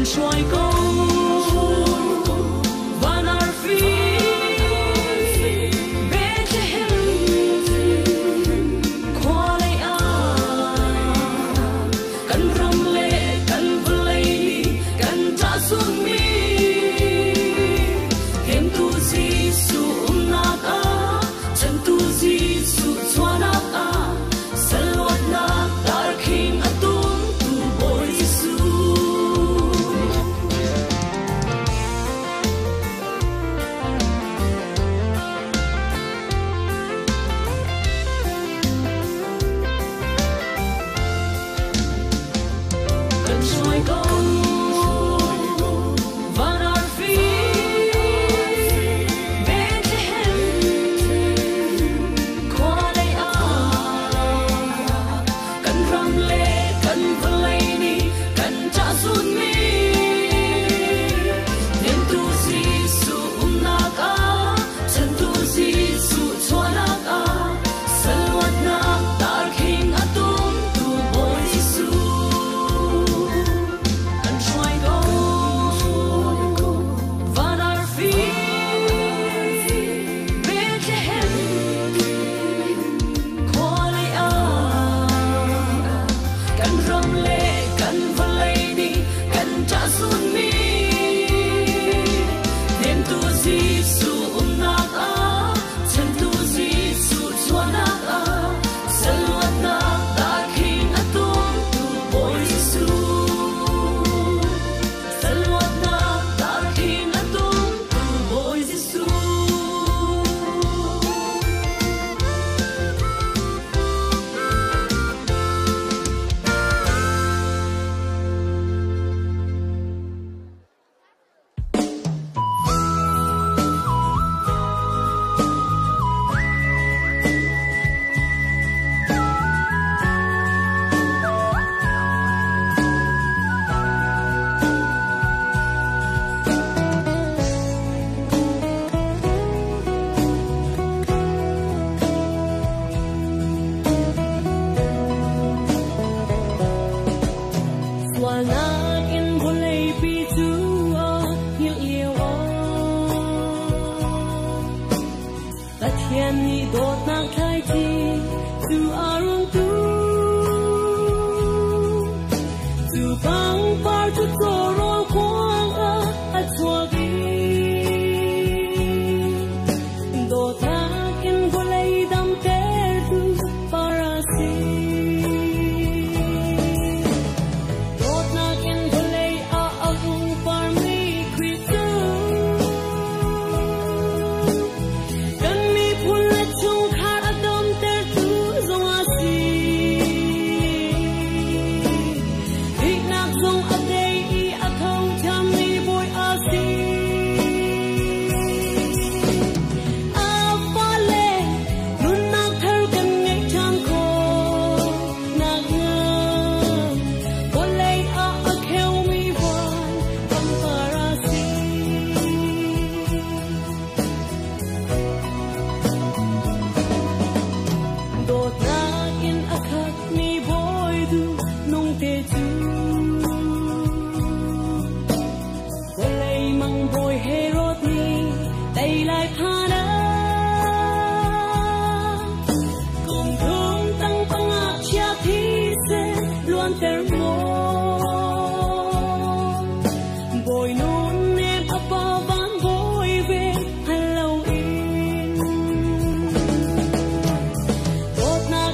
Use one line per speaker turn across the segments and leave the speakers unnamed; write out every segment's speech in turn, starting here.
Hruai ko van arfi Bethlehem khua lei ah kan ram le kan vawlei nih kan ṭah sunmi Hnemtu Jesuh umnak ah, chantu Jesuh chuahnak ah, saluatnak darkhing a tumtu Bawi Jesuh. Kan hruai ko van arfi Bethlehem khua lei ah kan ram le kan vawlei nih kan ṭah sunmi Hnemtu Jesuh umnak ah, chantu Jesuh chuahnak ah, saluatnak darkhing a tumtu Bawi Jesuh. Kan hruai ko van arfi Bethlehem khua lei ah kan ram le kan vawlei nih kan ṭah sunmi Hnemtu Jesuh umnak ah, chantu Jesuh chuahnak ah, saluatnak darkhing a tumtu Bawi Jesuh. Saluatnak darkhing a tumtu Bawi Jesuh.
Sualnak in vawlei pi cu a hngilh lio ah Pathian nih dawtnak thlaici cu a rung tu. Cu pangpar cu cawrawl kuang ah a chuak i dawtnak in vawlei damtertu par a si. Dawtnak in vawlei ah a hung parmi Khrih cu kan miphun le chungkhar a damtertu zong a si. Thihnak zong a tei i a tho ṭhanmi Bawi a si. A fale nunnak thar kan ngeih ṭhan khawh nakhnga vawlei ah a kheumi van pangpar a si. Dawtnak in a khatmi Bawi duh nung te cu vawlei mang bawi Herod nih tei lai phan ah kum thum tang panga chia thi seh luanter maw Bawi nun nem a pa van bawi ve hngal loin. Dawtnak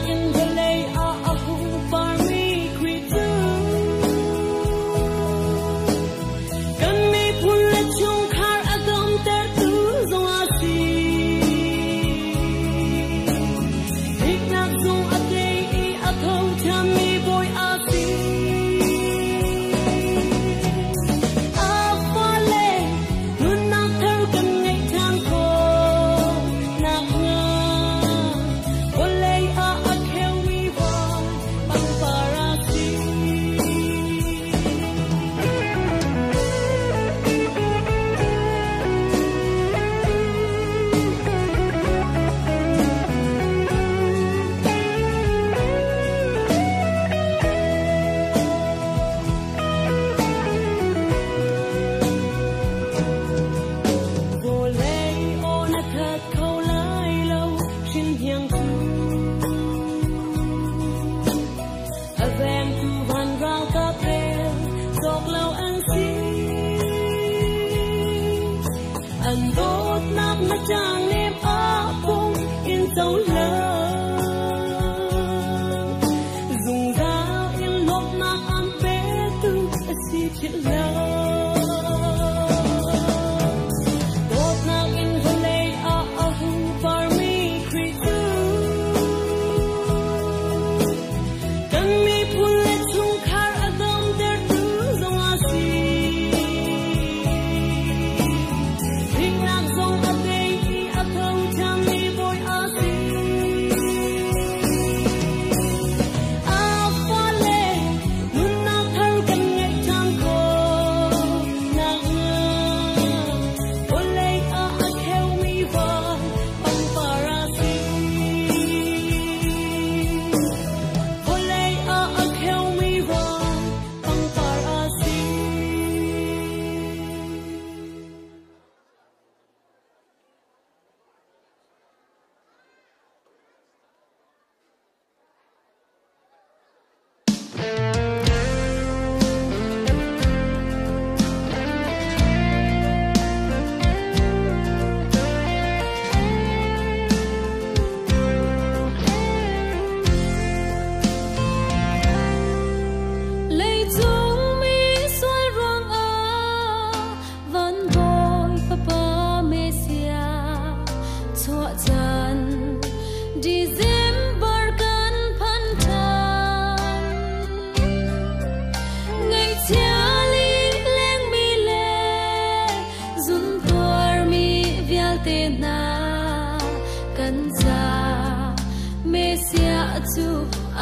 cu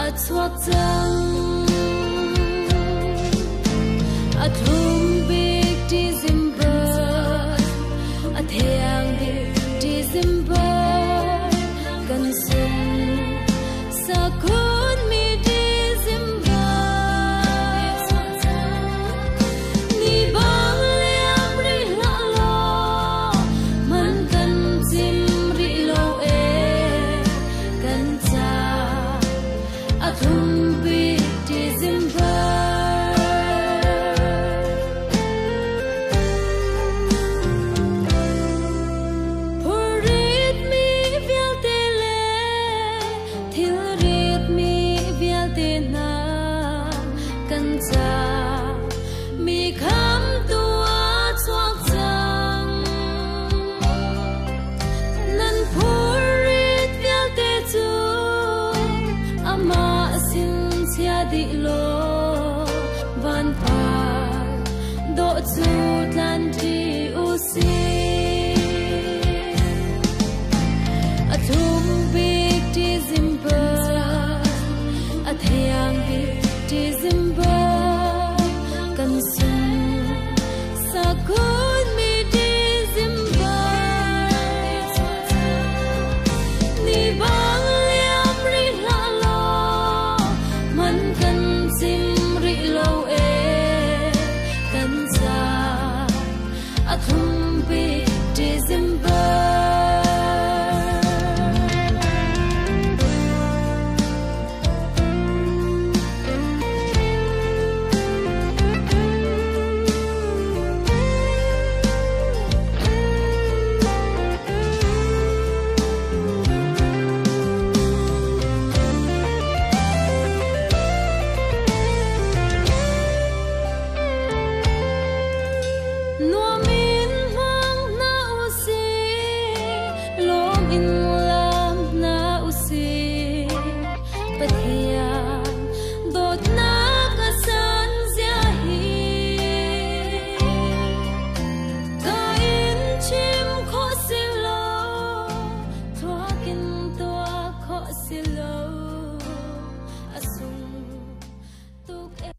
a chuak cang. A thlum bik December, a thiang bik December, kan sung sakhun mi December. Ni bang liam rih hlah law, man kan cim rih lo e, kan ca a thlum bik December. Phurit mi vialte le thilrit mi vialte hna kan ca mi khamtu a chuak cang. Nan phurit vialte cu amah sin chia dih law, van par dawh cu tlan ṭi u sih. A thlum bik December, a thiang bik December, kan sung sakhun mi December. Ni bang liam rih hlah law, man kan cim rih lo e, kan ca a thlum bik December. Nuam in hmang hna u sih, lawm in lam hna u sih. Pathian dawtnak a san zia hi. Ka in chim khawh si lo, thluak in tuah khawh si lo, a sung tuk e.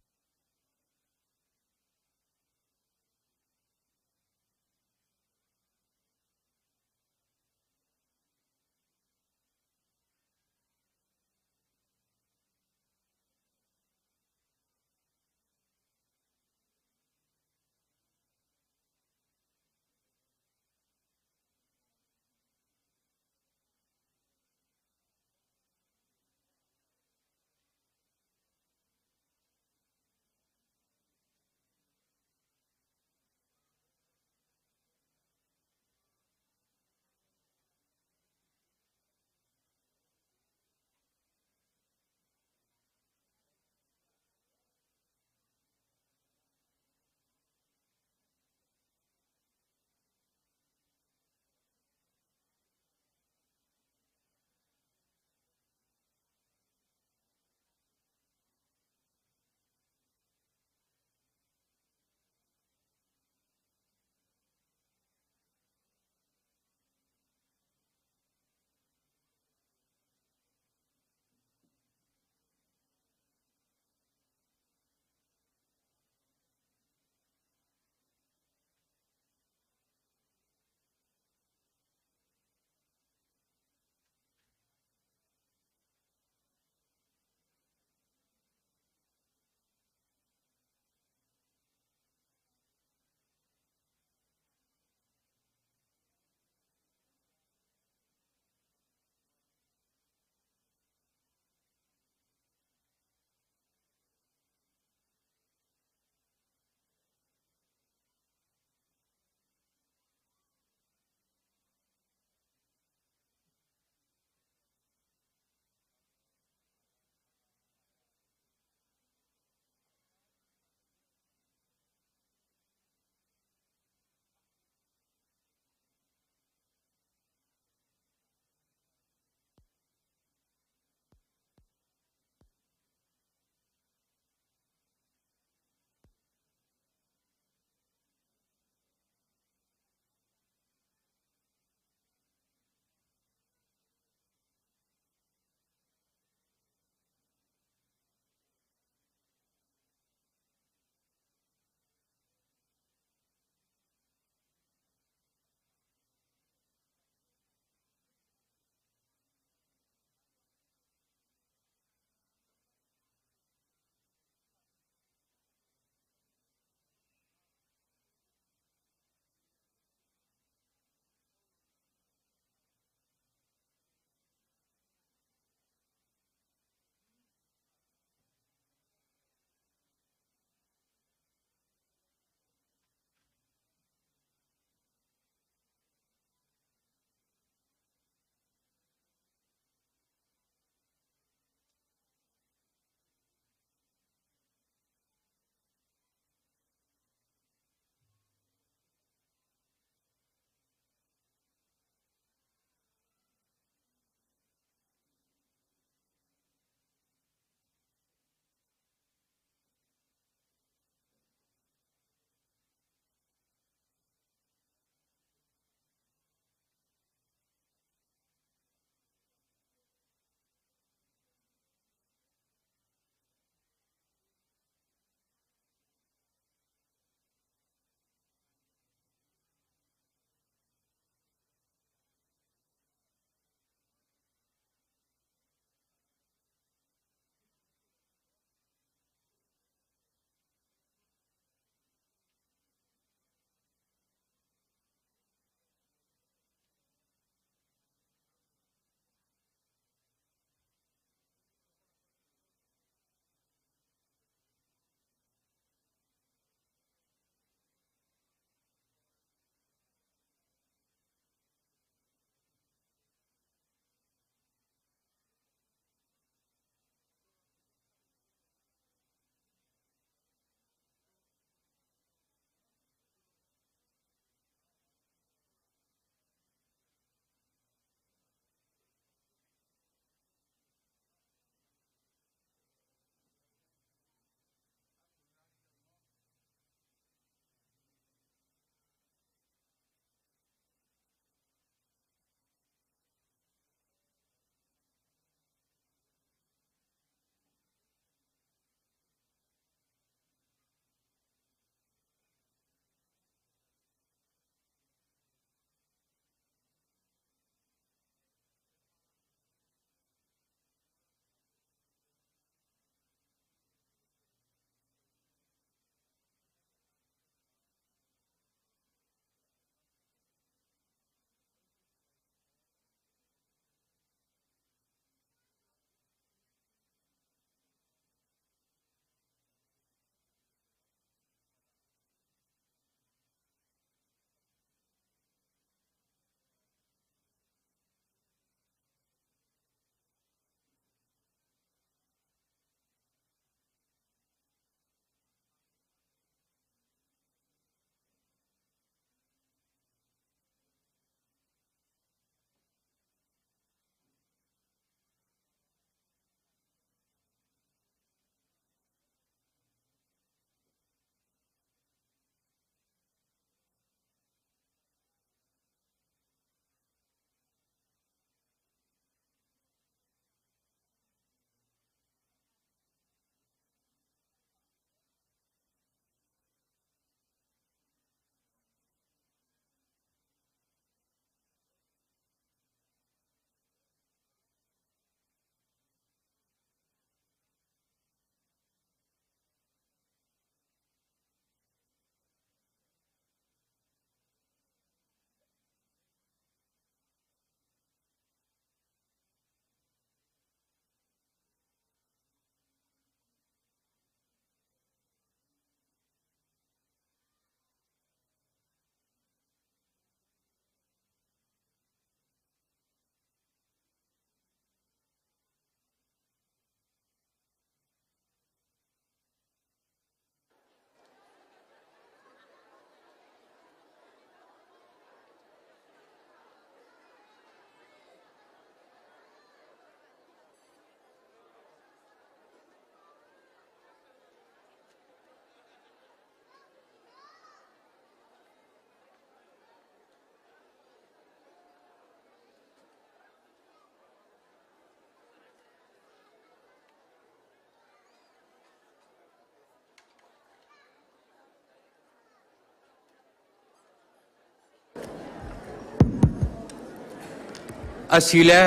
Asile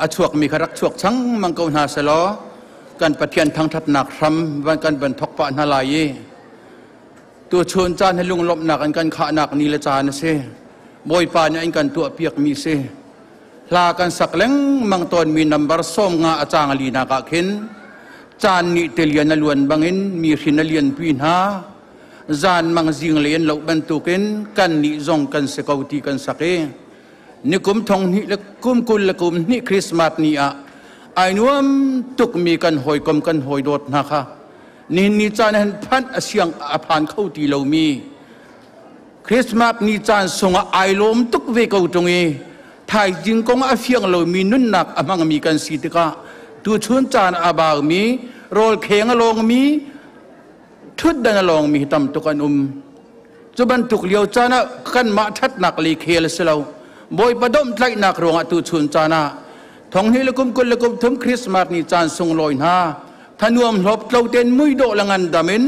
a chuakmi kha rak chuak chang mang ko hna selaw kan Pathian thangthatnak hram van kan van thok pah hna lai i tu chun caan hi lunglawmhnak an kan khahnak ni le caan a si. Bawipa nih an kan tuah piakmi si. Hla kan sak lengmang tawnmi nambar 50 a caang linak ah khin caan nih tilian a luan bangin mi hrin a lianpi hna. Zan mang zing le in lo bantukin kan nih zong kan si ko ti kan sak i nikum thong hnih le kum 22 Christmas ni ah ai nuam tukmi kan hawikom kan hawidawt hna kha nihin ni caan han phanh a siang a phan kho ti lomi Christmas ni caan sungah ai lawm tuk ve ko ṭung i thaizing kong a fiang lomi nunnak a hmangmi kan si tikah tuchun caan a baumi rawl kheng a lawngmi ṭhutdan a lawngmi hi tam tuk an um. Cu bantuk lio caan ah kanmah ṭhatnak lei khel a si lo. Bawipa domhtlaihnak ruangah tuchun caan ah 2023 Christmas ni caan sunglawi hna thanuam hlawp tlo ten muidawh le ngandam in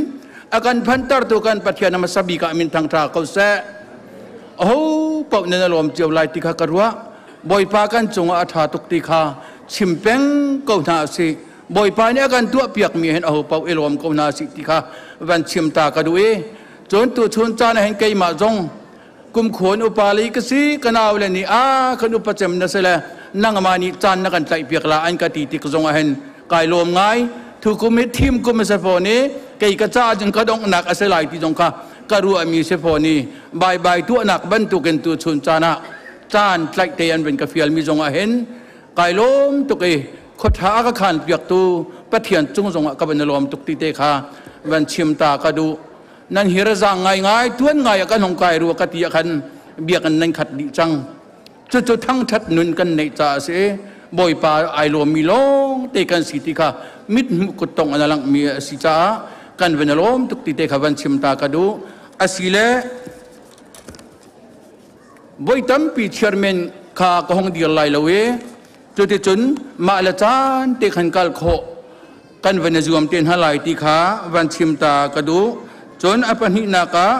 a kan phantertu kan Pathian a hmasa bik ah min thangṭha ko seh. Aho paoh nan lawm cio lai ti kha ka ruah. Bawipa kan cungah a ṭha tuk ti kha chim peng ko hna a si. Bawipa nih a kan tuahpiakmi hin aho paoh i lawm ko hna sih ti kha van chim ta ka duh i cun tuchun caan ah hin keimah zong kum khuan upa lei ka si ka nau le nih a kan upa cem na si le nangmah nih caan na kan tlaih piak la an ka ti tik zong ah hin kai lawm ngai. Thu kum hi thim kum a si fawn i kei ka ca cun ka donghnak a si lai ti zong kha ka ruahmi si fawn i bye bye tuahnak bantukin tuchun caan ah caan tlaih te an van ka fialmi zong ah hin kai lawm tuk i khuaṭha a ka khan piaktu Pathian cung zongah ka van i lawm tuk ti te kha van chim ta ka duh. Nan hi razang ngaingai tuan ngai ah kan hong kai rua ka ti ah khan biakinn nan khat dih cang. Cucu thangṭhat nun kan neih caah a si. Bawipa ai lawmmi lawng te kan si ti kha mit hmuh kuttong an a langhmi a si caah kan van i lawm tuk ti te kha van chim ta ka duh. Asile voi tampi chairman kha ka hong dir lai lo i cuticun mah le caan te khan kal khawh kan van i zuam te hna lai ti kha van chim ta ka duh. Cun a pahnihnak ah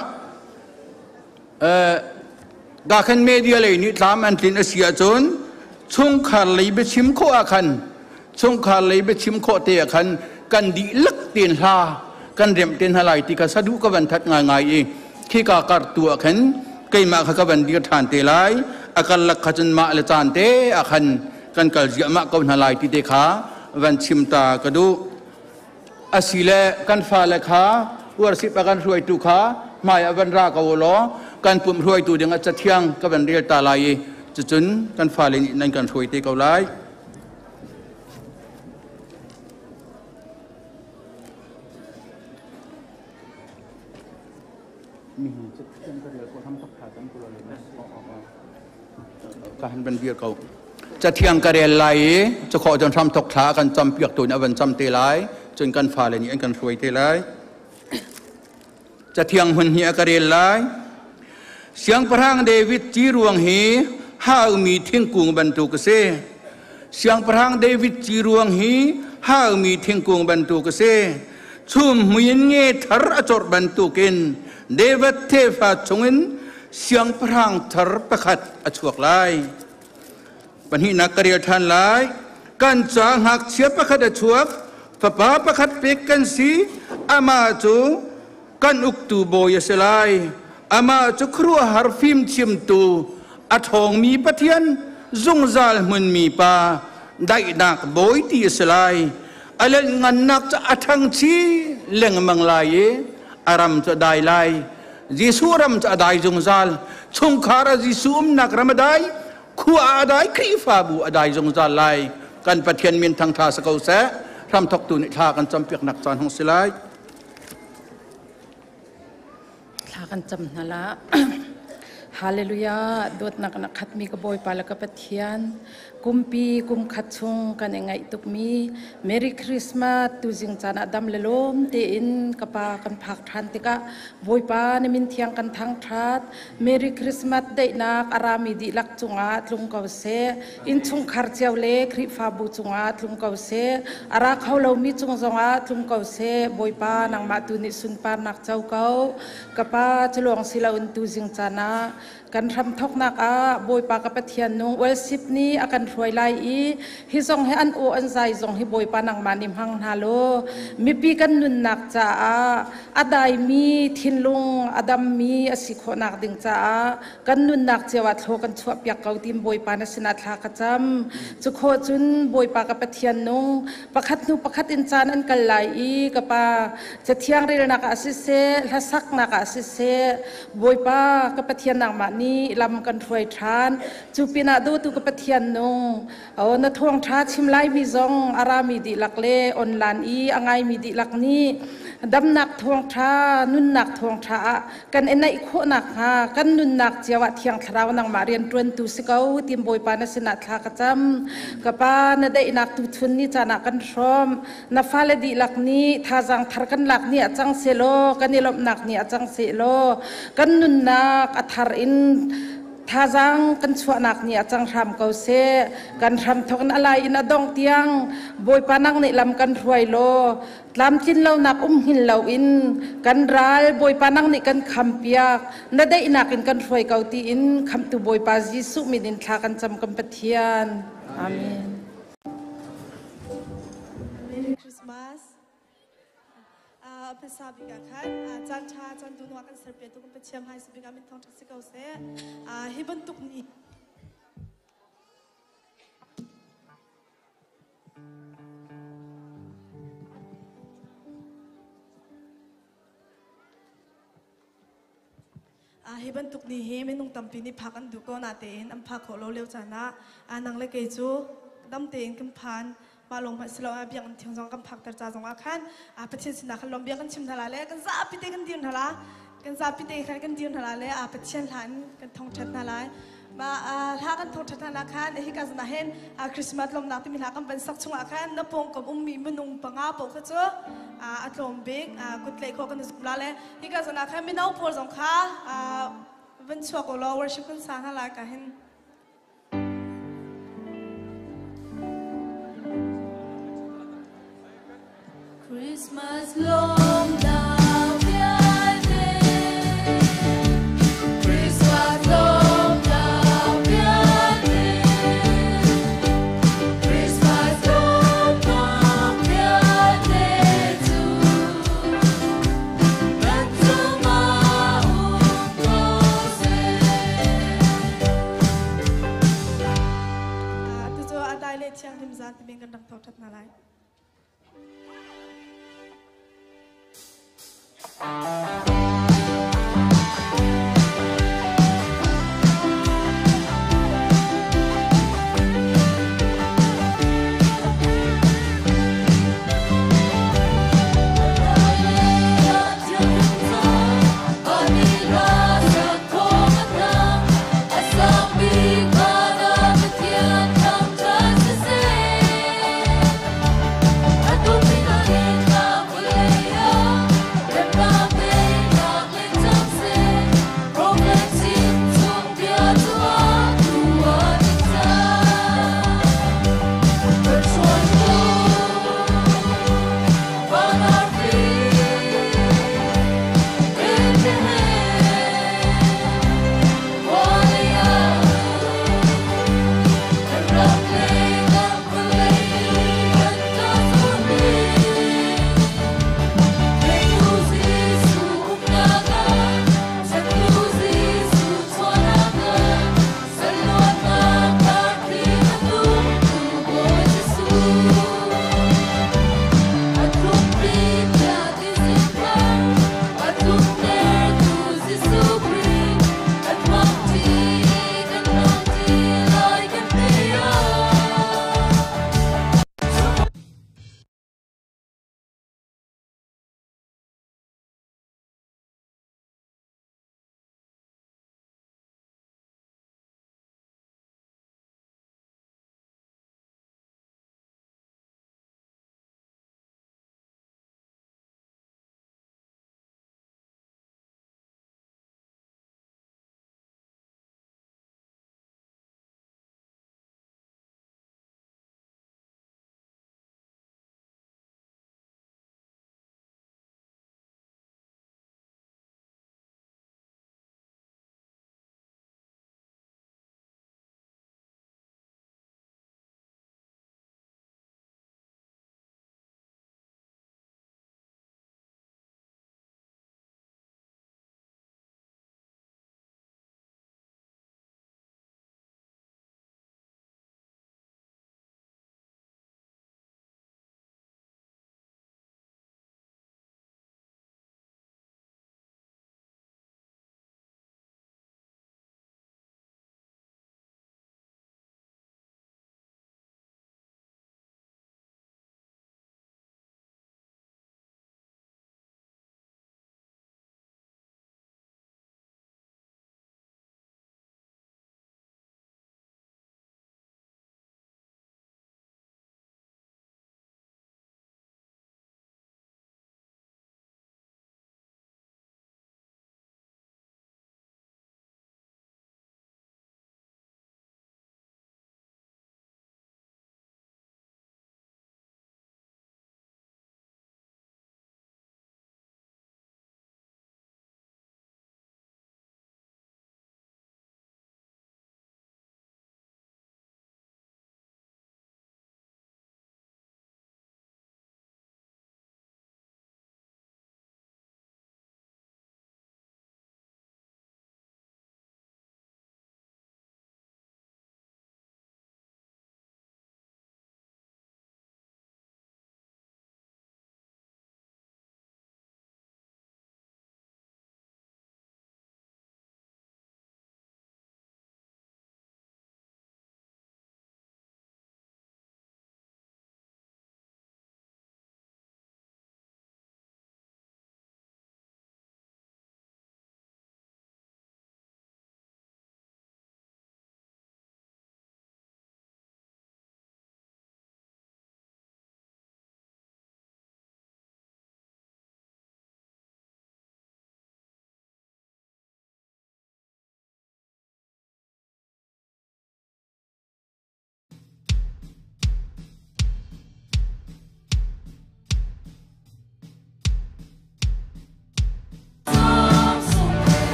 ka khan media lei nih tlam an tlin a si ahcun chungkhar lei biachim khawh ah khan chungkhar lei biachim khawh te ah khan kan dihlak tein hla kan remh te hna lai ti kha saduh ka van that ngaingai i khika kar tu ah khan keimah kha ka van dir ṭhan te lai. A karlak kha cun mah le caan te ah khan kan kal ziahmah ko hna lai ti te kha van chim ta ka duh. Asile kan fale kha worship a kan hruaitu kha hmai ah van ra ko law kan pumh hruaitu ding ah cathiang ka van rel ta lai i cucun kan fale nih nan kan hruai te ko lai. Ka han van dir ko. Cathiang ka rel lai i cakhawh cun hramthok thla kan cam piak tu nih a van cam te lai. Cun kan fale nih an kan hruai te lai. Cathiang hmun hi a ka rel lai. Siangpahrang David ci ruang hi haumi thingkung bantuk a si. Siangpahrang David ci ruang hi haumi thingkung bantuk a si. Chum hmui in nge thar a corh bantukin David tefa chungin siangpahrang thar pakhat a chuak lai. Pahnihnak ka rel ṭhan lai. Kan ca ngakchia pakhat a chuak, fapa pakhat pek kan si, amah cu kan uktu bawi a si lai. Amah cu khuaruahhar fimchimtu, a ṭhawngmi Pathian, zungzal hmunmi Pa, daihnak bawi ti a si lai. A lengngannak cu a ṭhangchi lengmang lai i a ram cu a dai lai. Jesuh ram cu a dai zungzal. Chungkhar ah Jesuh umnak ram a dai, khua ah a dai, Khrihfabu a dai zungzal lai. Kan Pathian min thangṭha si ko seh. Hramthawktu nih thla kan campiaknak caan hung si lai.
Thla kan cam hna la. Hallelujah. Dawtnak na khatmi ka Bawipa le ka Pathian. Kumpi kum khat chung kan i ngaih tukmi Merry Christmas tuzing caan ah dam le lawm tein ka pa kan phak ṭhan tikah Bawipa na min thiang kan thangṭhat. Merry Christmas daihnak a rami dihlak cungah tlung ko seh. Innchungkhar cio le Khrihfabu cungah tlung ko seh. A ra kho lomi cung zongah tlung ko seh. Bawipa nangmah tu nih sunparnak co ko. Ka pa cu lawng si loin tuzing caan ah Kan hram thoknak ah Bawipa ka Pathian nung worship ni a kan hruai lai i hi zong hi an aw an zai zong hi Bawipa nangmah nih hmang hna law mipi kan nunnak caah a daimi thinlung a dammi a si khawhnak ding caah kan nunnak cio ah thlaw kan chuah piak ko tim Bawipa na sinah thla ka cam. Cu khawh cun Bawipa ka Pathian nung pakhat hnu pakhat in caan an kal lai i ka pa cathiang relnak ah siseh hlasaknak ah siseh Bawipa ka Pathian nangmah nih lam kan hruai ṭhan. Cu pinah dawtu ka Pathian nung o na thawngṭha chim laimi zong a rami dihlak le online i a ngaimi dihlak nih damnak thawngṭha nunnak thawngṭha ah kan i naih khawh nakhnga kan nunnak cio ah Thiang Thlarau nangmah rianṭuantu si ko tim Bawipa na sinah thla ka cam. Ka Pa, na daihnak tuchun ni caan ah kan hrawm. Na fale dihlak nih thazaang thar kan lak ni ah cang sehlaw, kan i lawmhnak ni ah cang sehlaw, kan nunnak a thar in thazaang kan chuahnak ni ah cang hram ko seh. Kan hram thawk in a lai in a dongh tiang Bawipa nang nih lam kan hruai law, tlamtlin lonak um hngin loin kan ral Bawipa nang nih kan khampiak, na daihnak in kan hruai ko tiin khamtu Bawipa Jesuh min in thla kan cam kan Pathian. Amen.
Merry Christmas. Hmasa bik ah khan caan ṭha caan dun kan serpiak tu kan Pathian hmai bik ah min thawng ṭha si ko seh. Hi bantuk ni Hi bantuk ni hi minung tampi nih phak an duh ko natein an phak khawh lo lio caan ah nang le kei cu dam tein kan phan. Mah lawng hmanh si lo ah biakinn thiang zong kan phakter ca zong ah khan Pathian sinah khan lawm bia kan chim hna la le kan zapi te kan dir hna la, kan zapi te khan kan dir hna la le Pathian hla in kan thangṭhat hna lai. Mah hla kan thangṭhat hna nak khan hika zan ah hin Christmas lawmnak timi hla kan van sak chungah khan na pawngkam ummi minung panga paoh kha cu a tlawm bik kut tlaih khawh kan i zum la le hika zan ah khan mino pawl zong kha van chuak u law worship kan sa hna lai ka hin.
Christmas lawmnak vialte, Christmas lawmnak vialte, Christmas lawmnak vialte cu kan cungah um ko seh.
Tucu a dai le thianghlim zan timi kan rak thawngṭhat hna lai.
Atu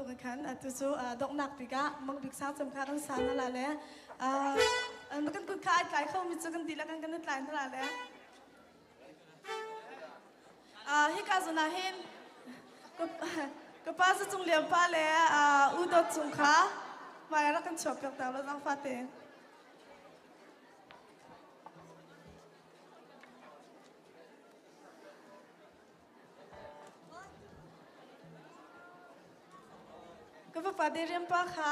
bantuk in khan atu cu donghnak bik ah Mang Bik Sang cem kha kan sa hna la le kan kut kha ai tlai kho mi cu kan dihlak in kan i tlai hna la le. Hika zawn ah hin ka pa sa cung liam pa le u dawt cung kha hmai rak kan chuah piak ta lo zangfa tein. Ka fapa diriam pa kha.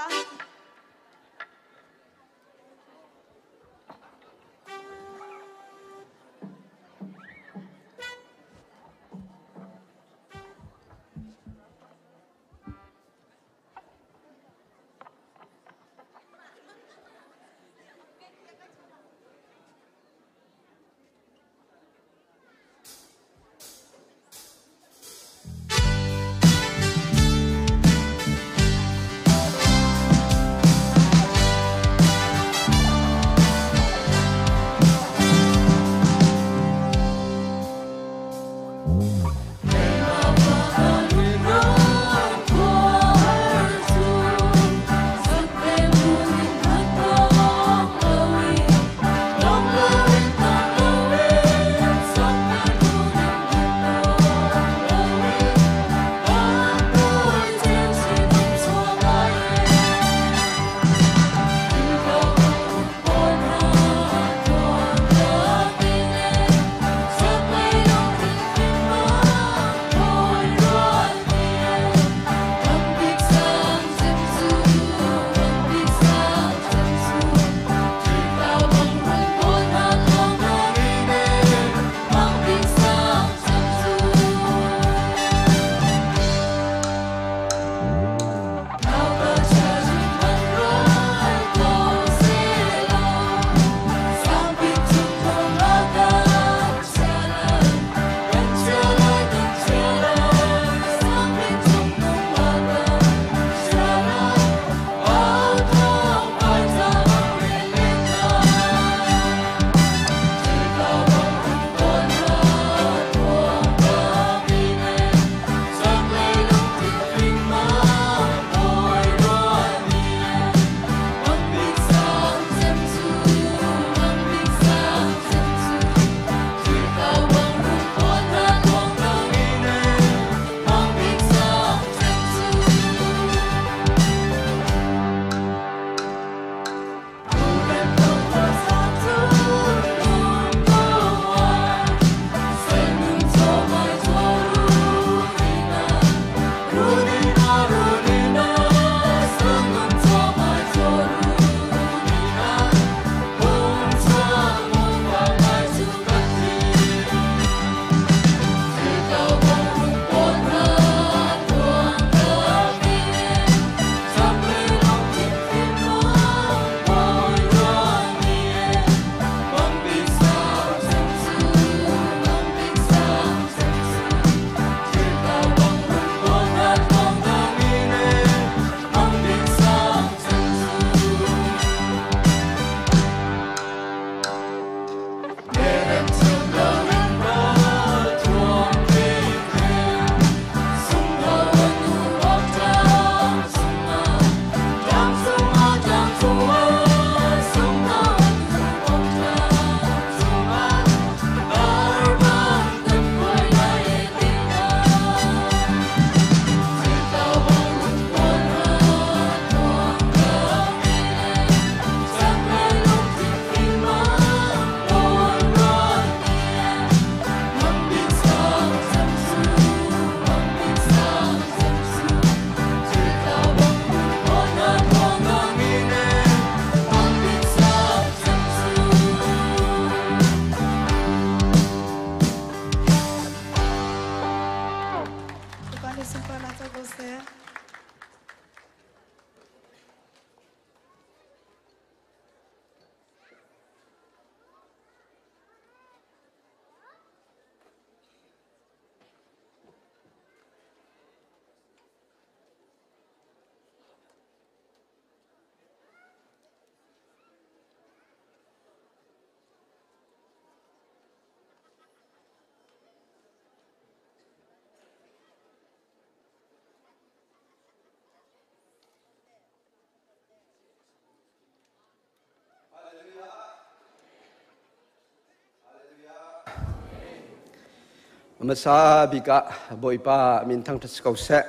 Hmasa bik ah Bawipa min thangṭhat si ko seh.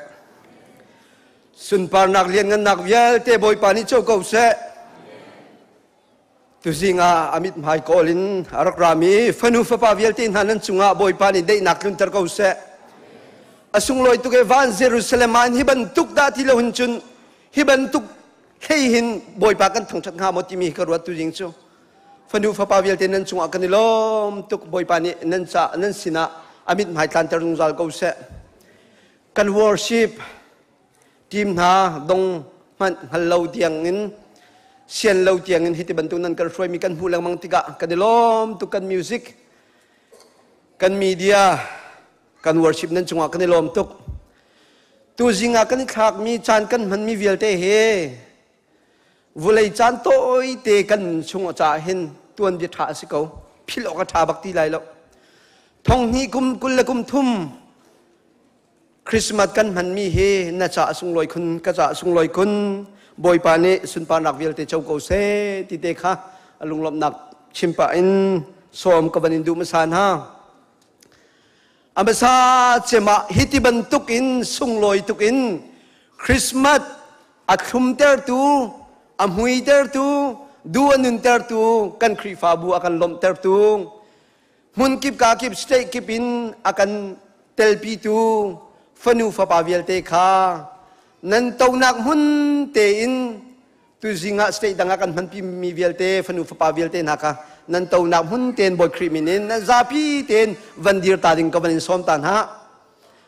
Sunparnak lianngannak vialte Bawipa nih co ko seh. Tuzing ah a mithmai kawl in a rak rami fanu fapa vialte hna nan cungah Bawipa nih daihnak tlunter ko seh. A sunglawi tuk e van Jerusalem ah hi bantuk dah ti lo hin cun hi bantuk hlei hin Bawipa kan thangṭhat hnga maw timi ka ruat tuzing cu. Fanu fapa vialte nan cungah kan i lawm tuk. Bawipa nih nan ca nan sinah a mithmai tlanter zungzal ko seh. Kan worship team hna dong hmanh hngal lo tiang in, sian lo tiang in hiti bantuk nan kan hruaimi kan hmuh lengmang tikah kan i lawm tuk. Kan music, kan media, kan worship nan cungah kan i lawm tuk. Tuzing ah kan i thlakmi caan kan hmanmi vialte he vulei caan tawite kan chung caah hin tuanbia ṭha a si ko. Philh awk a ṭha bak ti lai lo. Thong hnih kum 23 Christmas kan hmanmi hi na ca sunglawi khun, ka ca sunglawi khun. Bawipa nih sunparnak vialte co ko seh ti te kha a lunglawmhnak chim pah in sawm ka van in duh hmasa hna. A hmasa cem ah hiti bantuk in sunglawi tuk in Christmas a thlumtertu, a hmuitertu, duh a nuntertu, kan Khrihfabu a kan lawmhtertu, hmun kip ka kip, state kip in a kan telpitu fanu fapa vialte kha nan tonak hmun tein tuzing ah state dang ah kan hmanpi mi vialte fanu fapa vialte hna kha nan tonak hmun tein Bawi Khrih min in nan zapi tein van dir ta ding ka van in sawm ta hna.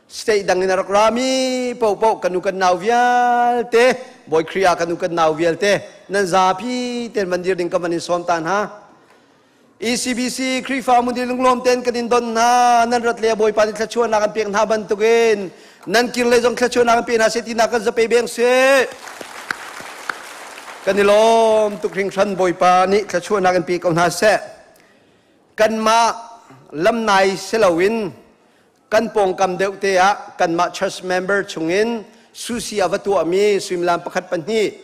State dang in a rak rami popo kan u kan nau vialte, Bawi Khrih ah kan u kan nau vialte nan zapi ten van dir ding ka van in sawm ta hna. ECBC Khrihfa mudi lunglawm ten kan in don hna. Nan rat le Bawipa nih thluachuahnak an pek hna bantukin nan kir le zong thluachuahnak an pe hna seh tinak kan zape beng seh. Kan i lawm tuk hringhran. Bawipa nih thluachuahnak in pe ko hna seh. Kanmah lamnai siloin kan pawngkam deuh te ah kanmah church member chungin susi a va tuahmi suimilam pakhat pahnih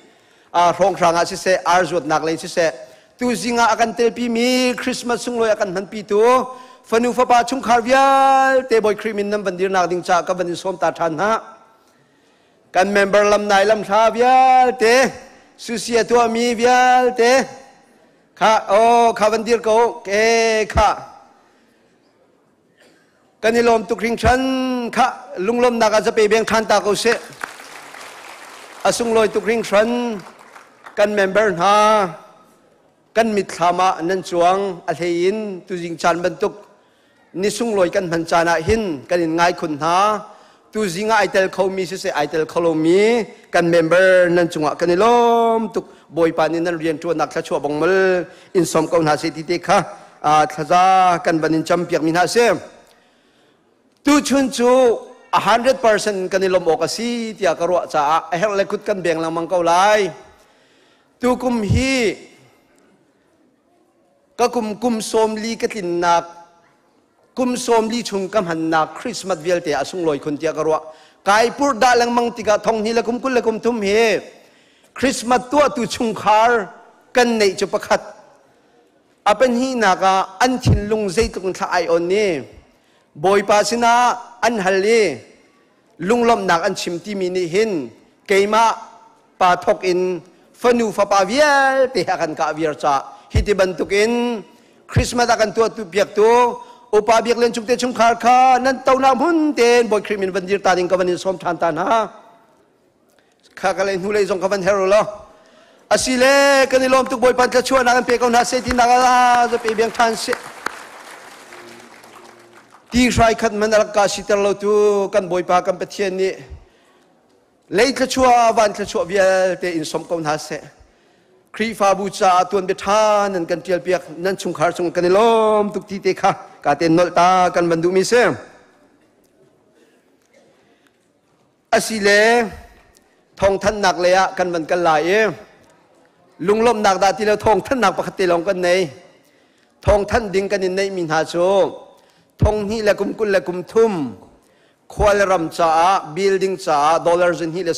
hrawnghrang ah siseh, ar zuatnak lei siseh, tuzing ah a kan telpimi, Christmas sunglawi a kan hmanpitu fanu fapa chungkhar vialte Bawi Khrih min nan van dirnak ding caah ka van in sawm ta ṭhan hna. Kan member lamnai lamhla vialte, susi a tuahmi vialte kha, oh, kha van dir ko ke kha. Kan i lawm tuk hringhran. Kha lunglawmnak ah zape beng ṭhan ta ko seh. A sunglawi tuk hringhran. Kan member hna kan mitthlam ah nan cuang. A hlei in tuzing caan bantuk ni sunglawi kan hman caan ah hin kan in ngai khun hna. Tuzing ah ai tel khomi siseh, ai tel kho lomi kan member nan cungah kan i lawm tuk. Bawipa nih nan rian ṭuannak thluachuah bongmal in sawm ko hna seh ti te kha thlaza kan van in campiak mi hna a si. Tuchun cu 100% kan i lawmh awk a si tiah ka ruah caah a herh le kut kan beng lengmang ko lai. Tukum hi ka kum kum 40 ka tlinnak, kum 40 chung ka hmannak Christmas vialte a sunglawi khun tiah ka ruah. Kai purh dah lengmang tikah 2023 hi Christmas tuahtu chungkhar kan neih cu pakhat, a pahnihnak ah an thinlung zeitluk in thla ai on i Bawipa sinah an hal i lunglawmhnak an chim timi nih hin keimah pa thok in fanu fapa vialte a kan kah viar ca hi ti bantukin Christmas a kan tuahtu piaktu upa biak len chung te chungkhar kha nan tonak hmun tein Bawi Khrih min van dir ta ding ka van in sawm ṭhan ta hna. Kha ka lei hnu lei zong ka van her law asile kan i lawm tuk. Bawipa thluachuahnak an pe ko hna seh ti nak ah za pe biang ṭhan seh. Ti hrai khat man a rak ka siter lo tu kan Bawipa kan Pathian nih lei thluachuah, van thluachuah vialte in som ko hna seh. Khrihfabu caah tuanbia ṭha nan kan ṭial piak, nan chungkhar chung kan i lawm tuk ti te kha ka ten nolh ta kan van duhmi si. Asile thawngthanhnak lei ah kan van kal lai i lunglawmhnak dah ti lo thawngthanhnak pakhat te lawng kan nei. Thawngthanh ding kan in neihmi hna cu 2023 khual ram caah building caah dollar 250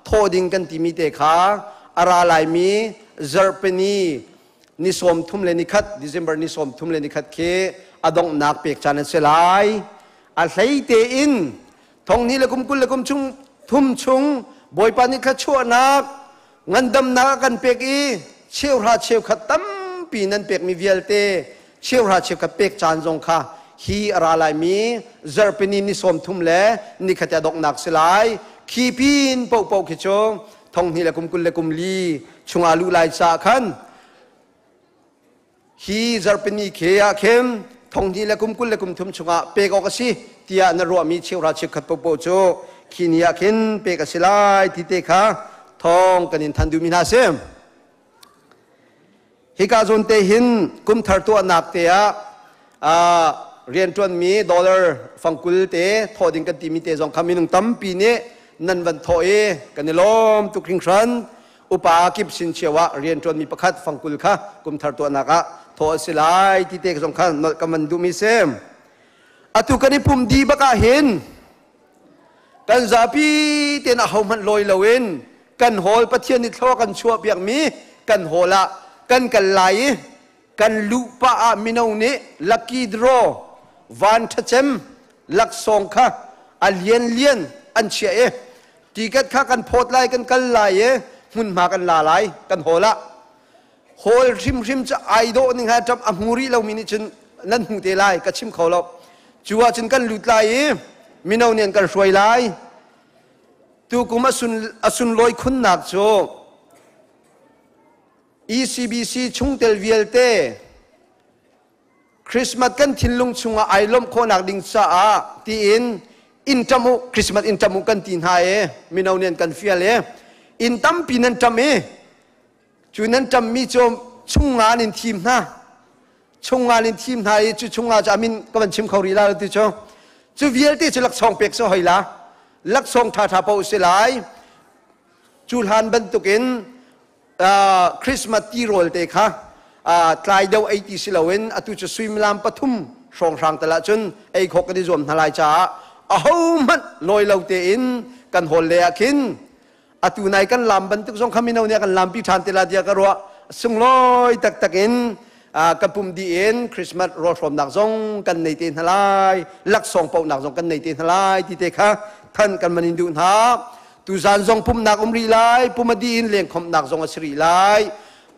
thawh ding kan timi te kha a ra laimi zarhpini ni 31 December ni 31 khi a donghnak pek caan an si lai. A hlei tein thong ni le kum 20 le kum chung thum chung Bawipa nih thluachuahnak ngandamnak a kan pek i cheuhra cheukhat tampi nan pekmi vialte cheuhra cheukhat pek caan zong kha hi a ra laimi zarhpini ni 30 le nikhat a donghnak si lai. Khi pin paohpaoh khi cu thong hnih le kum 20 le kum li chungah luh lai caah khan hi zarhpini khi ah khin thong hnih le kum 20 le kum thum chungah pek awk a si tiah na ruahmi cheuhra cheukhat paohpaoh cu khi ni ah khin pek a si lai ti te kha thawng kan in than duhmi hna a si. Hika zawn te hin kum thar tuahnak te ah rianṭuanmi dollar fangkul te thawh ding kan timi te zong kha minung tampi nih nan van thawh i kan i lawm tuk hringhran. Upa kip sin cio ah rianṭuanmi pakhat fangkul kha kum thar tuahnak ah thawh a si lai ti te zong kha nolh kan van duhmi si. Atu kan i pum dih bak ah hin kan zapi tein ahohmanh lawi loin kan hawl Pathian nih thlua kan chuah piakmi kan hawl ah kan kal lai i kan luh pah ah mino nih lucky draw van ṭhacem laksawng kha a lianlian an chiah i ticket kha kan phawt lai, kan kal lai i hmunhma kan la lai kan hawl ah. Hawl hrimhrim cu ai dawh ning ha ṭap a hmu rih lomi nih cun nan hmu te lai, ka chim kho lo. Cu ah cun kan lut lai i mino nih an kan hruai lai. Tukum a sunlawi khunnak cu ECBC chungtel vialte Christmas kan thinlung chungah ai lawmh khawhnak ding caah tiin inn ṭam u, Christmas inn ṭam u kan ti hna i mino nih an kan fial i inn tampi nan ṭam i cu nan ṭammi cu chungnga in thim hna, chungnga in thim hna i cu chungnga cu amin ka van chim kho rih la ti cu cu vialte cu laksawng pek si hoi la, laksawng ṭhaṭha paoh si lai. Cu hlan bantukin Christmas tirawl te kha tlai deuh ei ti si loin atu cu suimilam 3 hrawnghrang tal ahcun ei khawh kan i zuam hna lai caah ahohmanh lawi lo tein kan hawl le ah khin atu nai kan lam bantuk zong kha mino nih kan lampi ṭhan te la tiah ka ruah. Sunglawi taktak in kan pum dih in Christmas rawlhrawmnak zong kan nei te hna lai, laksawng paohnak zong kan nei te hna lai ti te kha than kan man in duh hna. Tuzan zong pumnak um rih lai, pum a dih in lengkhomhnak zong a si rih lai.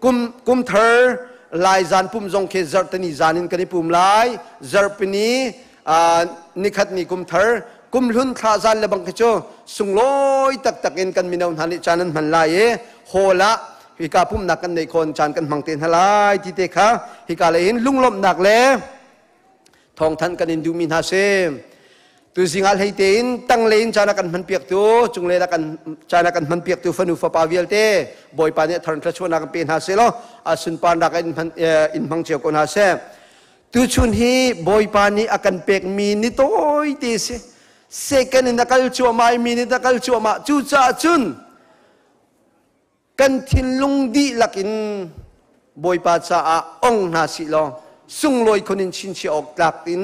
Kum kum thar lai zan pum zong khi zarhteni zan in kan i pum lai. Zarhpini nikhat ni kum thar kum hlun thla zan le bang khi cu sunglawi taktak in kan mino hna nih caan an hman lai i hall ah hika pumnak kan neih khawn caan kan hmang te hna lai ti te kha hika lei hin lunglawmhnak le thawngthanh kan in duhmi hna si. Tuzing ah hlei tein tanglei in caan a kan hman piaktu, cunglei ah kan caan a kan hman piaktu fanu fapa vialte Bawipa nih a thar thluachuahnak kan pe hna seh law a sunparnak in hman in hmang cio ko hna seh. Tuchun hi Bawipa nih a kan pekmi ni tawi te si. Second in a kal cuahmah i minute a kal cuahmah. Cucaah cun kan thinlung dihlak in Bawipa caah ong hna sih law sunglawi khun in chinchiah awk tlak in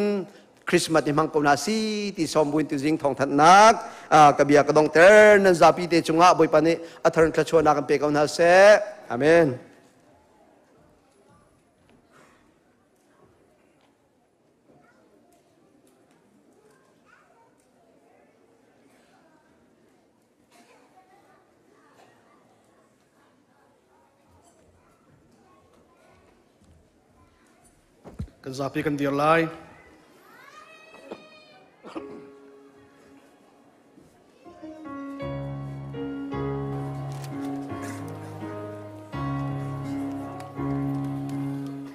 Christmas i hmang ko hna si ti sawm buin tuzing thawngthanhnak ka bia ka dongter. Nan zapi te cungah Bawipa nih a thar thluachuahnak kan pe ko hna seh. Amen.
Kan zapi kan dir lai.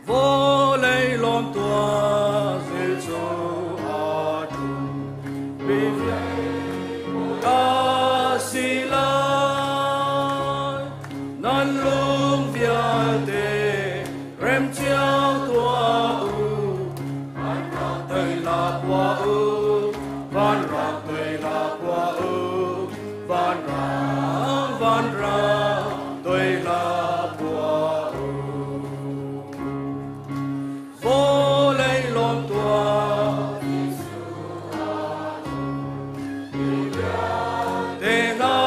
Vawlei lawm tuah Jesuh a ṭum mi ka si lai. Nan lung vialte rem cio tuah u, van rak tei la khua u, van rak tei la khua u, van rang van rang toi la khua u. Vawlei lawm tuah te hna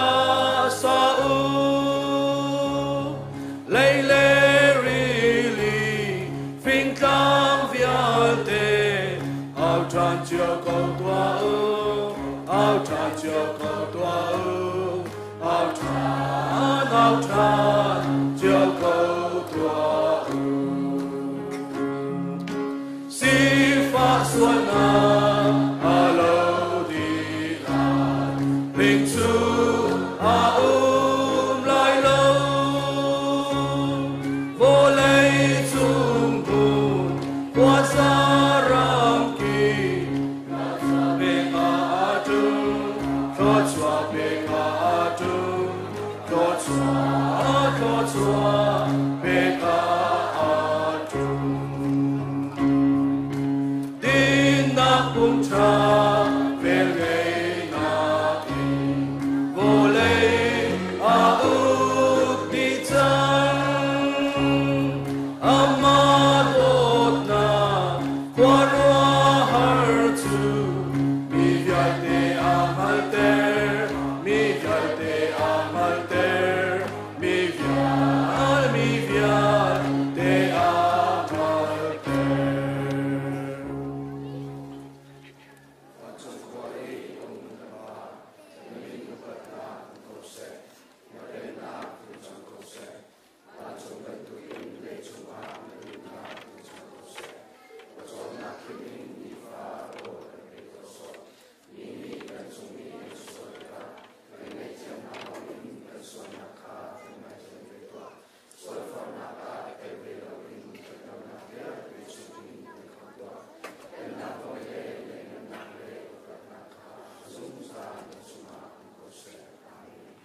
sa u, lei le rili fingtlang vialte au ṭhan cio ko tuah. Than cio ko tuah u. Sifah sualnak a lo dih lai, lingcu a um lai lo. Vawlei cung hmun khuaza ramkip, pek a ṭum, thluachuah pek a ṭum, thluachuah, thluachuah pek a ṭum. Dinnak pum ṭha velngeihnak in vawlei a uk dih cang. Amah dawtnak khuaruahhar cu mi vialte a hngalhter, mi vialte a hngalhter, mi vial, mi vialte a hngalhter.
Vancung khua i kan Pa, na min upatnak um ko seh. Na pennak tlung cang ko seh. Vancung bantukin leicung ah na duhnak tlung cang ko seh. Pawcawmnak khim in nifa rawl kan pe tuah sawh. Mi nih kan cung i an sual tikah kan ngaihthiam hna bangin kan sualnak kha kan ngaithiam ve tuah. Sualforhnak ah i tel ve loin ṭhatlonak vialte chungin kan khamh tuah. Pennak nawl le lianhngannak le upatnak kha zungzal na cungah um ko seh. Amen.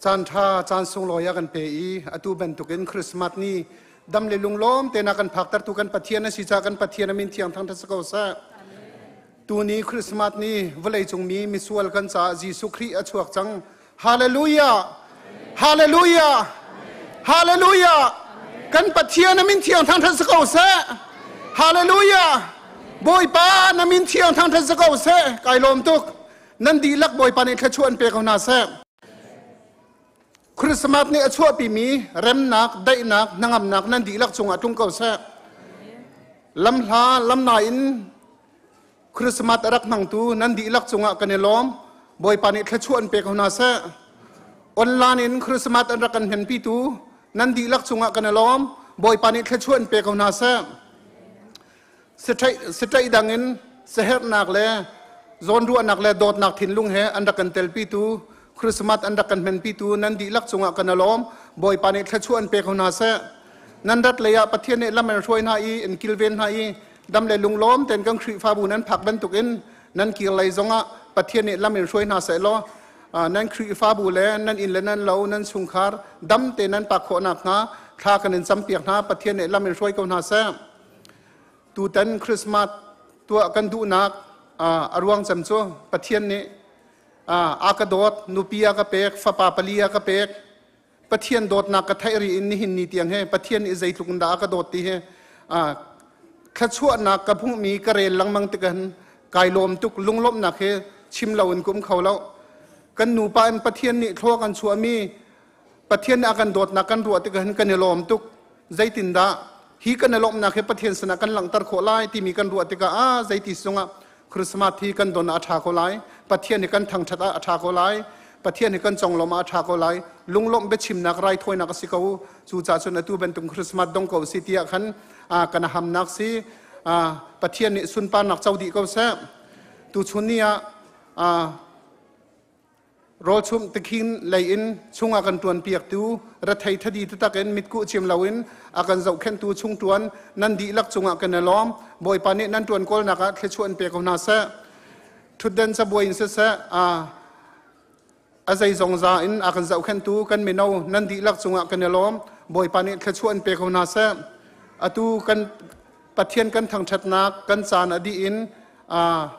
Caan ṭha caan sunglawi a kan pe i atu bantukin Christmas ni dam le lunglawm te na kan phaktertu kan Pathian na si caah kan Pathian a min thiang thangṭhat si ko seh. Tuni Christmas ni vawleicung mi misual kan caah Jesuh Khrih a chuak cang. Hallelujah! Hallelujah! Hallelujah! Kan Pathian a min thiang thangṭhat si ko seh. Hallelujah! Bawipa na min thiang thangṭhat si ko seh. Kai lawm tuk. Nan dihlak Bawipa nih thluachuah an pe ko hna seh. Christmas nih a chuahpimi remnak, daihnak, hnangamnak nan dihlak cungah tlung ko seh. Lamhla lamna in Christmas a rak hmangtu nan dihlak cungah kan i lawm. Bawipa nih thluachuah an pe ko hna seh. Online in Christmas an rak kan hmenpitu nan dihlak cungah kan i lawm. Bawipa nih thluachuah an pe ko hna seh. Sitaih dang in saherhnak le zawnruahnak le dawtnak thinlung he an rak kan telpitu Christmas an rak kan hmenpitu nan dihlak cungah kan i lawm. Bawipa nih thluachuah an pe ko hna seh. Nan rat lei ah Pathian nih lam an hruai hna i in kilven hna i dam le lunglawm tein kan Khrihfabu nan phak bantukin nan kir lei zongah Pathian nih lam in hruai hna seh law nan Khrihfabu le nan inn le nan lo nan chungkhar dam te nan pak khawh nakhnga thla kan in campiak hna. Pathian nih lam in hruai ko hna seh. Tutan Christmas tuah kan duhnak a ruang cem cu Pathian nih a ka dawt, nupi a ka pek, fapa pali a ka pek. Pathian dawtnak ka theih ri in nihin ni tiang he Pathian nih zeitluk in dah a ka dawt ti hi thluachuahnak ka hmuhmi ka rel lengmang tik hin kai lawm tuk, lunglawmhnak hi chim lo in ka um kho lo. Kan nupa in Pathian nih thlua kan chuahmi Pathian nih a kan dawtnak kan ruah tikah hin kan i lawm tuk. Zeitindah hi kan i lawmhnak hi Pathian sinah kan langhter khawh lai timi kan ruah tikah ah zeiti sungah Christmas hi kan don ah a ṭha ko lai. Pathian hi kan thangṭhat ah a ṭha ko lai. Pathian hi kan conglawmh ah a ṭha ko lai. Lunglawmh biachimnak raithawinak a si ko. Cucaah cun atu bantuk Christmas dong ko si tiah khan kan hamnak si. Pathian nih sunparnak co dih ko seh. Tuchun ni ah Rawlchumh tikhin lei in chungah kan ṭuanpiaktu rethei thadi taktak in mitkuh cim loin a kan zohkhenhtu chungṭuan nan dihlak cungah kan i lawm. Bawipa nih nan ṭuan kawlnak ah thluachuah in pe ko hna seh. Ṭhutden cabuai in siseh, a zeizong za in a kan zohkhenhtu kan mino nan dihlak cungah kan i lawm. Bawipa nih thluachuah in pe ko hna seh. Atu kan Pathian kan thangṭhatnak kan caan a dih in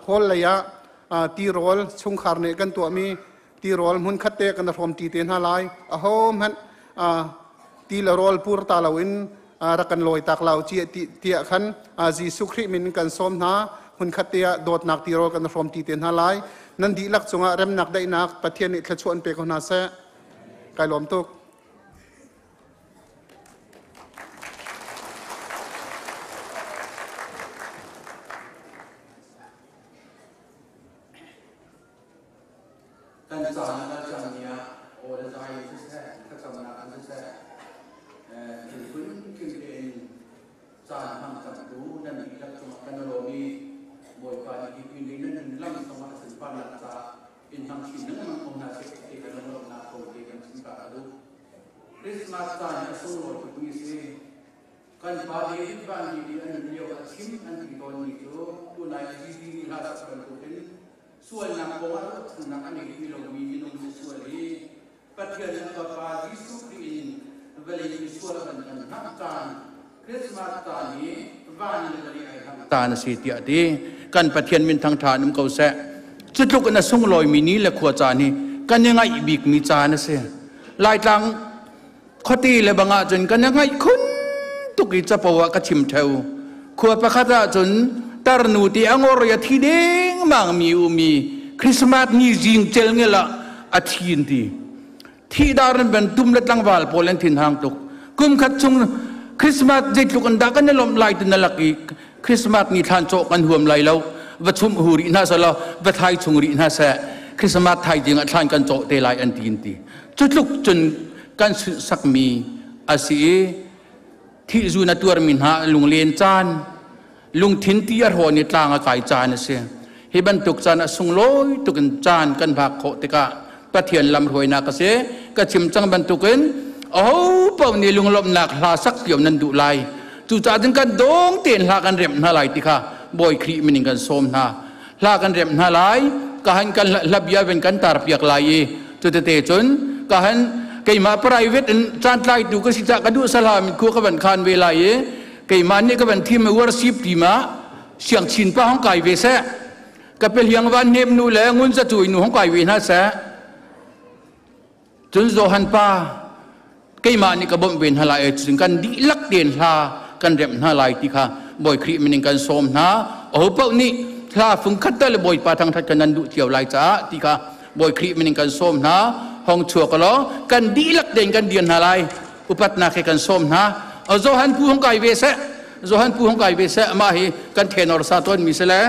hall lei ah tirawl chungkhar nih kan tuahmi tirawl hmunkhat te kan hrawm ṭi te hna lai. Ahohmanh ti le rawl pur ta loin rak kan lawi tak lo tiah khan Jesuh Khrih min in kan sawm hna. Hmunkhat te ah dawtnak tirawl kan hrawm ṭi te hna lai. Nan dihlak cungah remnak daihnak Pathian nih thluachuah in pe ko hna seh. Kai lawm tuk.
Kan caan a cang ni ah aw le zai siseh, thlacamnak in siseh, thilphun tling tein caan hmang cangtu nan dihlak cungah kan i lawm i Bawipa nih hi pin nan nun lam zongah a sunparnak caah in hmang chin lengmang ko hna seh ti kan lawmhnak ko ti kan chim ta ka duh. Christmas caan hi a sunglawi tukmi a si. Kan pa David Van Li nih a nun lio ah chim an ti tawnmi cu tunai GD nih hla sak bantukin sualnak kong ah ruahchannak a ngei ti lomi minung misual hi Pathian a Fapa Jesuh Khrih in vawlei misual a van kan hngah caan Christmas caan hi van le vawlei ai hngah caan a si tiah a ti. Kan Pathian min thangṭha in um ko seh. Cutluk in a sunglawimi ni le khua caan hi kan i ngaih bikmi caan a si. Laitlang khuate le bang ahcun kan i ngaih khun tuk i capo ah ka chim ṭheo. Khua pakhat ahcun tarnu ti a ngor i a thi dengmang mi umi Christmas ni zing cel ngel ah a thi in ti. Thi dar in ban tum le tlangval pawl an thin hang tuk. Kum khat chung Christmas zeitluk an dah kan i lawmh lai ti na lak i Christmas ni thlan cawh kan huam lai lo. Va chumh hu rih hna selaw va thai chung rih hna seh Christmas thai ding ah thlan kan cawh te lai an ti in ti. Cutluk cun kan sunhsakmi a si i thihzun a tuarmi hna lunglen caan lungthin ti a hrawn i tlang a kai caan a si. Hi bantuk caan a sunglawi tuk in caan kan vak khawh tikah Pathian lamhruainak a si. Ka chim cang bantukin aho paoh nih lunglawmhnak hla sak cio nan duh lai. Cucaah cun kan dawng tein hla kan remh hna lai ti kha Bawi Khrih min in kan sawm hna. Hla kan remh hna lai, ka han kan hla bia ven kan tar piak lai i cutete cun Ka han keimah private in caan tlaitu ka si ca ka duh sala min khu ka van khan ve lai i keimah nih ka van thim worship team ah siang chin pa hong kai ve seh, ka pe hliang van nem nu le ngun za cui nu hong kai ve hna seh. Cun Johan pa keimah nih ka bawmh ve hna lai, cun kan dihlak tein hla kan remh hna lai ti kha Bawi Khrih min in kan sawm hna. Aho paoh nih hla fung khat te le Bawipa thangthat kan nan duh cio lai caah ti kha Bawi Khrih min in kan sawm hna. Hong chuak law kan dihlak tein kan dir hna lai. Upatnak he kan sawm hna. Johan pu hong kai ve seh, Johan pu hong kai ve seh. Amah hi kan thenor sa tawn mi si le.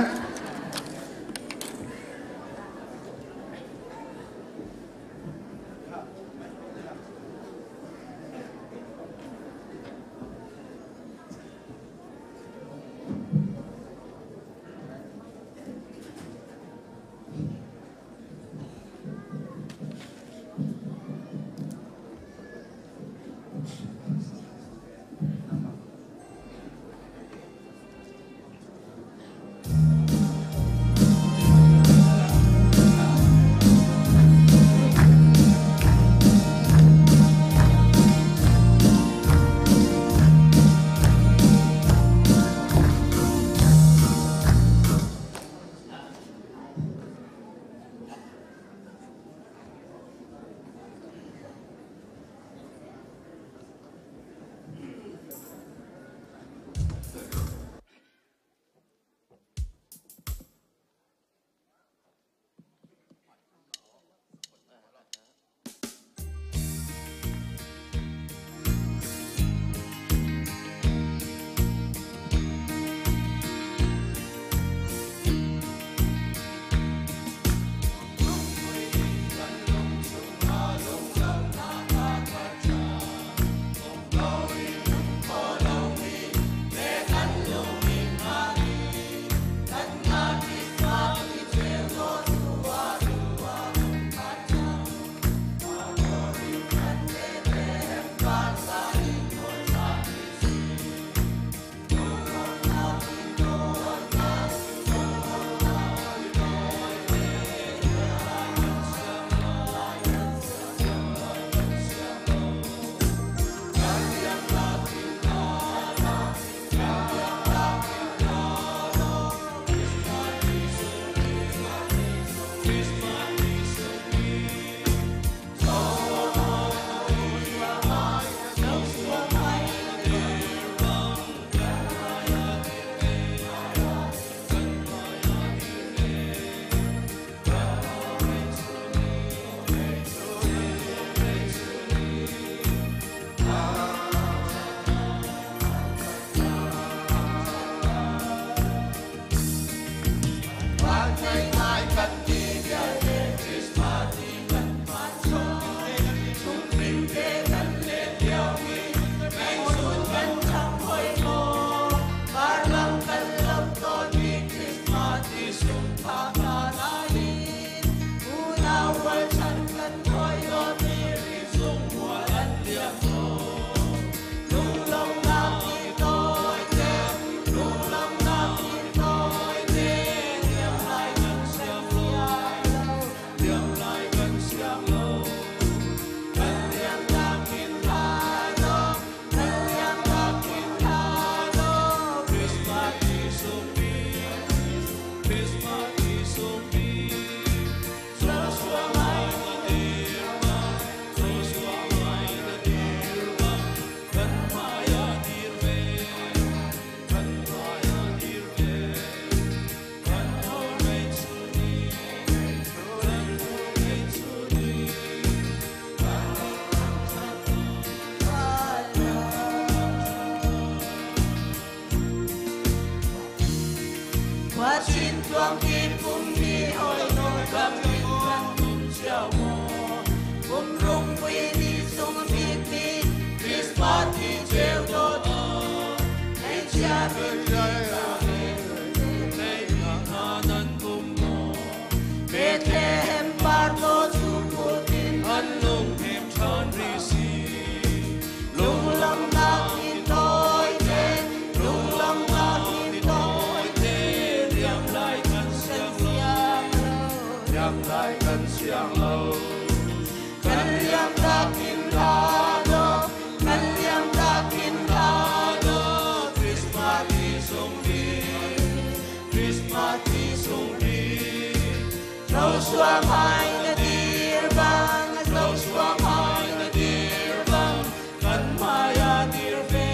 Joshua mai na dir bang, Joshua mai na dir bang, kan maya dir ve,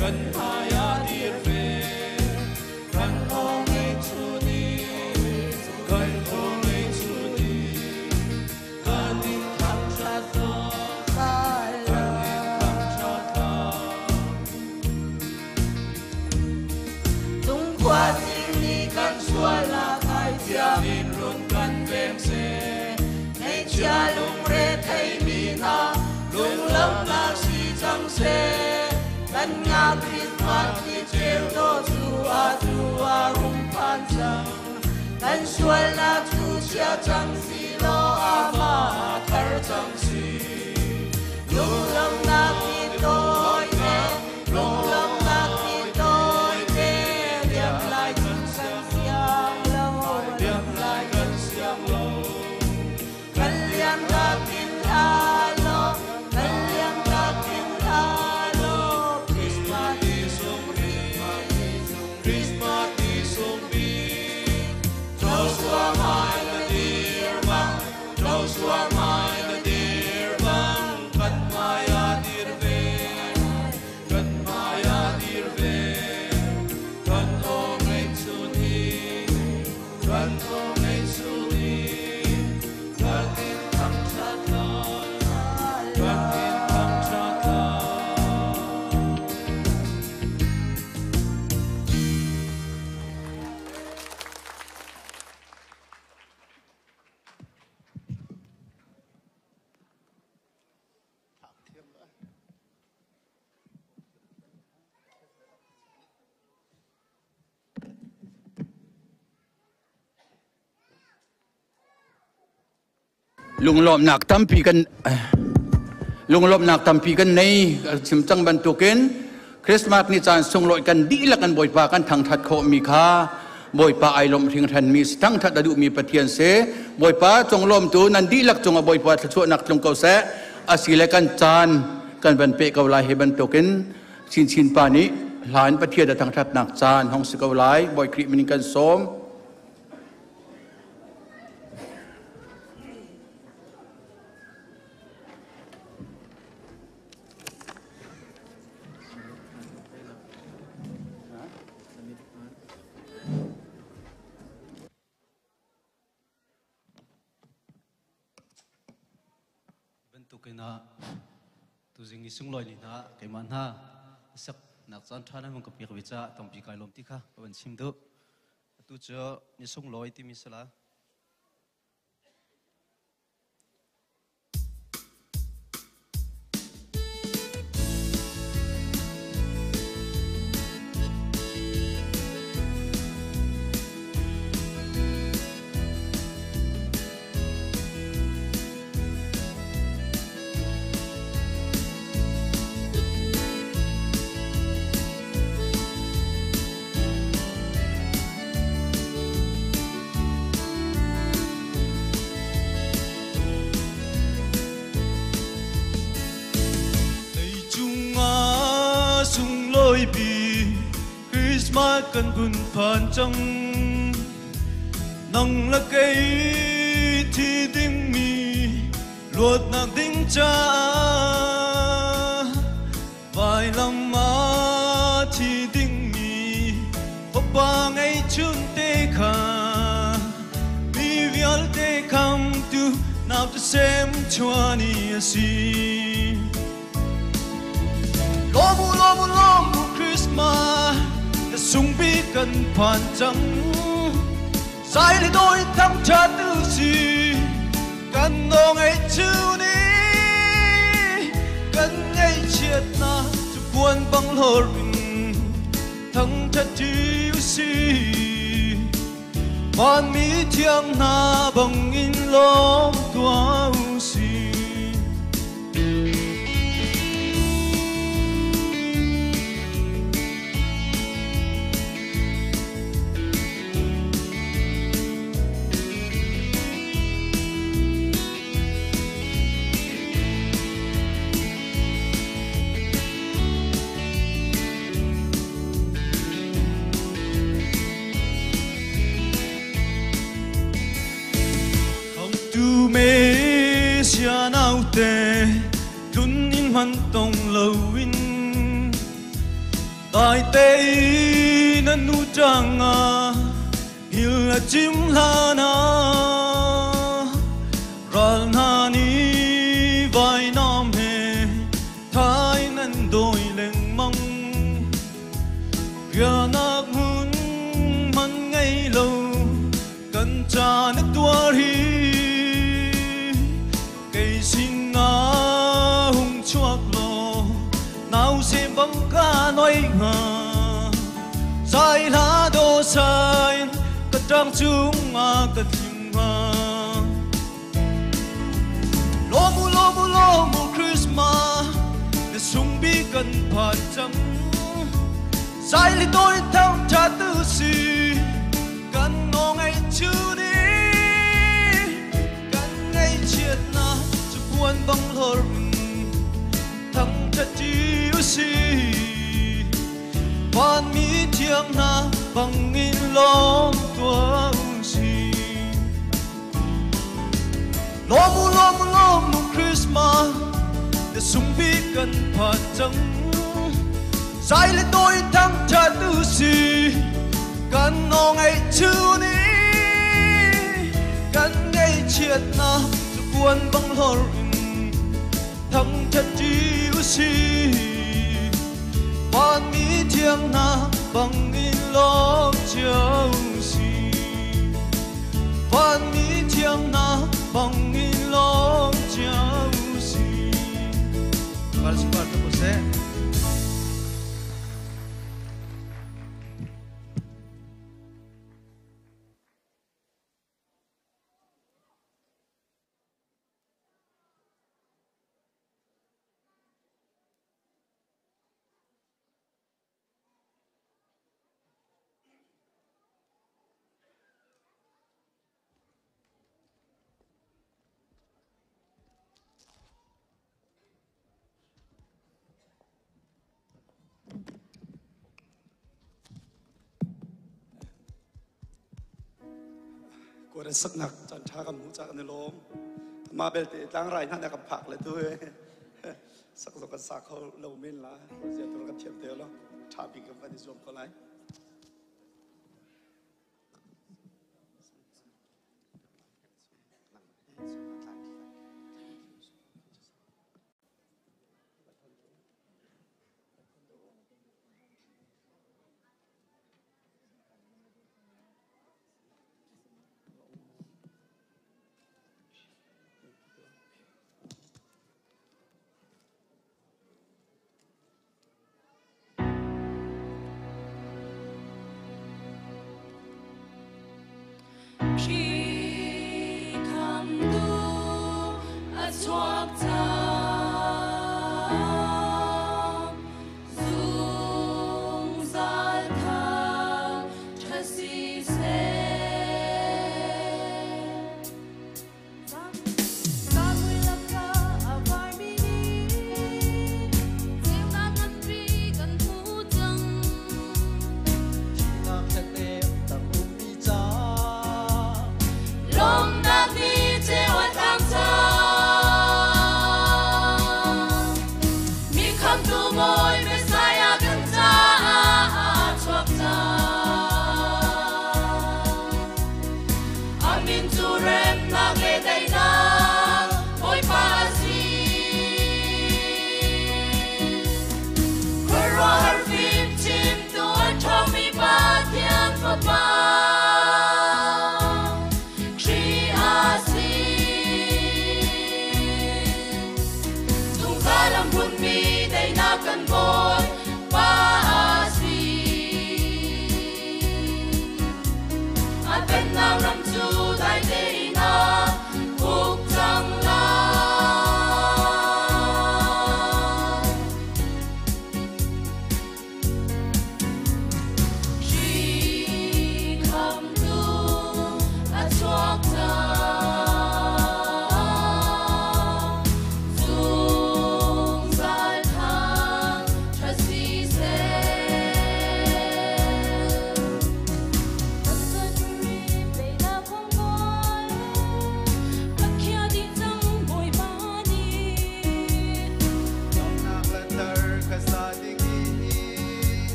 kan maya dir ve, kan ong ei chu ni, kan ong ei chu ni, kan in thang chat lo, kan in thang chat lo.
Tung khua sing ni kan suala kai
Tiang in run kan veng se,
Nei chia lung re thei mi na
lung lam na si chang se.
Kan nga Christmas ni cheu do chu a tu a rum phan chang Kan sual na chu chia chang si lo a ma
thar chang si.
Lung lam na ki toi te, lung lam na ki toi te, liam lai chun san siang lo,
Liam lai kan siang lo.
Kan liam ta kin la lo, kan liam ta kin la lo, Christmas
Ni sung bi, Christmas ni sung bi. Joshua mai na dir bang, Joshua mai na dir bang, kan maya dir ve, kan maya dir ve, kan ong ei chu ni, kan ong ei chu ni, kan in thang chat lo, kan in thang chat lo.
Lunglawmnak tampi kan lunglawmnak tampi kan nei chim cang bantukin Christmas ni caan sunglawi kan dihlak kan Bawipa kan thangthat khawhmi kha Bawipa ai lawmh hringhran mi thangthat a duhmi Pathian si. Bawipa conglawm tu nan dihlak cungah Bawipa thluachuahnak tlung ko seh. Asile kan caan kan van pe ko lai hi bantukin chinchin pa nih hlan Pathian a thangthatnak caan hong si ko lai. Bawi Khrih min in kan sawm.
Bantukin ah tuzing i sunglawi ni hna keimah hna sak nak caan ṭha nan hung ka pek ve caah tampi kai lawm ti kha ka van chim duh. Atu cu ni sunglawi timi sala.
Leicung ah sunglawi bi Christmas kan vun phan cang. Nang le kei thi dingmi luatnak ding caah vailam ah thi dingmi fapa ngeihchun te kha mi vialte khamtu nau sem chuani a si. Lomu lomu lomu Christmas na sung bi kan phan cang. Sai le doi thang cha tu si kan no ngày chu ni kan ngày chiat na chu buan bang lor in thang cha ti si van mi thiang na bang in lom tua u si. Me sia naute tlun in man tong lo in dai te na nu changa hil a chim hla na ral na ni vai nam he thai nan doi leng mang rianak mun man ngai lo kan cha na tuar hi cây xin na hung chuak lo nau xem băng ca nói ngà sai lá đô sai ka trang chung a ka thim nga lo mu lo mu lo mu Christmas để sung bi kan pha chang sai li tôi thang cha tư si kan ngô ngày chú đi kan ngày chiết na chu buồn băng lor thăng cha chi si van mi thiang na bằng in lom tua si lo mu lo mu lo mu Christmas để sung bi kan pha chang sai le tôi thăng cha tu si kan ngô ngày chú ni kan ngày chiết na chu buồn băng lor thăng cha chi si van mi thiang na bằng in lom chiếu si van mi thiang na bằng in lom chiếu si Para sa parto ko se.
Ko ran sak nak chan tha kan mu cha kan lom ma bel te tlang rai na kan phak le tu sak zo kan sa kho lo min la zia tur kan thiam te lo tha bi kan van zuam ko lai.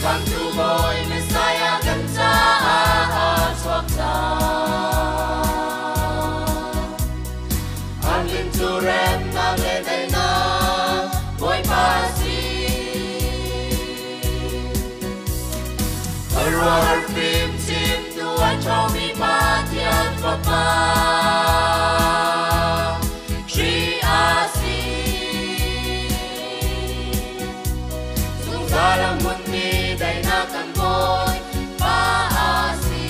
Khamtu Bawi Messiah kan caah a chuak cang. A min cu remnak le daihnak Bawipa a si. Khuaruahhar fimchimtu a ṭhawngmi Pathian Fapa Khrih a si. Zungzal a hmunmi daihnak kan Bawipa a si.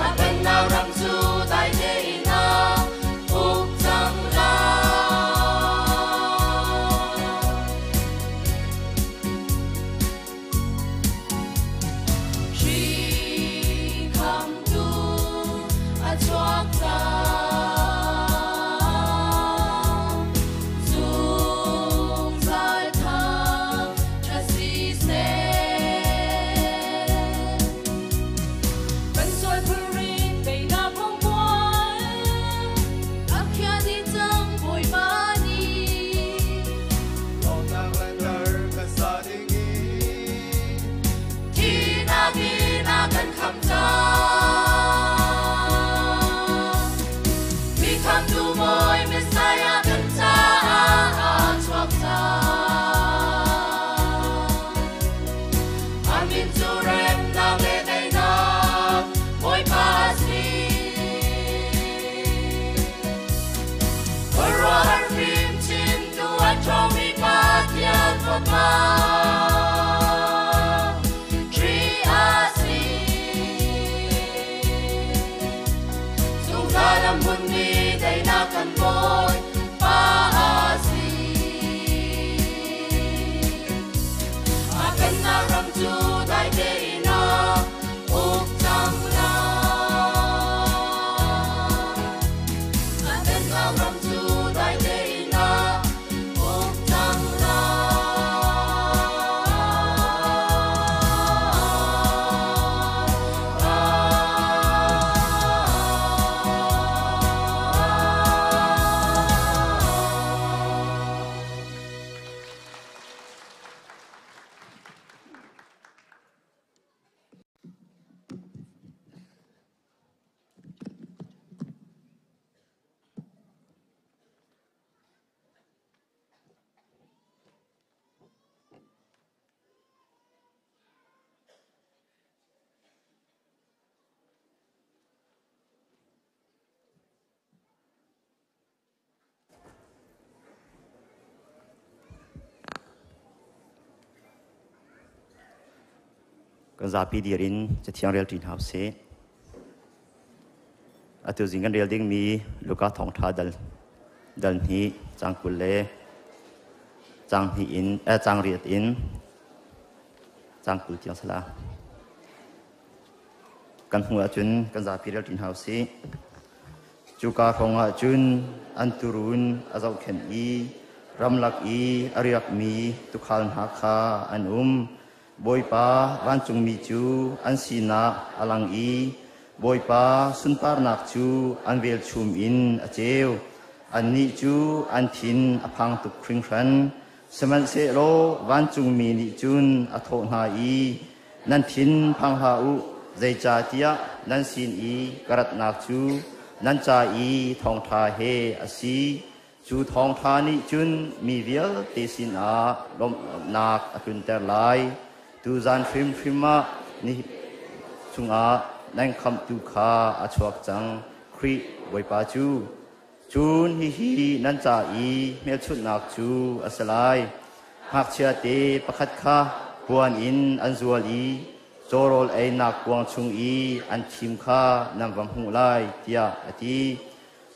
A pennak ram cu dai tein a uk cang lai. Khrih khamtu a chuak cang. Zungzal thang ṭha siseh. Kan sual phurrit teinak hongkual, a khiah dih cang Bawipa nih.
Lawmnak lanter kan sa ding i
Thihnak in a kan khamh cang. Mi khamhtu Bawi Messiah kan caah a chuak cang. A min cu remnak le daihnak Bawipa a si. Khuaruahhar fimchimtu a ṭhawngmi Pathian Fapa Khrih a si. Zungzal a hmunmi daihnak kan Bawipa a si. A pennak ram cu dai tein a uk cang lai. A pennak ram cu dai tein a uk cang lai.
Kan zapi dir in Cathiang rel ṭi hna usih. Atu zing kan rel dingmi Luka thawngṭha dal dal hnih caang 20 le caang hnih in caang riat in caang 20 tiang sala. Kan hmuh ahcun kan zapi rel ṭi hna usih. Cuka hrawng ah cun an tuurun a zohkhenh i ramlak i a riakmi tuukhal hna kha an um. Bawipa vancungmi cu an sinah a lang i Bawipa sunparnak cu an velchum in a ceu. Annih cu an thin a phang tuk hringhran. Sihmanhsehlaw vancungmi nih cun a thawh hna i, Nan thin phang hlah u, zeicahtiah nan sin i ka ratnak cu nan ca i thawngṭha he a si. Cu thawngṭha nih cun mi vialte sinah lawmhnak a tlunter lai. Tuzan hrimhrim ah ni chungah nan khamhtu kha a chuak cang, Khrih Bawipa cu. Cun hihi nan ca i hmelchunhnak cu a si lai. Ngakchiate pakhat kha puan in an zual i cawrawl einak kuang chung i an thim kha nan va hmuh lai, tiah a ti.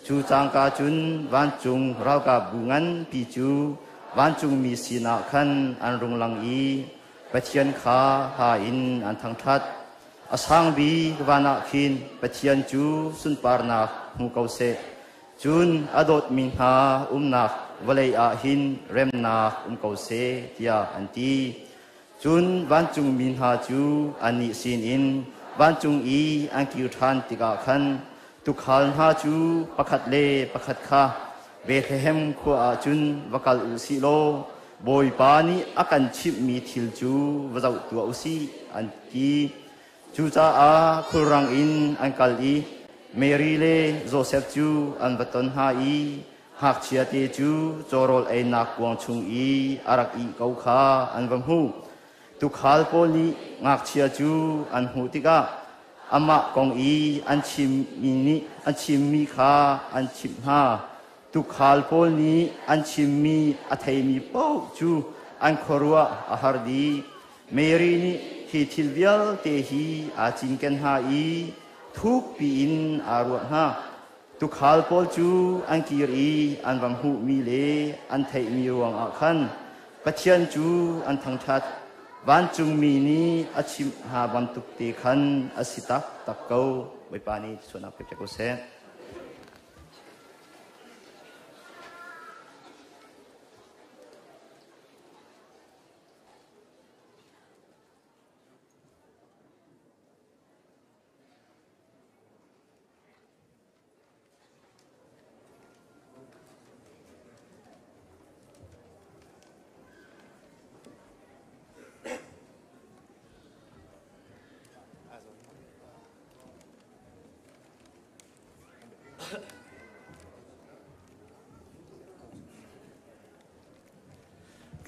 Cu cangka cun vancung ralkapbu nganpi cu vancungmi sinah khan an rung lang i Pathian kha ha in an thangṭhat. A sang bik van ah khin Pathian cu sunparnak hmu ko seh. Cun a dawtmi hna umnak vawlei ah hin remnak um ko seh, tiah an ti. Cun vancungmi hna cu annih sinin vancung i an kir ṭhan tikah khan tuukhal hna cu pakhat le pakhat kha, Bethlehem khua ah cun va kal u sih law. Bawipa nih a kan chimhmi thil cu va zoh tuah u sih, an ti. Cucaah khulrang in an kal i Mary le Josef cu an va ton hna i ngakchiate cu cawrawl einak kuang chung i a rak ih ko kha an va hmuh. Tuukhal pawl nih ngakchia cu an hmuh tikah amah kong i an chimmi nih an chimmi kha an chimh hna. Tuukhal pawl nih an chimmi a theimi paoh cu an khuaruah a har dih. Mary nih hi thil vialte hi aa cinken hna i thukpi in aa ruah hna. Tuukhal pawl cu an kir i an va hmuhmi le an theihmi ruangah khan Pathian cu an thangṭhat. Vancungmi nih a chimh hna bantuk te khan a si taktak ko. Bawipa nih sualnak pe ko seh.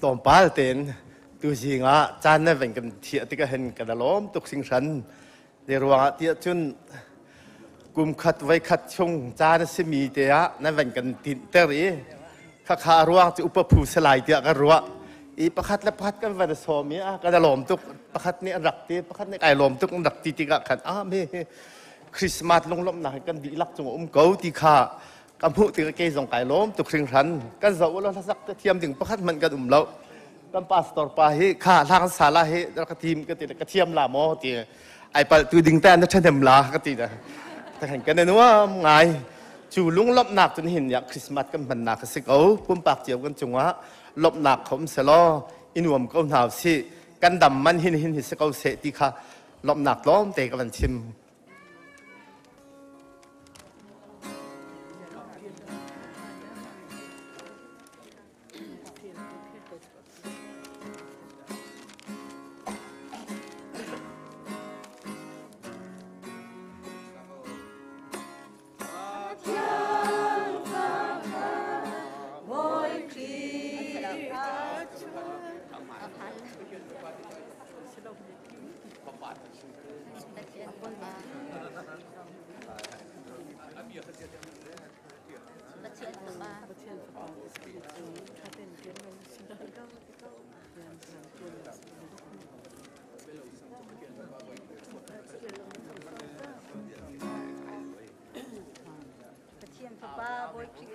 Tlawmpal tein tuzing ah caan na van kan thiah tikah hin kan lawm tuk hringhran. Te ruangah tiah cun kum khat voi khat chung caan a simi te ah na van kan tinhter i khakha a ruang cu upa phu salai tiah kan ruah i pakhat le pakhat kan van sawm i a kan lawm tuk pakhat nih an rak ti pakhat nih kai lawm tuk an rak ti tikah khan ah me Christmas lunglawmhnak hi kan dihlak cung um ko ti kha ka hmuh tikah kei zong kai lawm tuk hringhran. Kan zoh lo hlasak te thiam ding pakhat hmanh kan um lo. Kan pastor pa hi kha hlang sala hi ka tim ka ti ka thiam la maw ti ai pal tu ding ta na ṭhahnem la ka ti na takhan kan nuam ngai. Cu lunglawmhnak cun hin ya Christmas kan hmannak a si ko. Pumpak cio kan cungah lawmhnak khom selaw i nuam ko hna si kan dam man hin hin hi si ko seh ti kha lawmhnak tlawm te ka van chim.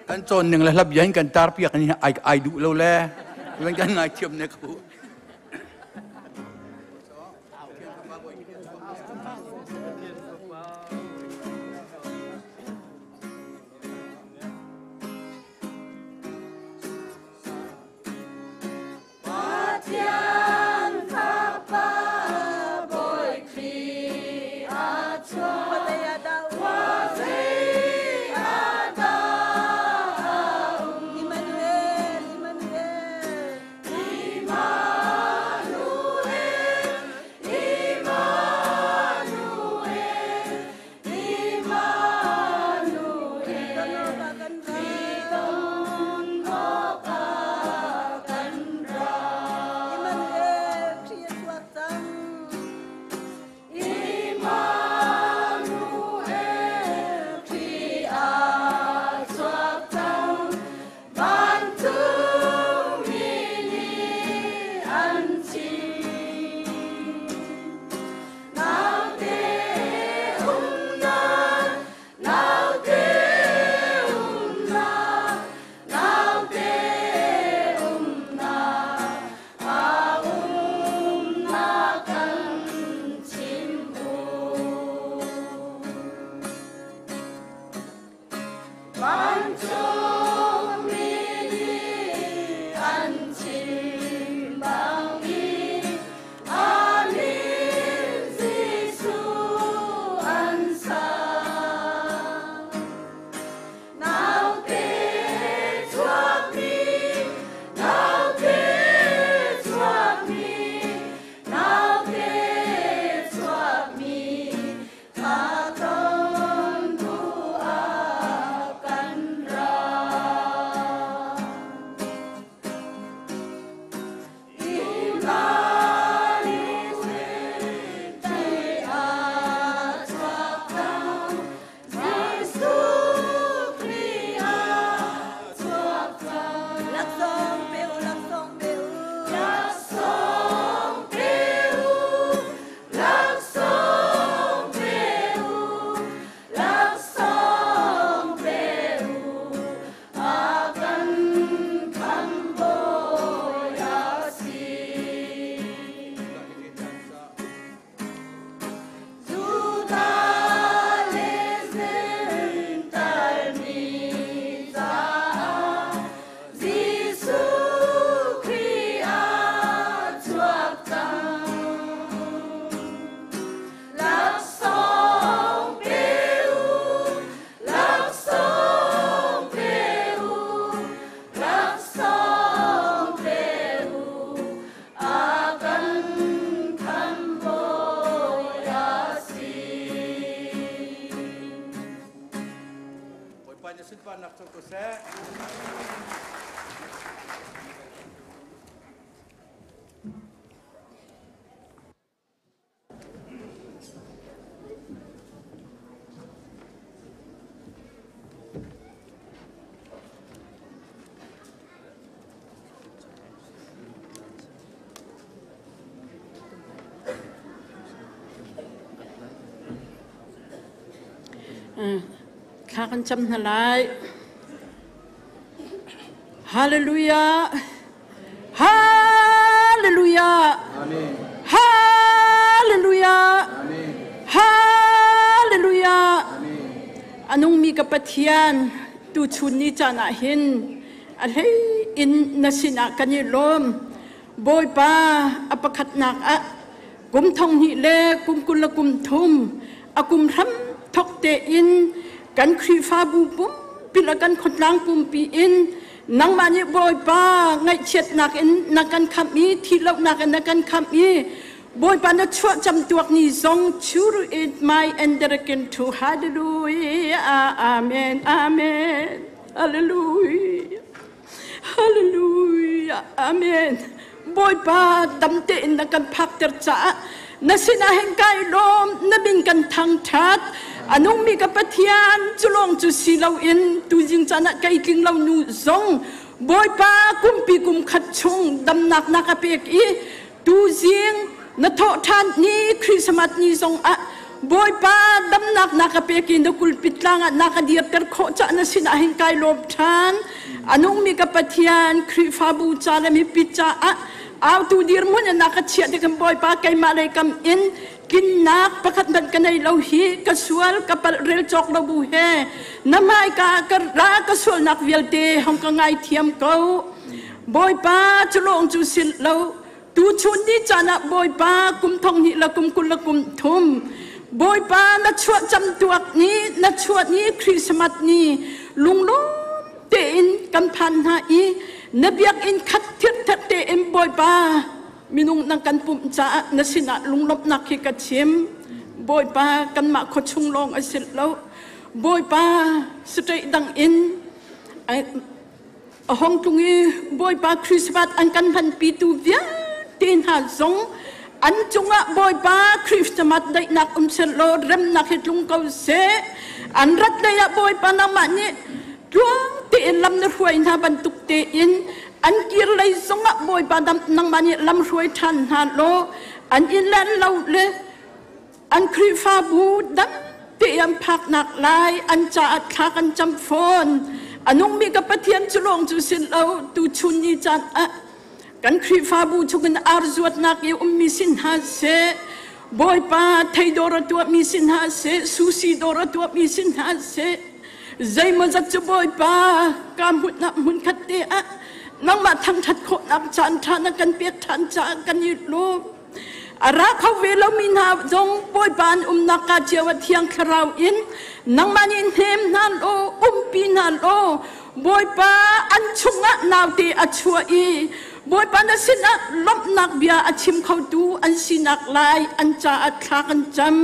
Kan cawn ning le hlap yan kan tar piak ni ai ai duh lo le kan ngai thiam ne ko.
Pathian Fapa Bawi Khrih a chuak. Khuazei ah dah a um? Emmanuel, Emmanuel.
Thla kan cam hna lai. Hallelujah. Hallelujah.
Amen.
Hallelujah.
Amen.
Hallelujah. Anung mi ka Pathian tu chun ni caan ah hin a hlei in na sinah kan i lawm. Bawipa a pakhatnak ah kum thong hnih le kum 20 le kum thum a kum hram thok tein kan Khrihfabu pumpi le kan khuatlang pumpi in nangmah nih Bawipa ngaihchiatnak in na kan khamh i thihlohnak in na kan khamh i Bawipa na chuah camtuak ni zong churu it my and to hallelujah. Amen, amen, hallelujah, hallelujah, amen. Bawipa dam tein na kan phakter caah na sinah hin kai lawm, na min kan thangthat. Anungmi ka Pathian, culong cu si loin tuzing caan ah kei tling lo nu zong Bawipa kumpi kum khat chung damnak na ka pek i tuzing na thawh ṭhan ni Christmas ni zong ah Bawipa damnak na ka pek i na kulpit tlang ah na ka dirter khawh cah na sinah hin kai lawm ṭhan. Anungmi ka Pathian, Khrihfabu ca le mipi caah autu dirhmun in na ka chiah tik in Bawipa keimah lei kam in tlinnak pakhat hmanh ka nei lo hi, ka sual ka palh rel cawk lo bu he na hmaika ka ra, ka sualnak vialte hong ka ngaithiam ko. Bawipa, culawng cu sil lo, tu chun ni caan ah Bawipa kum thong hnih le kum 20 le kum thum Bawipa na chuah camtuak ni, na chuah ni Christmas ni lunglawm tein kan phan hna i na biakinn khat thirthat tein Bawipa minung nang kan pumh caah na sinah lunglawmhnak hi ka chim. Bawipa, kanmah khuachung lawng a si lo, Bawipa, state dang in a hong tlung i Bawipa Christmas an kan hmanpitu vialte hna zong an cungah Bawipa Christmas daihnak um seh law remnak hi tlung ko seh. An rat lei ah Bawipa nangmah nih tluang tein lam na hruai hna bantuk tein an kir lei zongah Bawipa nangmah nih lam hruai ṭhan hna law an inn le an lo le an Khrihfabu dam te an phaknak lai an caah thla kan cam fawn. Anungmi ka Pathian, cu lawng cu sin lo, tu chun ni caan ah kan Khrihfabu chungin ar zuatnak i ummi sin hna seh, Bawipa, theidawr a tuahmi sin hna seh, sushi dawr a tuahmi sin hna seh, zeimawzat cu Bawipa ka hmunah hmun khat te ah nangmah thangṭhat khawhnak caan ṭha na kan pek ṭhan caah kan i lawm. A ra kho ve lomi hna zong Bawipa an umnak ka cio ah Thiang Thlarau in nangmah nih hnem hna law umpi hna law Bawipa an chungah naute a chuah i Bawipa na sinah lawmhnak bia a chim khotu an sinak lai an caah thla kan cam.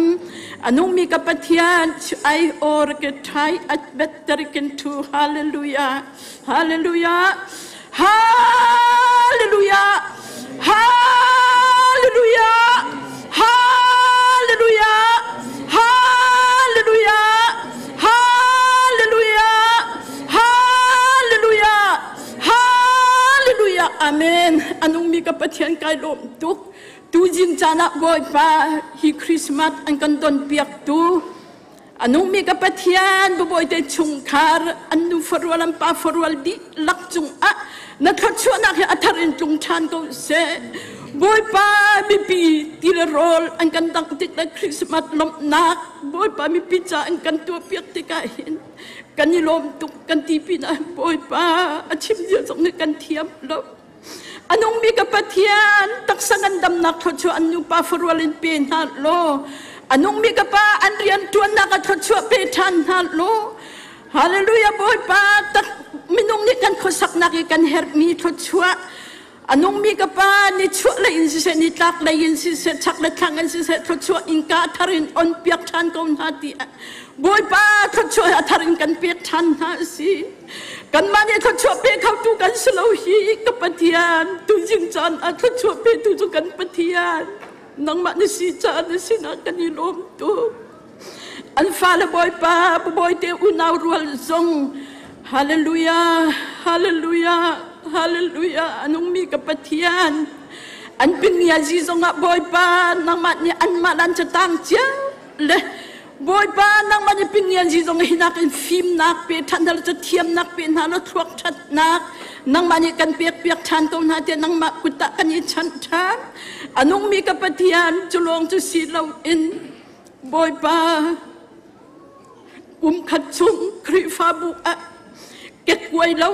Anungmi ka Pathian, ai or ke thai at betterikin thu. Hallelujah, hallelujah, hallelujah, hallelujah, hallelujah, hallelujah, hallelujah, hallelujah, hallelujah, amen. Anungmi ka Pathian, kai lawm tuk. Tu jing caan ah Bawipa hi Christmas an kan don piak tu anungmi ka Pathian, babawi te chungkhar an nu farual an pa farual dihlak cungah na thluachuahnak hi a thar in tlung ṭhan ko seh. Bawipa, mipi ti le rawl an kan dangh tik le Christmas lawmhnak Bawipa mipi ca an kan tuahpiak tikah hin kan i lawm tuk kan ti pinah Bawipa a chim zia zong nih kan thiam lo. Anungmi ka Pathian, taksa ngandamnak thluachuah an nupa farual in pe hna law anungmi ka Pa an rian ṭuannak a thluachuah pe ṭhan hna law. Hallelujah. Bawipa, tak minung nih kan khuasaknak i kan herhmi thluachuah anungmi ka Pa ni chuah lei in siseh, ni tlak lei in siseh, chak le thlang in siseh, thluachuah innka thar in on piak ṭhan ko hna ti Bawipa thluachuah a thar in kan pek ṭhan hna a si. Kanmah nih thluachuah pe khotu kan si lo hi ka Pathian. Tuzing caan ah thluachuah petu cu kan Pathian nangmah na si caah na sinah kan i lawm tuk. An fale Bawipa, bawite unau rual zong, hallelujah, hallelujah, hallelujah. Anungmi ka Pathian, an pingya zi zongah Bawipa nangmah nih anmah lan catang cia le Bawipa nangmah nih pinian zi zong hinak in fimnak pe ṭhan hna law cathiamnak pe hna law thluak ṭhatnak nangmah nih kan pek piak ṭhan ko hna tiah nangmah kut ah kan i chanh ṭhan. A nungmi ka Pathian cu lawng cu si loin Bawipa kum khat chung Khrihfabu ah kekkuai lo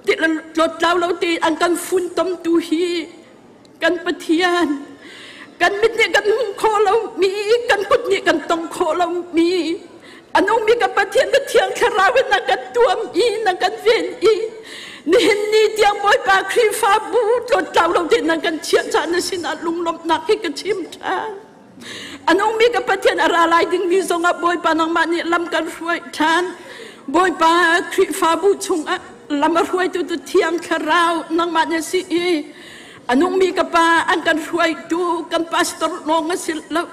ti tlawttlau lo ti an kan funtomtu hi kan Pathian kan mit nih kan hmuh khawh lomi kan kut nih kan tong khawh lomi a nungmi kan Pathian na thiang thlarau in na kan tuam i na kan ven i nihin ni tiang Bawipa Khrihfabu tlawttlau lo tein na kan chiah caah na sinah lunglawmhnak hi ka chim ṭhan. A nungmi ka Pathian a ra lai dingmi zongah Bawipa nangmah nih lam kan hruai ṭhan. Bawipa Khrihfabu chungah lam a hruaitu tu Thiang Thlarau nangmah na si i a nungmi ka Pa an kan hruaitu kan pastor lawng a si lo.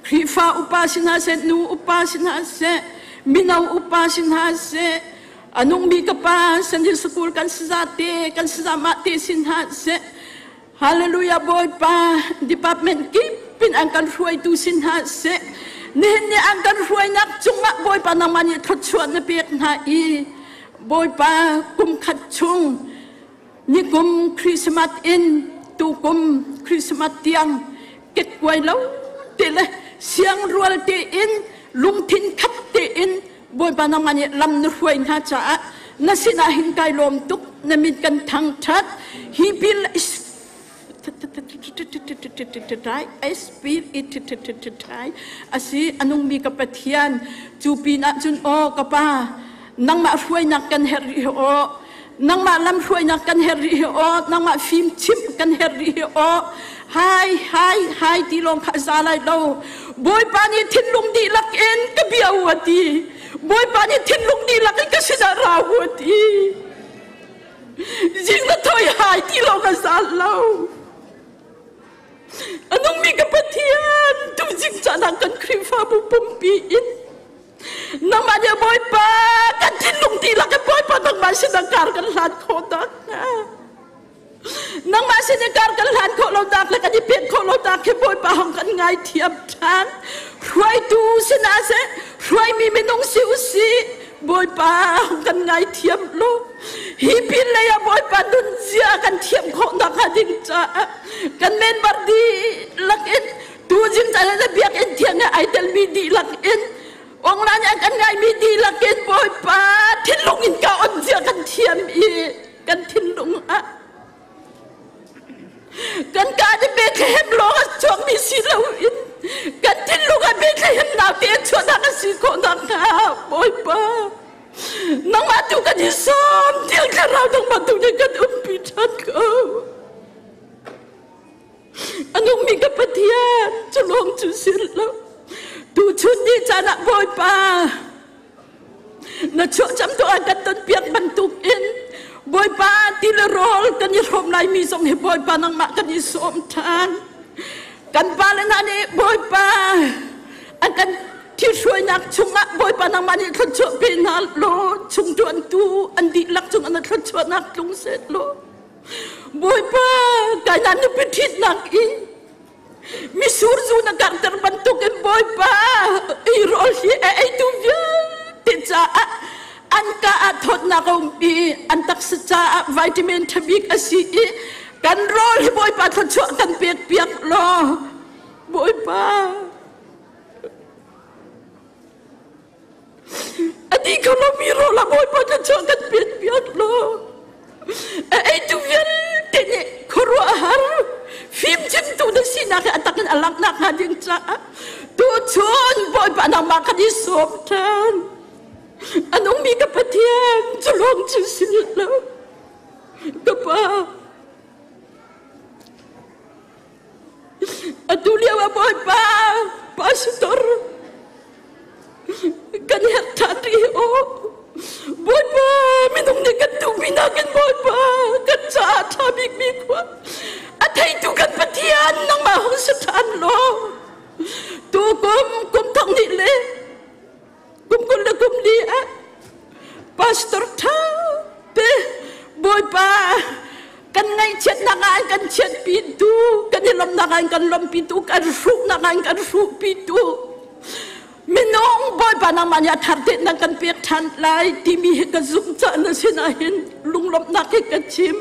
Khrihfa upa si hna seh, nu upa si hna seh, mino upa si hna seh, a nungmi ka Pa Sunday School kan saza te, kan sazamah te si hna seh, Hallelujah Bawipa department kip in an kan hruaitu si hna seh. Nihin ni an kan hruainak cungah Bawipa nangmah nih thluachuah na pek hna i Bawipa kum khat chung nikum Christmas in tukum Christmas tiang ketkuai lo te le siangrual tein lungthin khat tein Bawipa nangmah nih lam na hruai hna caah na sinah hin kai lawm tuk na min kan thangṭhat hi bil asi anungmi ka Pathian cu pinah cun aw ka pa nangmah hruainak kan herh rih hi aw nangmah lam hruainak kan herh rih hi aw nangmah fim chimh kan herh rih hi aw hai hai hai ti lawng kha za lai lo Bawipa nih thinlung dihlak in ka bia u a ti Bawipa nih thinlung dihlak in ka sinah ra u a ti zing na thoi hai ti lawng a za lo a nungmi ka Pathian tu zing caan ah kan Khrihfabu pumpi in nangmah nih Bawipa kan thinlung dihlak in Bawipa nangmah sinah kar kan hlan khawh nakhnga Nangmah sin i kar kan hlan khawh lo nak le kan i pek khawh lo nak khi Bawipa hong kan ngaithiam ṭhan. Hruaitu sinah seh, hruaimi minung si usih, Bawipa hong kan ngaithiam lo. Hi pin lei ah Bawipa nunzia kan thiam khawh nakhnga ding caah kan member dihlak in tuzing caan ah biakinn thiang he ai telmi dihlak in online ah kan ngaimi dihlak in Bawipa thinlung in ka on zia kan thiam i kan thinlung ah kan ka nih Bethlehem lawng a chuakmi si loin kan thinlung ah Bethlehem naute a chuahnak a si khawh nakhnga Bawipa nangmah tu kan i sawm Thiang Thlarau nangmah tu nih kan umpi ṭhan ko a nungmi ka Pathian cu lawng cu si lo tuchun ni caan ah Bawipa Na chuahcam tu an kan tonpiak bantuk in Bawipa ti le rawl kan i hrawm laimi zong hi Bawipa nangmah kan i sawm ṭhan. Kan pa le hna nih Bawipa an kan thihruainak chungah Bawipa nangmah nih thluachuah pe hna law chung ṭuantu an dihlak cungah na thluachuahnak tlung seh law Bawipa kai na nupi ṭhitnak in Misur zu na karhter bantukin Bawipa ei rawl hi a eitu vialte caah an ka ah thawtnak a um i an taksa caah vitamin ṭha bik a si i kan rawl hi Bawipa thluachuah kan pek piak law Bawipa a ti kho lomi rawl ah Bawipa thluachuah kan pek piak law a eitu vialte nih khuaruahhar fimchimtu na sinak hi a tak in a langhnak hnga ding caah tuchun Bawipa nangmah kan i sawm ṭhan a nungmi ka Pathian cu lawng cu si lo ka pa Atu lio ah Bawipa pastor kan herh ṭhan rih aw. Bawipa minung nih kan duhmi nakin Bawipa kan caah ṭha bikmi khua a theitu kan Pathian nangmah hung si ṭhan law tukum kum thong hnih le kum 20 le kum li ah pastor ṭha te Bawipa kan ngaihchiatnak ah an kan chiatpitu kan i lawmhnak ah an kan lawmhpitu kan hruhnak ah an kan hruhpitu. Minung Bawipa nangmah nih a thar te nan kan pek ṭhan lai timi hi ka zumh caah na sinah hin lunglawmhnak hi ka chim.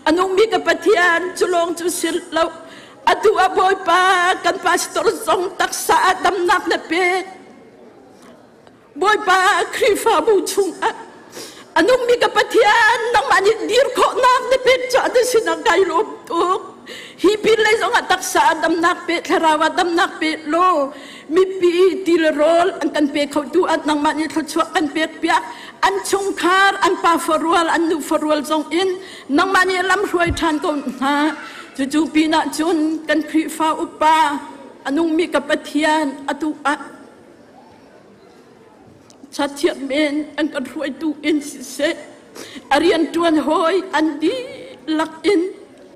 A nungmi ka Pathian cu lawng cu si lo. Atu ah Bawipa kan pastor zong taksa ah damnak na pek. Bawipa Khrihfabu chungah a nungmi ka Pathian nangmah nih dir khawhnak na pek caah na sinah kai lawm tuk. Hi pin lei zongah taksa ah damnak pe, thlarau ah damnak pe law mipi ti le rawl an kan pe khotu ah nangmah nih thluachuah kan pek piak. An chungkhar, an pa farual, an nu farual zong in nangmah nih lam hruai ṭhan ko hna. Cucu pinah cun kan Khrihfa upa a nungmi ka Pathian atu ah Chathiam men an kan hruaitu in siseh, a rianṭuan hawi an dihlak in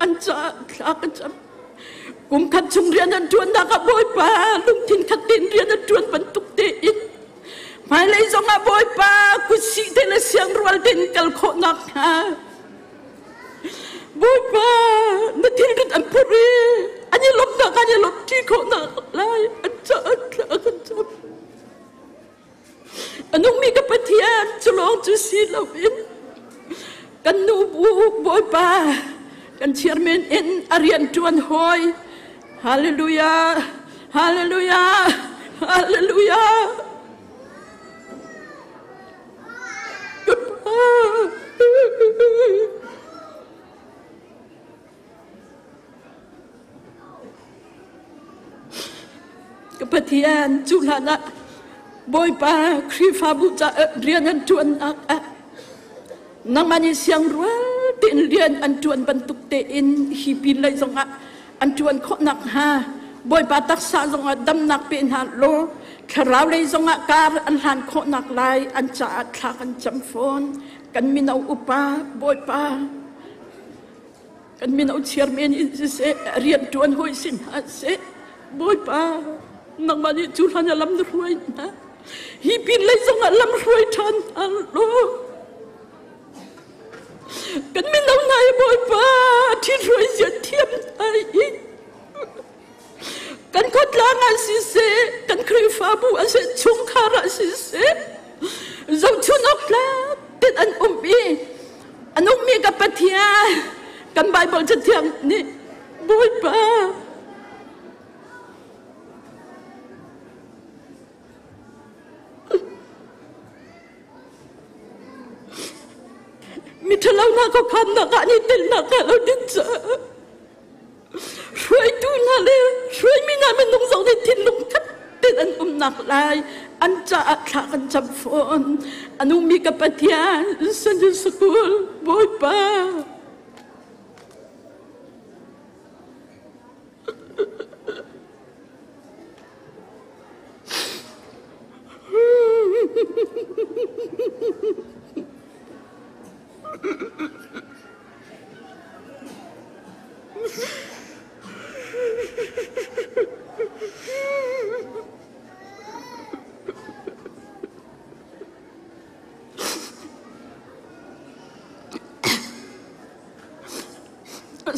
an caah thla ka cam. Kum khat chung rian an ṭuannak ah Bawipa lungthin khat tein rian an ṭuan bantuk tein hmailei zongah Bawipa kutsih te le siangrual tein kal khawh nakhnga Bawipa na thilrit an phurh i an i lawmhnak an i lawmhṭi khawh nak lai an caah thla kan cam. A nungmi ka Pathian cu lawng cu si loin kan nu bu Bawipa kan chairman in a rian ṭuan hawi. Hallelujah! Hallelujah! Hallelujah! Ka Pathian cu hlan ah Bawipa Khrihfabu caah rian an ṭuannak ah nangmah nih siangrual tein rian an ṭuan bantuk tein hi pin lei zongah an ṭuan khawh nakhnga Bawipa taksa zongah damnak pe hna law thlarau lei zongah kar an hlan khawh nak lai an caah thla kan cam fawn. Kan mino upa Bawipa kan mino chairman in siseh rian ṭuan hawi si hna seh Bawipa nangmah nih cu hlan ah lam na hruai hna hi pin lei zongah lam hruai ṭhan hna law kan mino hna hi Bawipa ṭhithruai zia thiam hna i kan khuatlang ah siseh kan Khrihfabu ah seh chungkhar ah siseh zohchun awk tlak ten an um i an ummi ka Pathian kan Bible cathiang nih Bawipa Miṭhalo hna khuakhannak ah an i telnak hnga lo ding caah hruaitu hna le hruaimi hna minung zong nih thinlung khat tein an umnak lai an caah thla kan cam fawn. A nungmi ka Pathian, Sunday School Bawipa.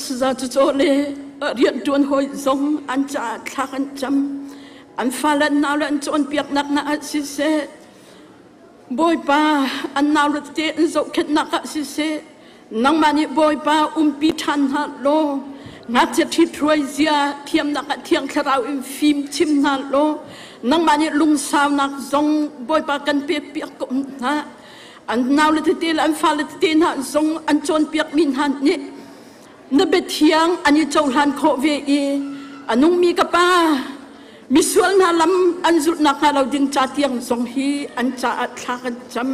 Saza cu caw le rianṭuan hawi zong an caah thla kan cam. An fale an naule an cawnpiaknak hna ah siseh, Bawipa an naule tete an zohkhenhnak ah siseh, nangmah nih Bawipa umpi ṭhan hna law, ngakchia ṭhithruai zia thiamnak ah Thiang Thlarau in fim chim hna law, nangmah nih lungsaunak zong Bawipa kan pekpiak ko hna. An naule tete le an fale tete hna zong an cawnpiakmi hna nih na biathiang an i cohlan khawh ve i a nungmi ka pa misual hna lam an zulh nakhnga lo ding ca tiang zong hi an caah thla kan cam.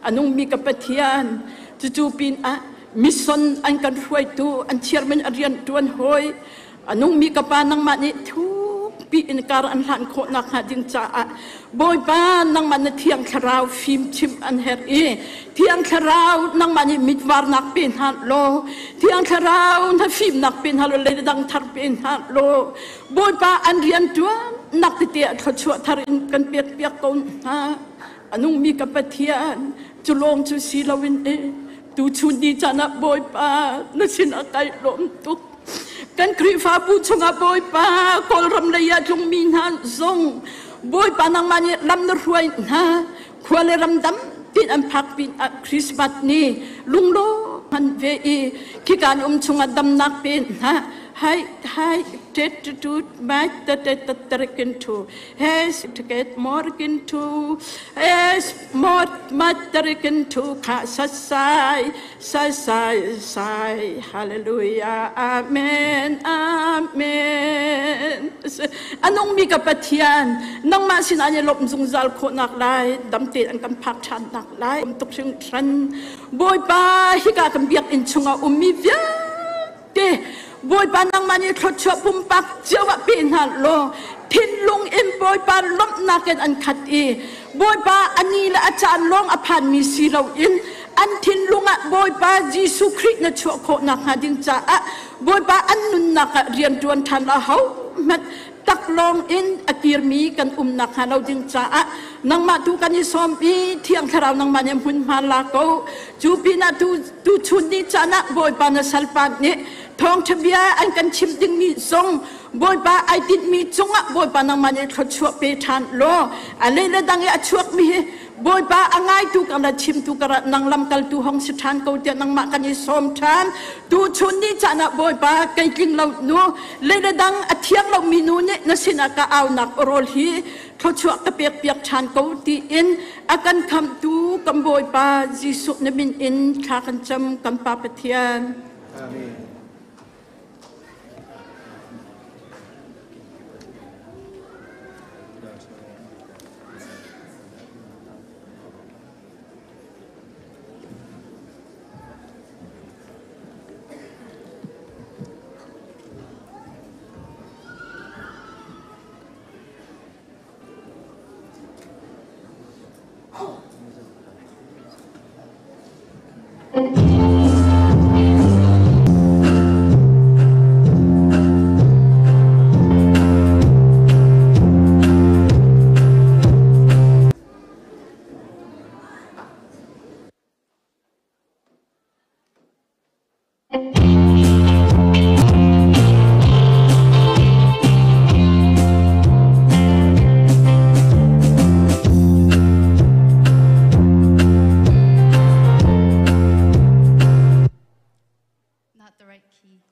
A nungmi ka Pathian cucu pin ah mission an kan hruaitu an chairman a rian ṭuan hawi A nungmi ka Pa nangmah nih thukpi in kar an hlan khawh nakhnga ding caah Bawipa nangmah na Thiang Thlarau fimchimh an herh i Thiang Thlarau nangmah nih mitvarnak pe hna law Thiang Thlarau na fimnak pe hna law leidang thar pe hna law Bawipa an rian ṭuannak tete ah thluachuah thar in kan pekpiak ko hna. A nungmi ka Pathian cu lawng cu si loin e tuchun ni caan ah Bawipa na sinah kai lawm tuk. Kan Khrihfabu chungah Bawipa Kawlram lei ah tlungmi hna zong Bawipa nangmah nih lam na hruai hna. Khua le ram dam tin an phak pin ah Christmas ni lunglawm an ve i khika an um chungah damnak pe hna. Hai hai tet tut mai ta te ta terkin thu hes ticket morkin thu es mot mat terkin thu kha sa sai sai sai sai hallelujah amen amen. Anung mi ka Pathian nangmah sin an i lawmh zungzal khawhnak lai damte an kan phak ṭhan nak lai tuk hringhran. Bawipa, hika kan biakinn chungah ummi vialte Bawipa nangmah nih thluachuah pumpak cio ah pe hna law thinlung in Bawipa lawmhnak in an khat i Bawipa a ni le a caan lawng a phanmi si loin an thinlung ah Bawipa Jesuh Khrih na chuah khawh nakhnga ding caah Bawipa an nunnak ah rian ṭuan ṭhan a ho hmanh taklawng in a kirmi kan um nakhnga lo ding caah nangmah tu kan i sawm i Thiang Thlarau nangmah nih hmunhma la ko. Cu pinah tu tu chun ni caan ah Bawipa na salpa nih thawngṭha bia an kan chim dingmi zong Bawipa ai tinhmi cungah Bawipa nangmah nih thluachuah pe ṭhan law a le le dang i a chuakmi hi Bawipa a ngaitu ka la chimtu ka ra nang lamkaltu hong si ṭhan ko tiah nangmah kan i sawm ṭhan. Tu chun ni caan ah Bawipa kei tling lo nu le le dang a thiang lomi nu nih na sinah ka aunak rawl hi thluachuah ka pek piak ṭhan ko tiin a kan khamhtu kan Bawipa Jesuh na min in thla kan cam kan Pa Pathian.
Amen.
Not the right key.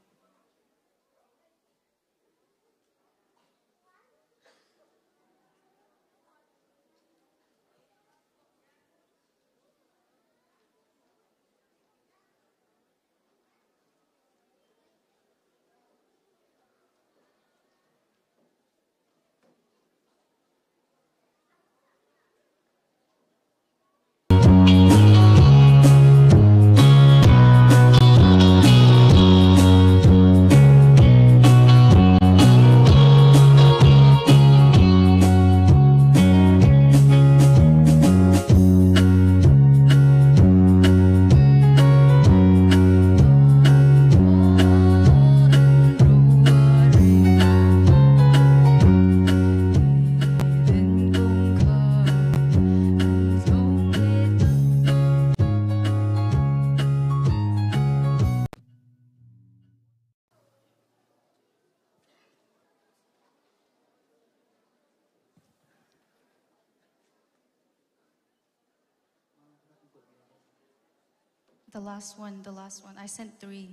The last one, the last one. I sent three.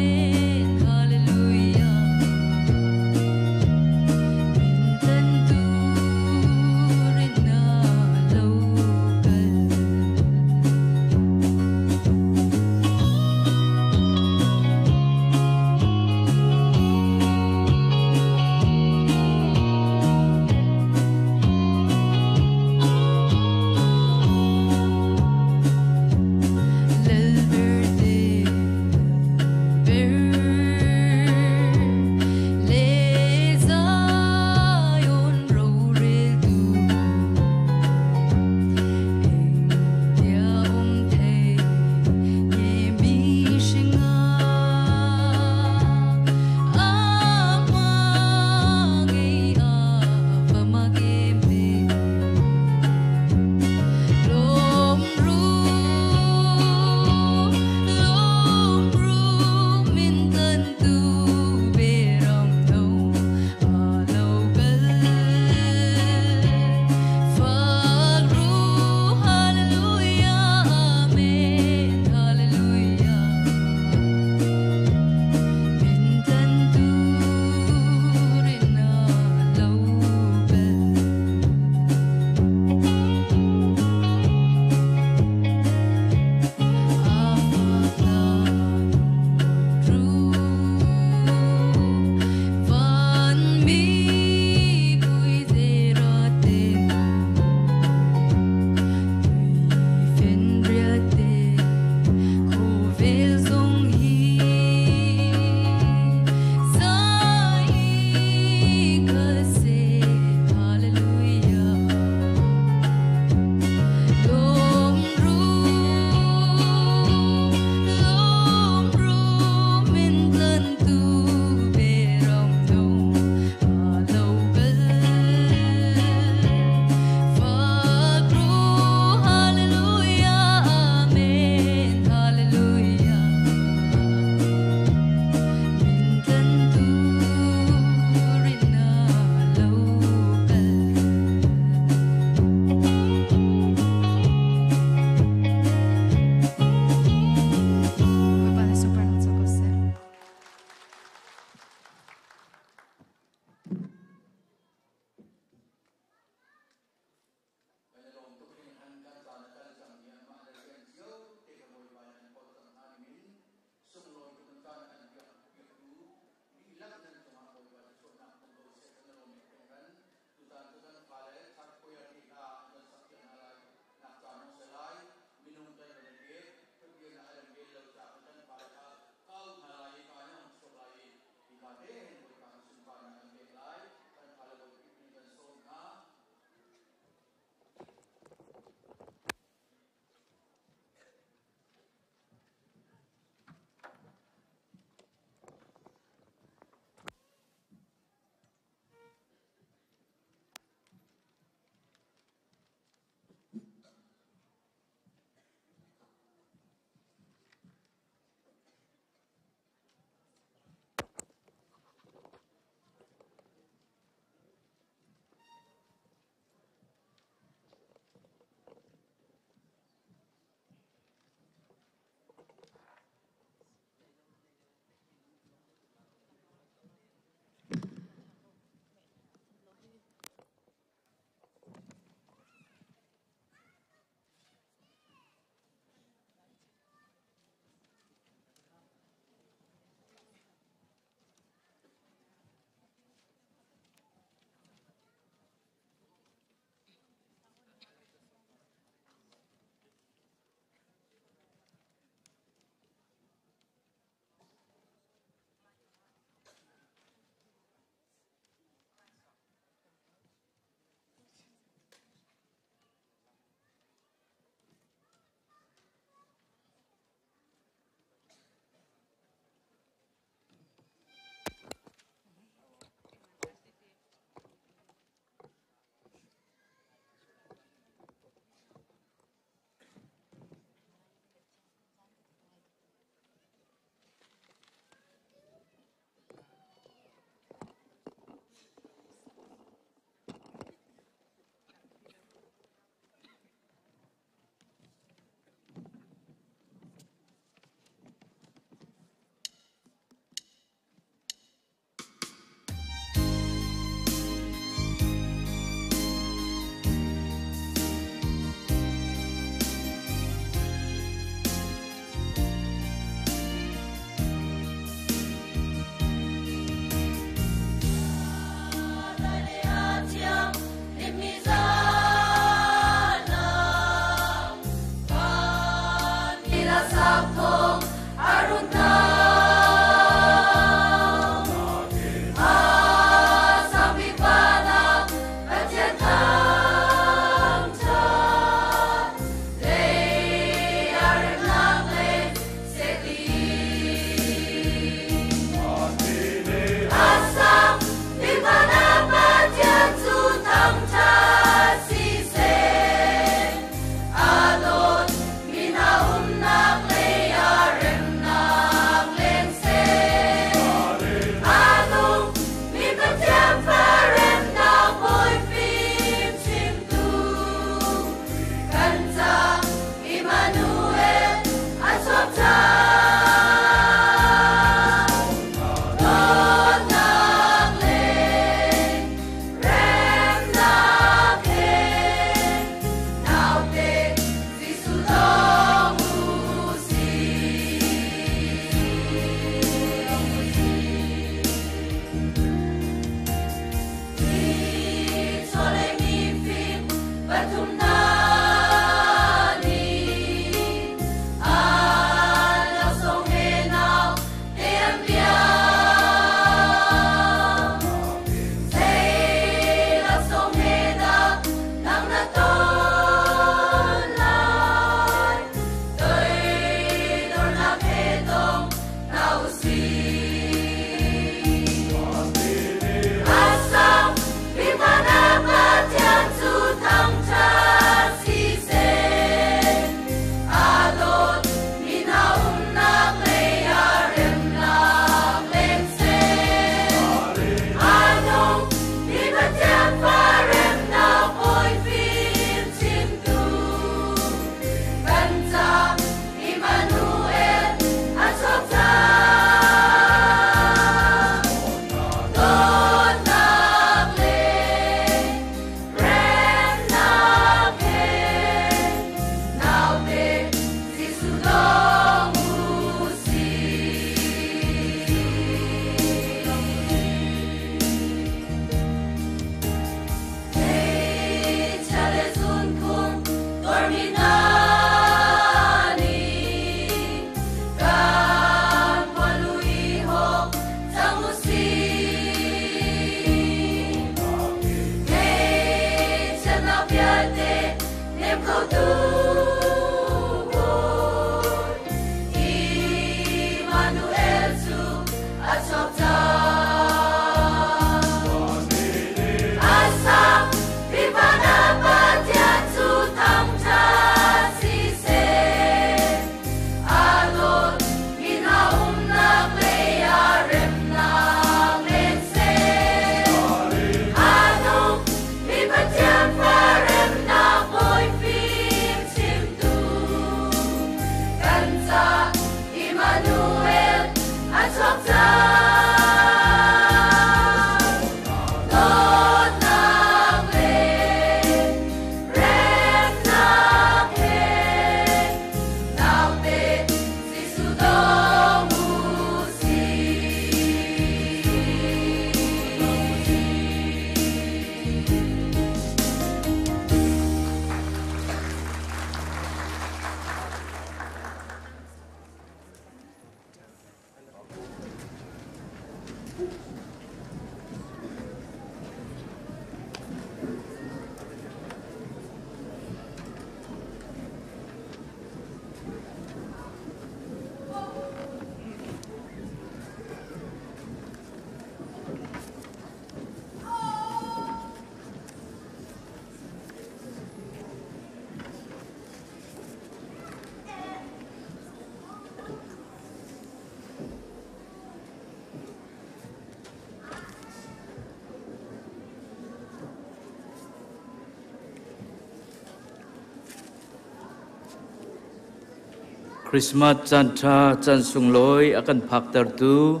Christmas caan ṭha caan sunglawi a kan phaktertu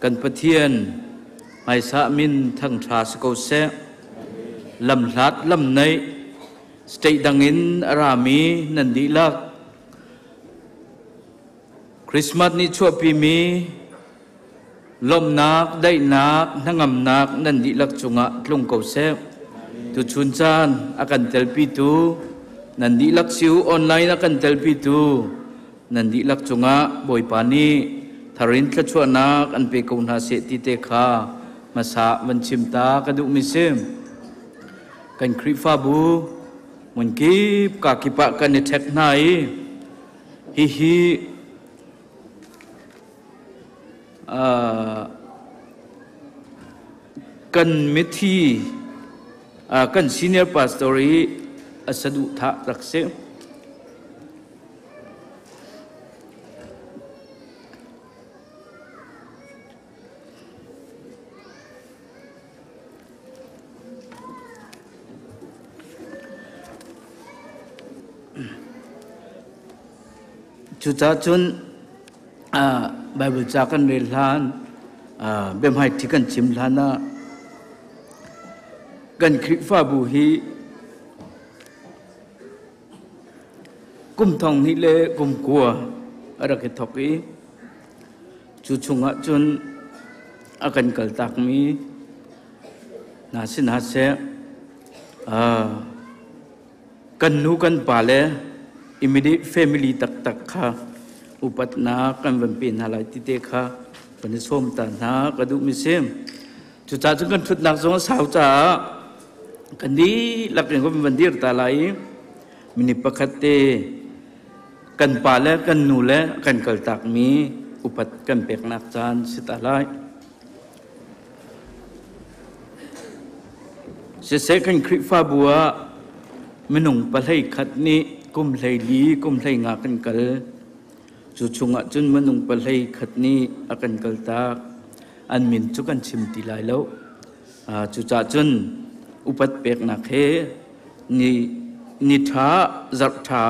kan Pathian hmaisah min thangṭha si ko seh. Lamhlat lamnaih state dang in a rami nan dihlak Christmas nih chuahpimi lawmhnak, daihnak, hnangamnak nan dihlak cungah tlung ko seh. Tuchun caan a kan telpitu nan dihlak siu online a kan telpitu nan dihlak cungah Bawipa nih tharin thluachuahnak an pe ko hna seh ti te kha hmasa van chim ta ka duhmi si. Kan Khrihfabu hmunkip ka kip ah kan i ṭhek hna i hihi kan mithi kan senior pastor i a saduhthah rak si. Cucaah cun Baibal ca kan rel hlan, biahmaiṭhi kan chim hlan ah kan Khrihfabu hi kum thong hnih le kum kua a rak i thawk i cu chungah cun a kan kaltakmi hna si hna seh. Kan nu kan pa le immediate family taktak kha upatnak kan van pe hna lai ti te kha kan i sawm ta hna ka duhmi si. Cucaah cun kan ṭhutnak zong a sau caah kan dihlak in kan van dir ta lai i minute pakhat te kan pa le kan nu le kan kaltakmi upat kan peknak caan si ta lai. Siseh kan Khrihfabu ah minung pahlei khat nih kum 14 kum 15 kan kal. Cu chungah cun minung pahlei khat nih a kan kaltak. An min cu kan chim ti lai lo. Cucaah cun upat peknak he ni ni ṭha zarh ṭha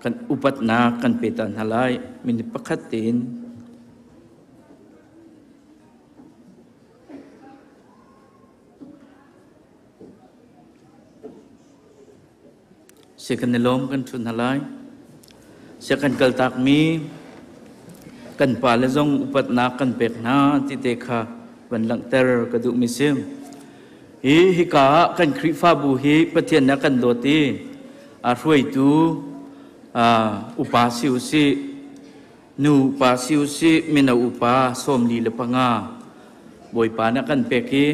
kan upatnak kan pe ta hna lai. Minute pakhat tein. Si kan i lawm kan ṭhu hna lai. Si kan kaltakmi kan pale zong upatnak kan pek hna ti te kha van langhter ka duhmi si. Hi hika ah kan Khrihfabu hi Pathian nih a kan dawt i a hruaitu upa si usih Nu upa si usih mino upa 45 Bawipa nih a kan pek i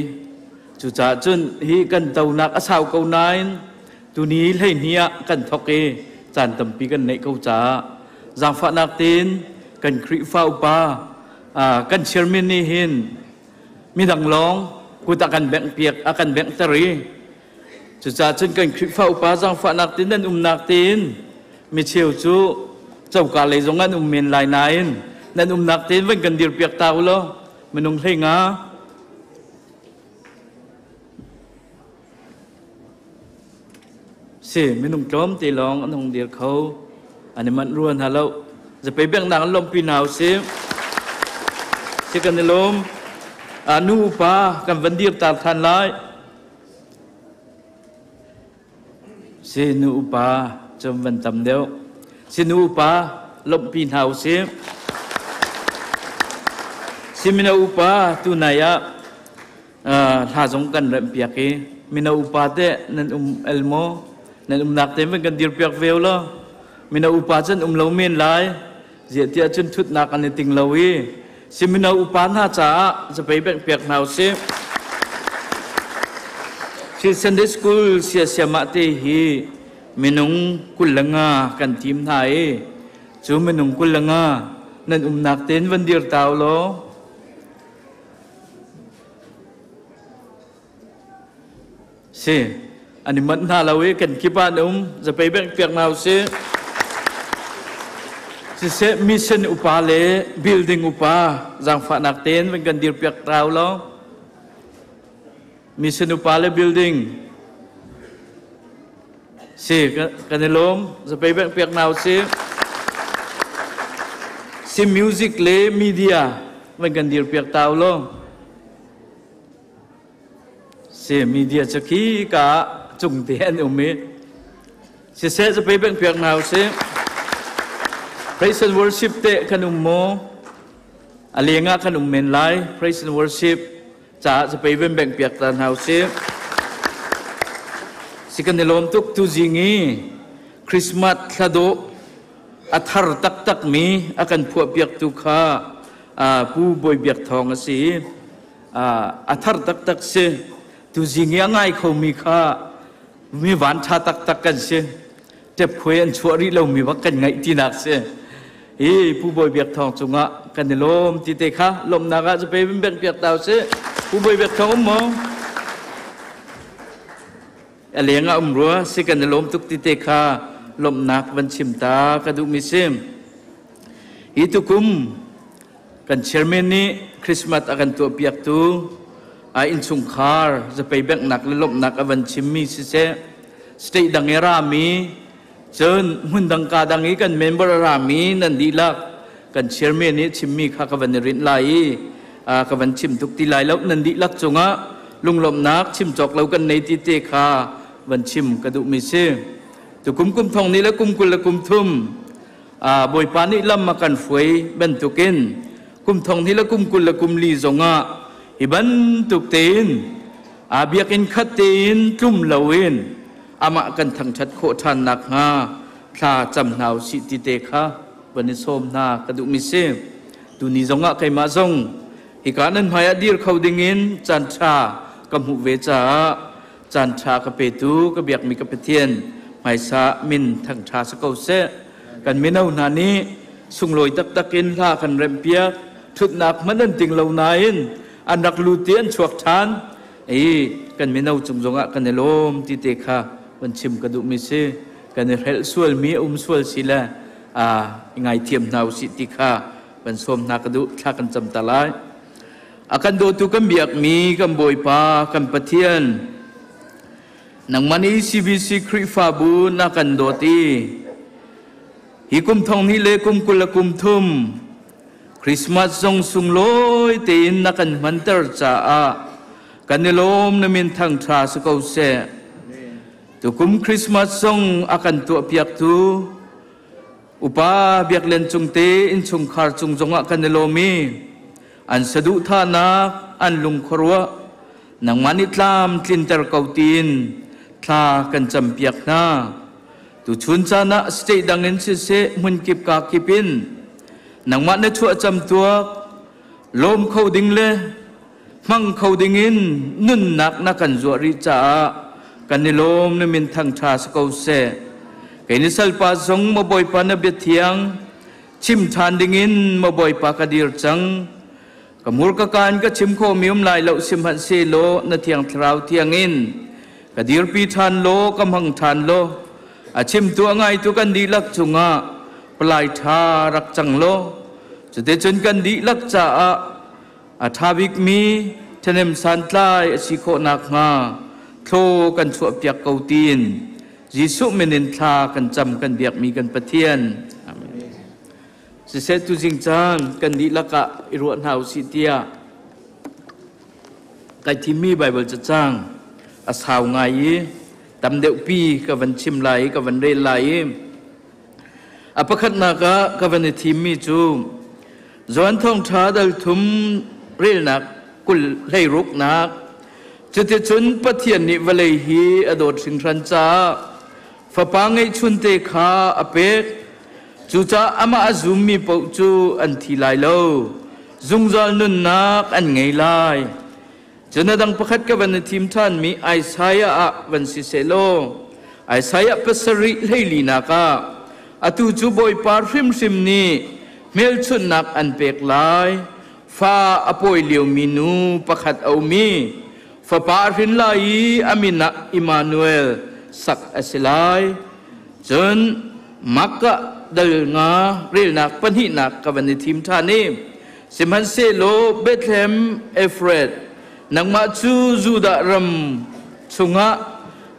cucaah cun hi kan tonak a sau ko nain tuni 12 ah kan thawk i caan tampi kan neih ko caah zaangfahnak tein kan Khrihfa upa kan chairman nih hin midang lawng kut a kan bengh piak a kan benghter i Cucaah cun kan Khrihfa upa zaangfahnak tein nan umnak tein micheu cu coka lei zong an um men lai nain nan umnak tein van kan dirpiak ta u law minung 15. Si minung tlawm te lawng an hung dir kho an i manh rua hna lo. Zapei biaknak an lawmhpi hna usih. Si kan i lawm. Nu upa kan van dir tar than lai. Si nu upa cu van tam deuh. Si nu upa lawmhpi hna usih. Si mino upa tunai ah hla zong kan remh piak i mino upa te nan um el maw? Nan umnak te van kan dir piak ve law. Mino upa cun um lo men lai. Ziah tiah cun thutnak an i ting lo i si mino upa hna caah zapei bengh piak hna usih. Si Sunday School siasiamah te hi minung 25 kan tim hna i cu minung 25 nan umnak tein van dir ta u law. Si an i manh hna lo i kan kip ah an um zapei bengh piak hna usih. Siseh mission upa le building upa zaangfahnak tein van kan dir piak ta u law. Mission upa le building si kan i lawm zapei bengh piak hna usih. Si music le media van kan dir piak ta u law. Si media cu khi ka cung te an um i siseh cu pe beng piak hna usih. Praise and worship te kan um maw? A leng ah kan um men lai. Praise and worship caah cu pe ben beng piak ta hna usih. Si kan i lawm tuk tu zing i Christmas thladawh a thar taktak mi a kan phuah piak tu kha Pu Bawi Biak Thawng a si. A thar taktak si. Tuzing i a ngai khomi kha mi van ṭha taktak kan si. Ṭepkhuai an chuah rih lomi bak kan ngaih tinak si. Hi Pu Bawi Biak Thawng cungah kan i lawm ti te kha lawmhnak ah zape bin bengh piak ta usih. Pu Bawi Biak Thawng um maw? A leng ah um rua si kan i lawm tuk ti te kha lawmhnak van chim ta ka duhmi si. Hi tukum Kan chairman nih Christmas a kan tuahpiaktu a innchungkhar zapei benghnak le lawmhnak a van chimmi siseh, state dang i rami, cun hmun dang ka dang i kan member a rami nan dihlak kan chairman nih chimmi kha ka van i rinh lai i ka van chim tuk ti lai lo. Nan dihlak cungah lunglawmhnak chim cawk lo kan nei ti te kha van chim ka duhmi si. Tukum kum thong ni le kum 23 Bawipa nih lam a kan hruai bantukin kum 20 le kum 24 zongah hi bantuk tein biakinn khat tein tlum loin Amah kan thangṭhat khawh ṭhan nakhnga thla cam hna usih ti te kha van i sawm hna ka duhmi si. Tuni zongah keimah zong hika nan hmaiah dir kho dingin caan ṭha ka hmuh ve caah caan ṭha ka petu ka biakmi ka Pathian hmaisa min thangṭha si ko seh. Kan mino hna nih sunglawi taktak in hla kan remhpiak, ṭhutnak hmanh an ting lo nain an rak lut i an chuak ṭhan. I kan mino cung zongah kan i lawm ti te kha van chim ka duhmi si. Kan i hrelh sualmi a um sual si le i ngaithiam hna usih ti kha van sawm hna ka duh. Thla kan cam ta lai. A kan dawtu kan biakmi kan Bawipa kan Pathian, nangmah nih CBC Khrihfabu na kan dawt i hi kum thong hnih le kum 20 le kum thum Christmas zong sunglawi tein na kan hmanter caah kan i lawm. Na min thangṭha si ko seh. Tukum Christmas zong a kan tuahpiaktu upa Biak Lian Cung te innchungkhar cung zongah kan i lawm i an saduhthahnak an lungkhuaruah nangmah nih tlam tlinter ko tiin thla kan campiak hna. Tuchun caan ah state dang in siseh hmunkip ka kip in nangmah na chuah camtuak lawm kho ding le hmang kho ding in nunnak na kan zuah rih caah kan i lawm. Na min thangṭha si ko seh. Kei ni salpa zong maw Bawipa na bia thiang chim ṭhan ding in maw Bawipa ka dir cang. Ka mur ka kaan ka chim khawhmi um lai lo sihmanhsehlaw na thiang thlarau thiang in ka dirpi ṭhan law ka hmang ṭhan law a chimtu a ngaitu kan dihlak cungah palai ṭha rak cang law cuticun kan dihlak caah a ṭha bikmi ṭhahnem santlai a si khawh nakhnga thlaw kan chuahpiak ko tiin Jesuh min in thla kan cam kan biakmi kan Pathian. Amen. Siseh tuzing caan kan dihlak ah i ruah hna usih tiah kai thimmi Baibal cacang a sau ngai i tam deuhpi ka van chim lai i ka van rel lai i a pakhatnak ah ka van i thimmi cu Johan Thawngṭha dal thum relnak 20 hlei ruknak. Cuticun Pathian nih vawlei hi a dawt hringhran caah fapa ngeihchunte kha a pek. Cucaah amah a zummi paoh cu an thi lai lo, zungzal nunnak an ngei lai. Cun a dang pakhat ka van i thim ṭhanmi Isaiah ah van si sehlaw, Isaiah 7 hlei linak ah, atu cu Bawipa hrimhrim nih hmelchunhnak an pek lai. Fa a pawi liomi nu pakhat a um i fapa a hrin lai i a min ah Immanuel sak a si lai. Cun Mark ah dal nga relnak pahnihnak ka van i thim ṭhan i, sihmanhsehlaw Bethlehem Efrath, nangmah cu Judah ram chungah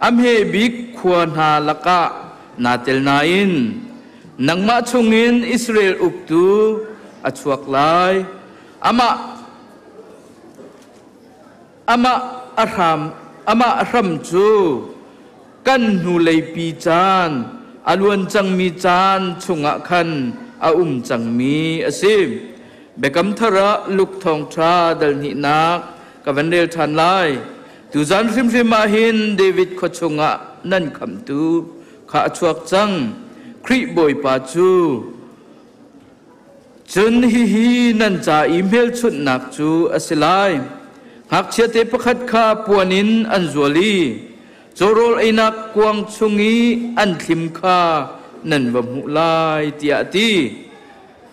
a hme bik khua hna lakah naa tel nain nangmah chungin Israel uktu a chuak lai. Amah a hram cu kan hnuleipi caan a luan cangmi caan chungah khan a um cangmi a si. Biakam Thar ah Luke Thawngṭha dal hnihnak ka van rel ṭhan lai. Tuzan hrimhrim ah hin David khua chungah nan khamhtu kha a chuak cang, Khrih Bawipa cu. Cun hihi nan ca i hmelchunhnak cu a si lai. Ngakchiate pakhat kha puan in an zual i cawrawl einak kuang chung i an thlim kha nan va hmuh lai, tiah a ti.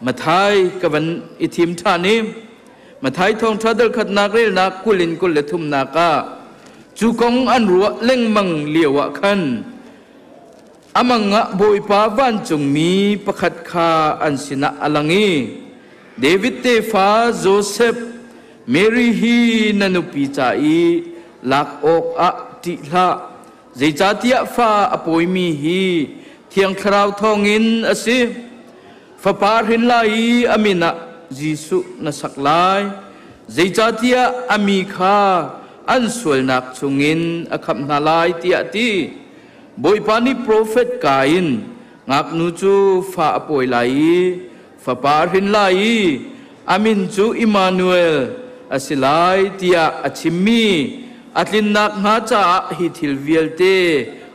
Matthai ka van i thim ṭhan i Matthai Thawngṭha dal khatnak relnak 20 in 23nak ah, cu kong an ruah lengmang lio ah khan a mang ah Bawipa vancungmi pakhat kha an sinah a lang i, David tefa Josef, Mary hi na nupi ca i lak awkah ṭih hlah, zeicahtiah fa a pawimi hi Thiang Thlarau thawngin a si. Fapa hrin lai i a min ah Jesuh na sak lai, zeicahtiah a mi kha an sualnak chungin a khamh hna lai, tiah a ti. Bawipa nih profet ka in, ngaknu cu fa a pawi lai i fapa a hrin lai i a min cu Immanuel a si lai, tiah a chimmi a tlinnak hnga caah hi thil vialte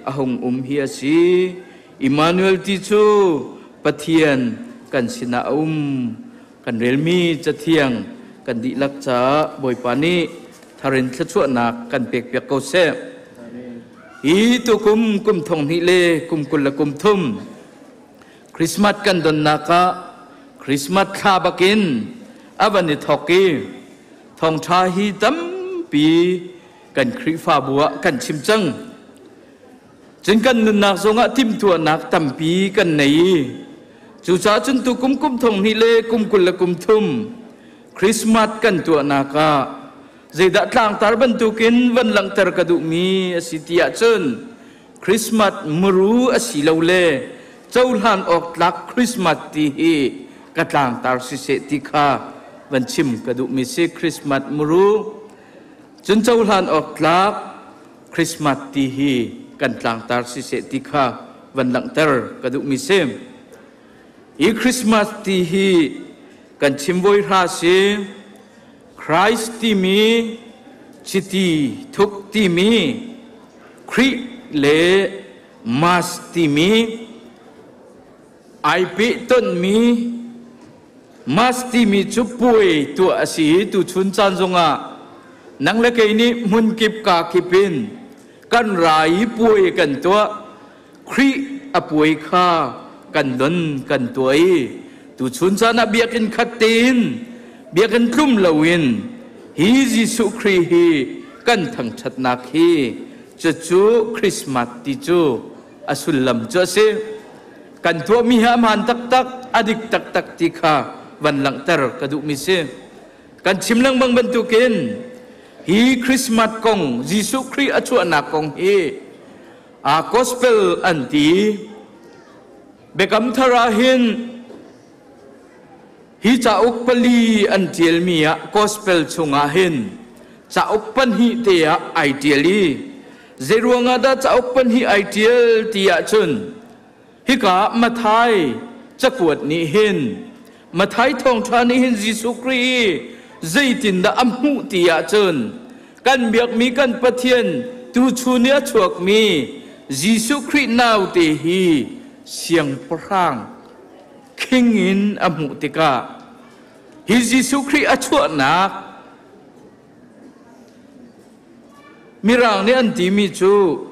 a hung um hi a si. Immanuel ti cu Pathian kan sinah a um. Kan relmi Cathiang kan dihlak caah Bawipa nih tharin thluachuahnak kan pekpiak ko seh. Hi tukum kum thong hnih le kum 20 le kum thum Christmas kan donnak ah Christmas thla bakin a van i thawk i thawngṭha hi tampi kan Khrihfabu ah kan chim cang. Cun kan nunnak zongah timhtuahnak tampi kan nei i cucaah cun tukum kum thong hnih le kum 20 le kum thum Christmas kan tuahnak ah zeidah tlangtar bantukin van langhter ka duhmi a si ti ahcun Christmas muru a si lo le cohlan awk tlak Christmas ti hi ka tlangtar siseh ti kha van chim ka duhmi si. Christmas muru cun cohlan awk tlak Christmas ti hi kan tlangtar siseh ti kha van langhter ka duhmi si. Hi Christmas ti hi kan chim voi hra si. Christ timi, chiti thuk timi, Khrih le Mas timi ai pehtonhmi. Mas timi cu puai tuah a si i tuchun caan zongah nang le kei nih hmunkip kaa kip in kan ra i puai kan tuah. Khrih a puai kha kan don kan tuah i tuchun caan ah biakinn khat tein, biakinn tlum loin hi Jesuh Khrih hi kan thangṭhatnak hi, cucu Christmas ti cu a sullam cu a si. Kan tuahmi hi a hmaan taktak, a dik taktak ti kha van langhter ka duhmi si. Kan chim lengmang bantukin hi Christmas kong, Jesuh Khrih a chuahnak kong hi a gospel an ti. Biakam Thar ah hin hi cauk pali an ṭialmi ah, gospel chungah hin cauk pahnih te ah ai ṭial i zeiruangah dah cauk pahnih ai ṭial ti ahcun, hika Matthai cakuat nih hin, Matthai thawngṭha nih hin Jesuh Khrih hi zeitindah a hmuh ti ahcun, kan biakmi kan Pathian tuchun i a chuakmi Jesuh Khrih naute hi siangpahrang king in a hmuh tikah, hi Jesuh Khrih a chuahnak Mirang nih an timi cu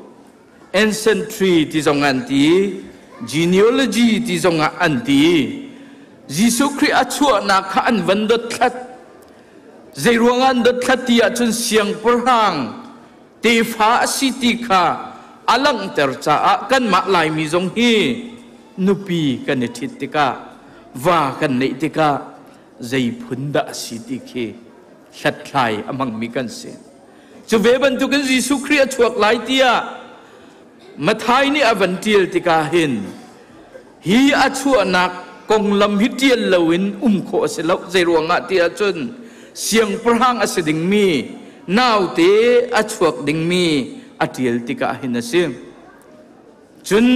ancestry ti zong an ti, genealogy ti zong ah an ti. Jesuh Khrih a chuahnak kha an van dothlat. Zeiruangah an dothlat ti ahcun, siangpahrang tefa a si ti kha a langhter caah. Kanmah Laimi zong hi nupi kan i ṭhit tikah, va kan neih tikah, zei phun dah a si ti khi hlathlai a hmangmi kan si. Cu ve bantukin Jesuh Khrih a chuak lai tiah Matthai nih a van ṭial tikah hin, hi a chuahnak konglam hi ṭial loin um khawh a si lo. Zeiruangah ti ahcun, siangpahrang a si dingmi naute a chuak dingmi a ṭial tikah hin a si. Cun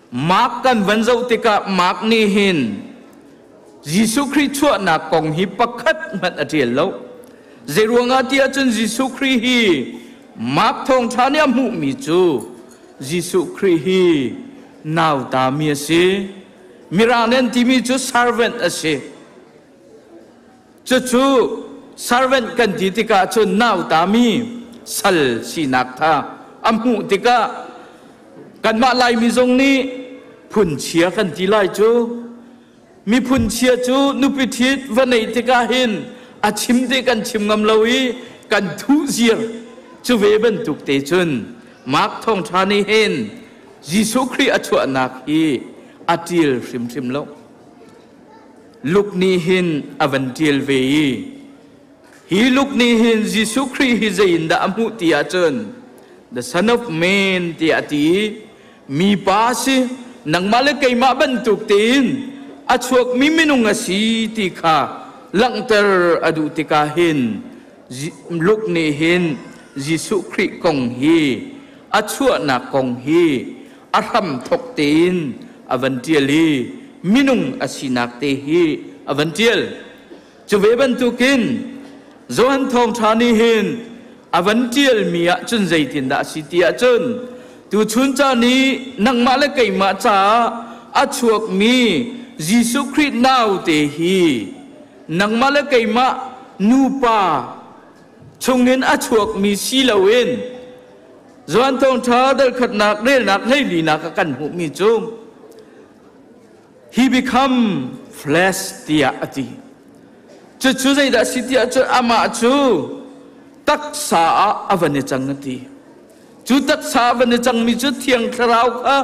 Mark kan van zoh tikah, Mark nih hin Jesuh Khrih chuahnak kong hi pakhat hmanh a ṭial lo. Zeiruangah ti ahcun, Jesuh Khrih hi Mark thawngṭha nih a hmuhmi cu Jesuh Khrih hi nautami a si. Mirang nih an timi cu servant a si. Cucu servant kan ti tikah cun nautami, sal sinak kha a hmuh tikah, kanmah Laimi zong nih phunchia kan ti lai cu. Mi phunchia cu nupi ṭhit va neih tikah hin a chim te kan chim ngam lo i kan thuh ziar. Cu ve bantuk te cun Mark thawngṭha nih hin Jesuh Khrih a chuahnak hi a ṭil hrimhrim lo. Luke nih hin a van ṭial ve i hi Luke nih hin Jesuh Khrih hi zei in dah a hmuh ti ahcun, the Son of Man tiah a ti i mi pa si, nangmah le keimah bantuk tein a chuakmi minung a si ti kha langhter a duh tikah hin, Luke nih hin Jesuh Khrih kong hi, a chuahnak kong hi a hram thok tein a van ṭial i minung a sinak te hi a van ṭial. Cu ve bantukin Johan Thawngṭha nih hin a van ṭialmi ah cun zeitindah a si ti ahcun. Tu chun ca ni nangmah le keimah caah a chuakmi Jesuh Khrih naute hi nangmah le keimah nupa chungin a chuakmi si loin Johan Thawngṭha dal khatnak relnak hleilinak ah kan hmuhmi cu he become flesh tiah a ti. Cucu zeidah si tiah cun amah cu taksa ah a van i cang a ti. Cu taksa a van i cangmi cu Thiang Thlarau kha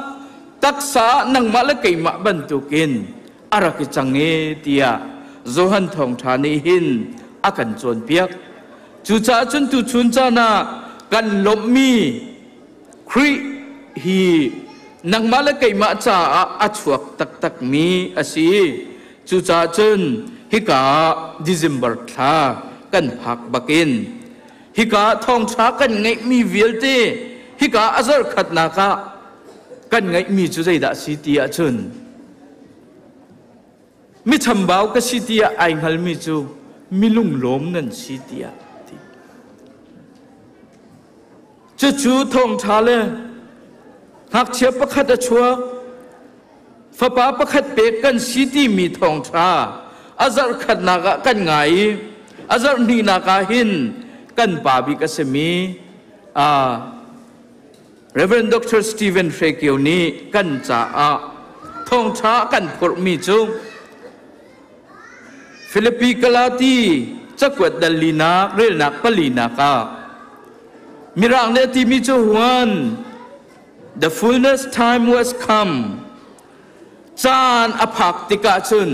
taksa ah nangmah le keimah bantukin a rak i cang e tiah Johan Thawngṭha nih hin a kan cawnpiak. Cucaah cun tuchun caan ah kan lawmhmi Khrih hi nangmah le keimah caah a chuak taktakmi a si. Cucaah cun hika December thla kan phak bakin hika thawngṭha kan ngeihmi vialte hika a zarhkhatnak ah kan ngeihmi cu zeidah a si ti ahcun mi chambau ka si tiah ai hngalmi cu mi lunglawm nan si tiah ti. Cucu thawngṭha le ngakchia pakhat a chuak, fapa pakhat pek kan si timi thawngṭha a zarh khatnak ah kan ngai i a zarh hnihnak ah hin kan pa bik a simi Reverend Dr. Stephen Hrekio nih kan caah thawngṭha kan phurhmi cu Filipi Galati cakuat dal linak relnak palinak ah Mirang nih a timi cu when the fullness time was come caan a phak tikah cun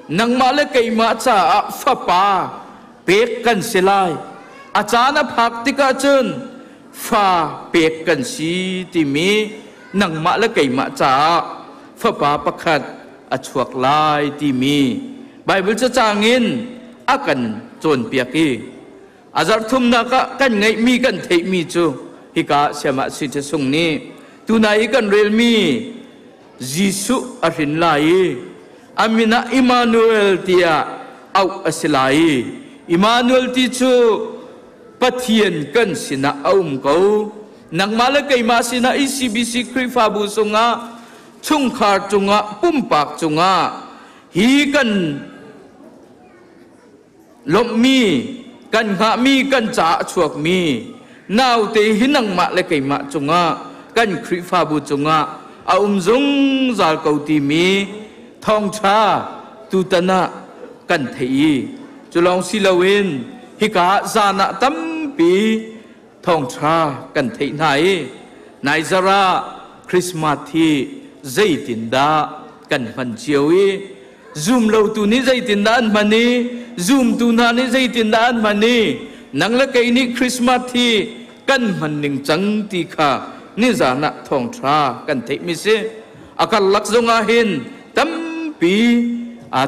nangmah le keimah caah fapa pek kan si lai a caan a phak tikah cun fa pek kan si timi nangmah le keimah caah fapa pakhat a chuak lai timi Bible cacang in a kan cawnpiak i a zarh thumnak ah kan ngeihmi kan theihmi cu hika siamah si sung nih tunai i kan relmi Jesuh a hrin lai i a min ah Immanuel tiah auh a si lai i Immanuel ti cu Pathian kan sinah a um ko. Nangmah le keimah sinah ECBC Khrihfabu sungah chungkhar cungah pumpak cungah hi kan lawmhmi kan hngahmi kan caah a chuakmi naute hi nangmah le keimah cungah kan Khrihfabu cungah a um zungzal ko timi thawngṭha tutan ah kan theih i cu lawng si loin hika zan ah tampi thawngṭha kan theih hna i naizara Christmas hi zeitindah kan hman cio i zumlotu nih zeitindah an hman i zumtu hna nih zeitindah an hman i nang le kei nih Christmas hi kan hman ning cang ti kha nizan ah thawngṭha kan theihmi si. A karlak zongah hin tampi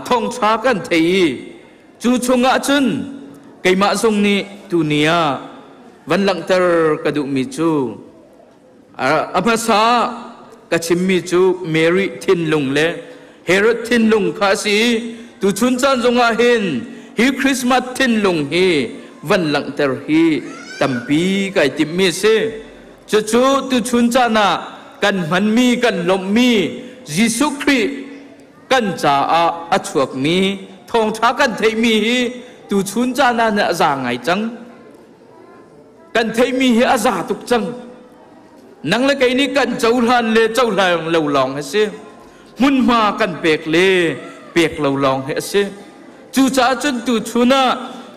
thawngṭha kan thei i cu chungah cun keimah zong nih tuni ah van langhter ka duhmi cu a hmasa ka chimmi cu Mary thinlung le Herod thinlung kha a si i tuchun caan zongah hin hi Christmas thinlung hi van langhter hi tampi kai timhmi a si. Cucu tuchun caan ah kan hmanmi kan lawmhmi Jesuh Khrih kan caah a chuakmi thawngṭha kan theihmi hi tuchun caan ah a za ngai cang. Kan theihmi hi a za tuk cang. Nang le kei nih kan cohlan le cohlan lo lawng a si. Hmunhma kan pek le pek lo lawng hi a si. Cucaah cun tuchun ah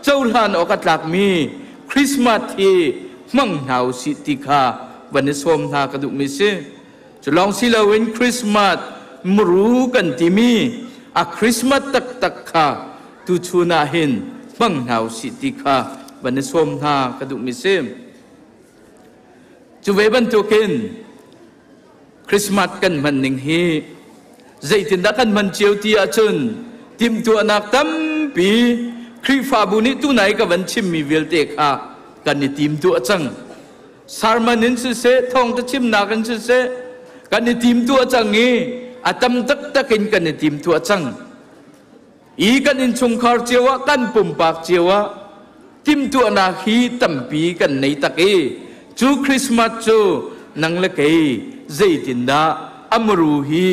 cohlan awk a tlakmi Christmas hi hmang hna u sih ti kha van i sawm hna ka duhmi si. Cu lawng si loin Christmas muru kan timi a Christmas taktak kha tuchun ah hin hmang hna u sih ti kha van i sawm hna ka duhmi si. Cu ve bantukin Christmas kan hman ning hi zeitindah kan hman cio ti ahcun timhtuahnak tampi Khrihfabu nih tunai ka van chimmi vialte kha kan i timtuah cang. Sermon in siseh, thawngtha chimnak in siseh, kan i timtuah cang i a tam taktak in kan i timtuah cang. I kan innchungkhar cio ah kan pumpak cio ah timhtuahnak hi tampi kan nei tak i cu Christmas cu Nang le kei zeitindah amru hi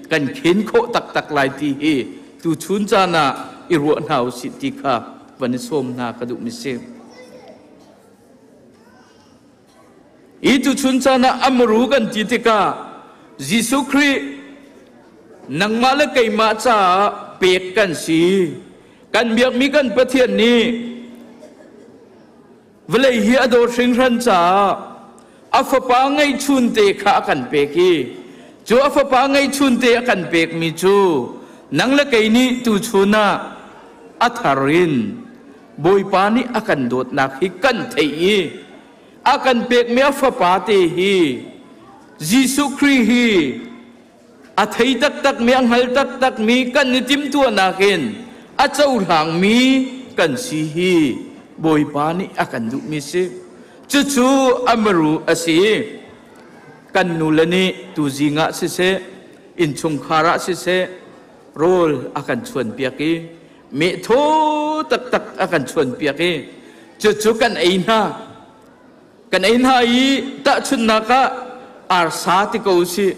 kan khen khawh taktak lai ti hi tu chun caan ah i ruah hna usih ti kha van i sawm hna ka duh mi si. I tu chun caan ah amru kan ti tikah Jesuh Khrih nangmah le keimah caah pek kan si. Kan biakmi kan Pathian nih vawlei hi a dawt hringhran caah a fapa ngeihchunte kha a kan pek i cu a fapa ngeihchunte a kan pekmi cu nang le kei nih tuchun ah a thar in Bawipa nih a kan dawtnak hi kan theih i a kan pekmi a fapa te hi Jesuh Khrih hi a thei taktakmi a hngal taktakmi kan i timhtuahnak in a cohlangmi kan si hi Bawipa nih a kan duhmi si. Cucu a maru a si. Kan nule nih tuzing ah siseh, innchungkhar ah siseh, rawl a kan chuanpiak i meh thaw taktak a kan chuanpiak i cucu kan ei hna. Kan ei hna i tahchunhnak ah arsa ti ko usih.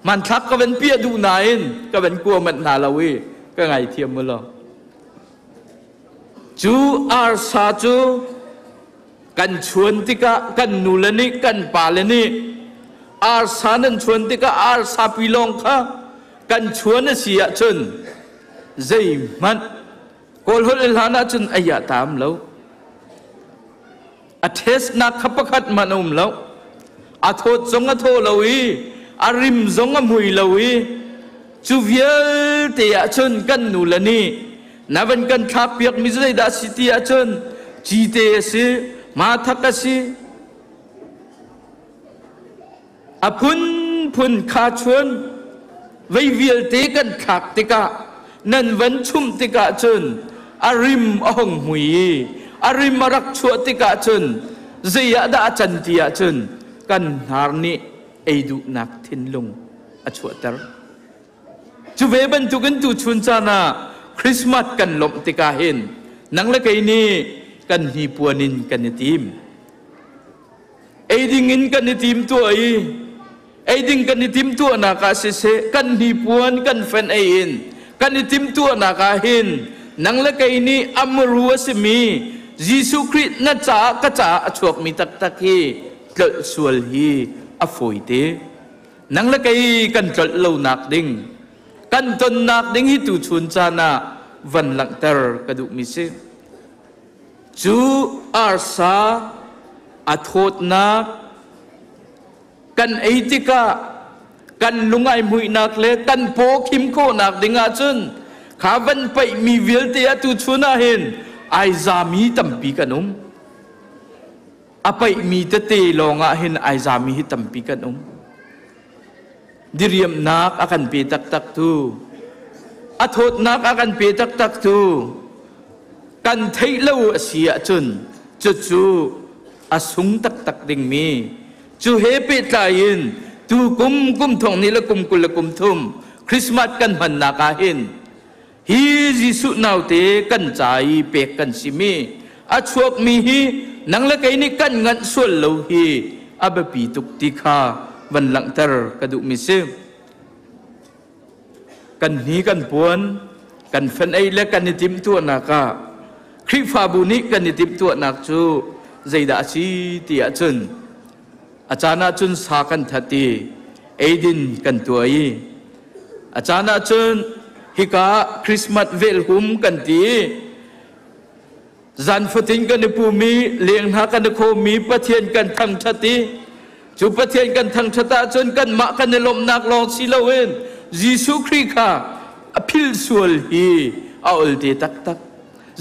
Hmanthlak ka van piah duh nain ka van kua manh hna lo i ka ngaithiam mu law. Cu arsa cu kan chuan tikah kan nule nih kan pale nih arsa nan chuan tikah arsa pi lawng kha kan chuan a si ahcun zeihmanh Kawl holh i hlan ahcun ei ah taam lo. A test nak kha pakhat hmanh a um lo. A thawt zong a thaw lo i a rim zong a mui lo i cu vialte ahcun kan nu le nih na van kan thlak piak mi zeidah si ti ahcun cite a si, mathak a si, A phunphun kha chun vei vialte kan thlak tikah nan van chumh tikah cun a rim a hung hmui i a rim a rak chuah tikah cun zei ah dah a can ti ahcun kan hnar nih ei duhnak thinlung a chuahter. Cu ve bantukin tuchun caan ah Christmas kan lawmh tikah hin nang le kei nih kan hnipuan in kan i tim. Ei ding in kan i timtuah i ei ding kan i timtuahnak ah siseh kan hnipuan kan fen ei in kan i timtuahnak ah hin nang le kei nih amru a simi Jesuh Khrih na caah ka caah a chuakmi taktak hi tlolh sual hi a fawite. Nang le kei kan tlolh lonak ding kan tonnak ding hi tuchun caan ah van langhter ka duhmi si. Cu arsa a thawtnak kan ei tikah kan lung ai hmuihnak le kan paw khim khawhnak ding ahcun kha van paihmi vialte ah tuchun ah hin ai zami tampi kan um. A paihmi tete lawng ah hin ai zami hi tampi kan um. Diriamnak a kan pe taktak tu, a thawtnak a kan pe taktak tu, kan theih lo a si ahcun cucu a sung taktak dingmi cu he pehtlai in tu kum kum thong ni le kum 20 le kum thum Christmas kan hmannak ah hin hi Jesuh naute kan ca i pek kan simi a chuakmi hi nang le kei nih kan nganh sual lo hi a biapi tuk ti kha van langhter ka duhmi si. Kan hni kan puan kan fen ei le kan i timhtuahnak ah Khrihfabu nih kan i timhtuahnak cu zeidah a si ti ahcun a caan ahcun sa kan that i eidin kan tuah i a caan ahcun hika Christmas velhum kan ti i zan fatin kan i pum i leng hna kan i khawm i Pathian kan thangṭhat i cu Pathian kan thangṭhat ahcun kanmah kan i lawmhnak lawng si loin Jesuh Khrih kha a philh sual hi a olte taktak.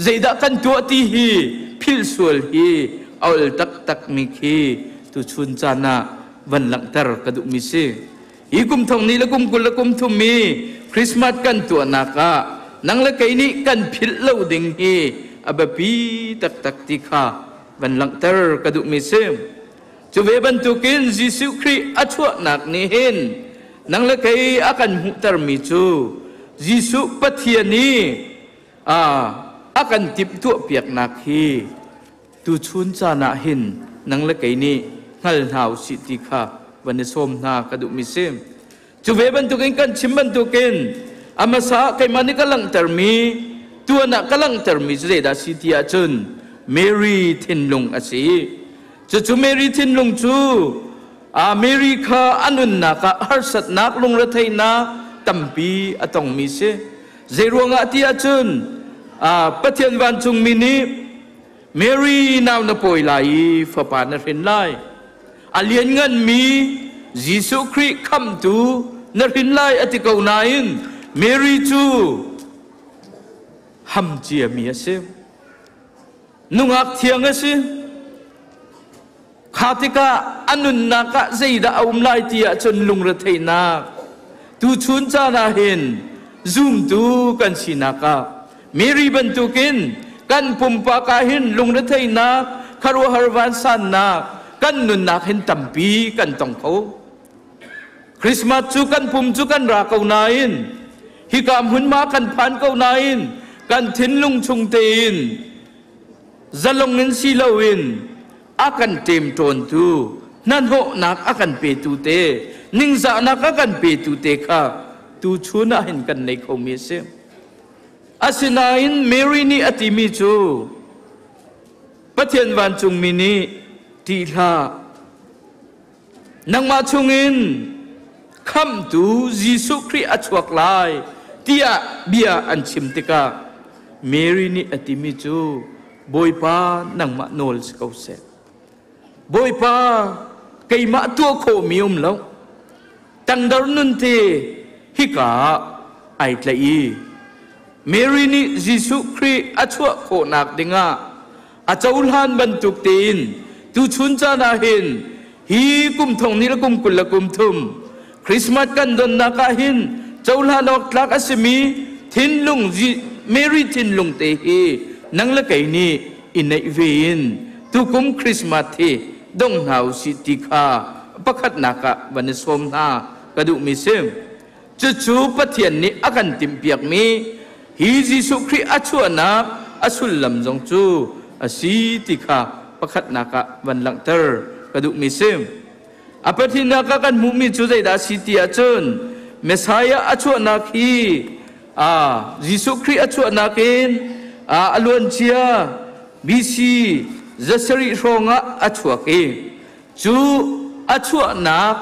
Zeidah kan tuah ti hi philh sual hi a ol taktakmi khi tuchun caan ah van langhter ka duhmi si. Hi kum thong ni le kum 20 le kum thum i Christmas kan tuahnak ah nang le kei nih kan philh lo ding hi a biapi taktak ti kha van langhter ka duhmi si. Cu ve bantukin Jesuh Khrih a chuahnak nih hin nang le kei a kan hmuhtermi cu Jesuh Pathian i a kan timhtuahpiaknak hi tuchun caan ah hin nang le kei nih hngal hna usih ti kha. van i sawm hna ka duhmi si. Cu ve bantukin kan chim bantukin a hmasa keimah nih ka langhtermi tuan ah ka langhtermi cu zeidah si ti ahcun Mary thinlung a si. Cucu Mary thinlung cu a Mary kha a nunnak ah harsatnak lungretheihnak tampi a tongmi si. Zeiruangah ti ahcun Pathian vancungmi nih Mary nau na pawi lai i fapa na hrin lai. A liannganmi Jesuh Khrih khamhtu na hrin lai a ti ko nain Mary cu ham ciami a si. Nungak thiang a si. Kha tikah a nunnak ah zeidah a um lai ti ahcun lungretheihnak tuchun caan ah hin zumtu kan sinak ah Mary bantukin kan pumpak ah hin lungretheihnak khuaruahhar vansannak kan nunnak hin tampi kan tong kho. Christmas cu kan pum cu kan ra ko nain hika hmunhma kan phan ko nain kan thinlung chung tein zalong in si loin a kan ṭemṭawntu hnahnawhnak a kan petu te ningzahnak a kan petu te kha tuchun ah hin kan nei khomi a si. Asinain Mary nih a timi cu Pathian vancungmi nih ṭih hlah nangmah chungin khamhtu Jesuh Khrih a chuak lai tiah bia an chim tikah Mary nih a timi cu Bawipa nangmah nawl si ko seh. Bawipa keimah tuah khawhmi um lo. Tangdor nun te hika ah ai tlaih i Mary nih Jesuh Khrih a chuah khawhnak dingah a cohlan bantuk tein tuchun caan ah hin hi kum thong ni le kum 23 Christmas kan donnak ah hin cohlan awk tlak a simi thinlung Mary thinlung te hi nang le kei nih i neih ve in tukum Christmas hi dong hna usih ti kha pakhatnak ah van i sawm hna ka duhmi si. Cucu Pathian nih a kan timhpiakmi hi Jesuh Khrih a chuahnak a sullam zong cu a si ti kha pakhatnak ah van langhter ka duhmi si. A pathumnak ah kan hmuhmi cu zeidah a si ti ahcun Messiah a chuahnak hi Jesuh Khrih a chuahnak in a luancia BC 700 hrawng ah a chuak i cu a chuahnak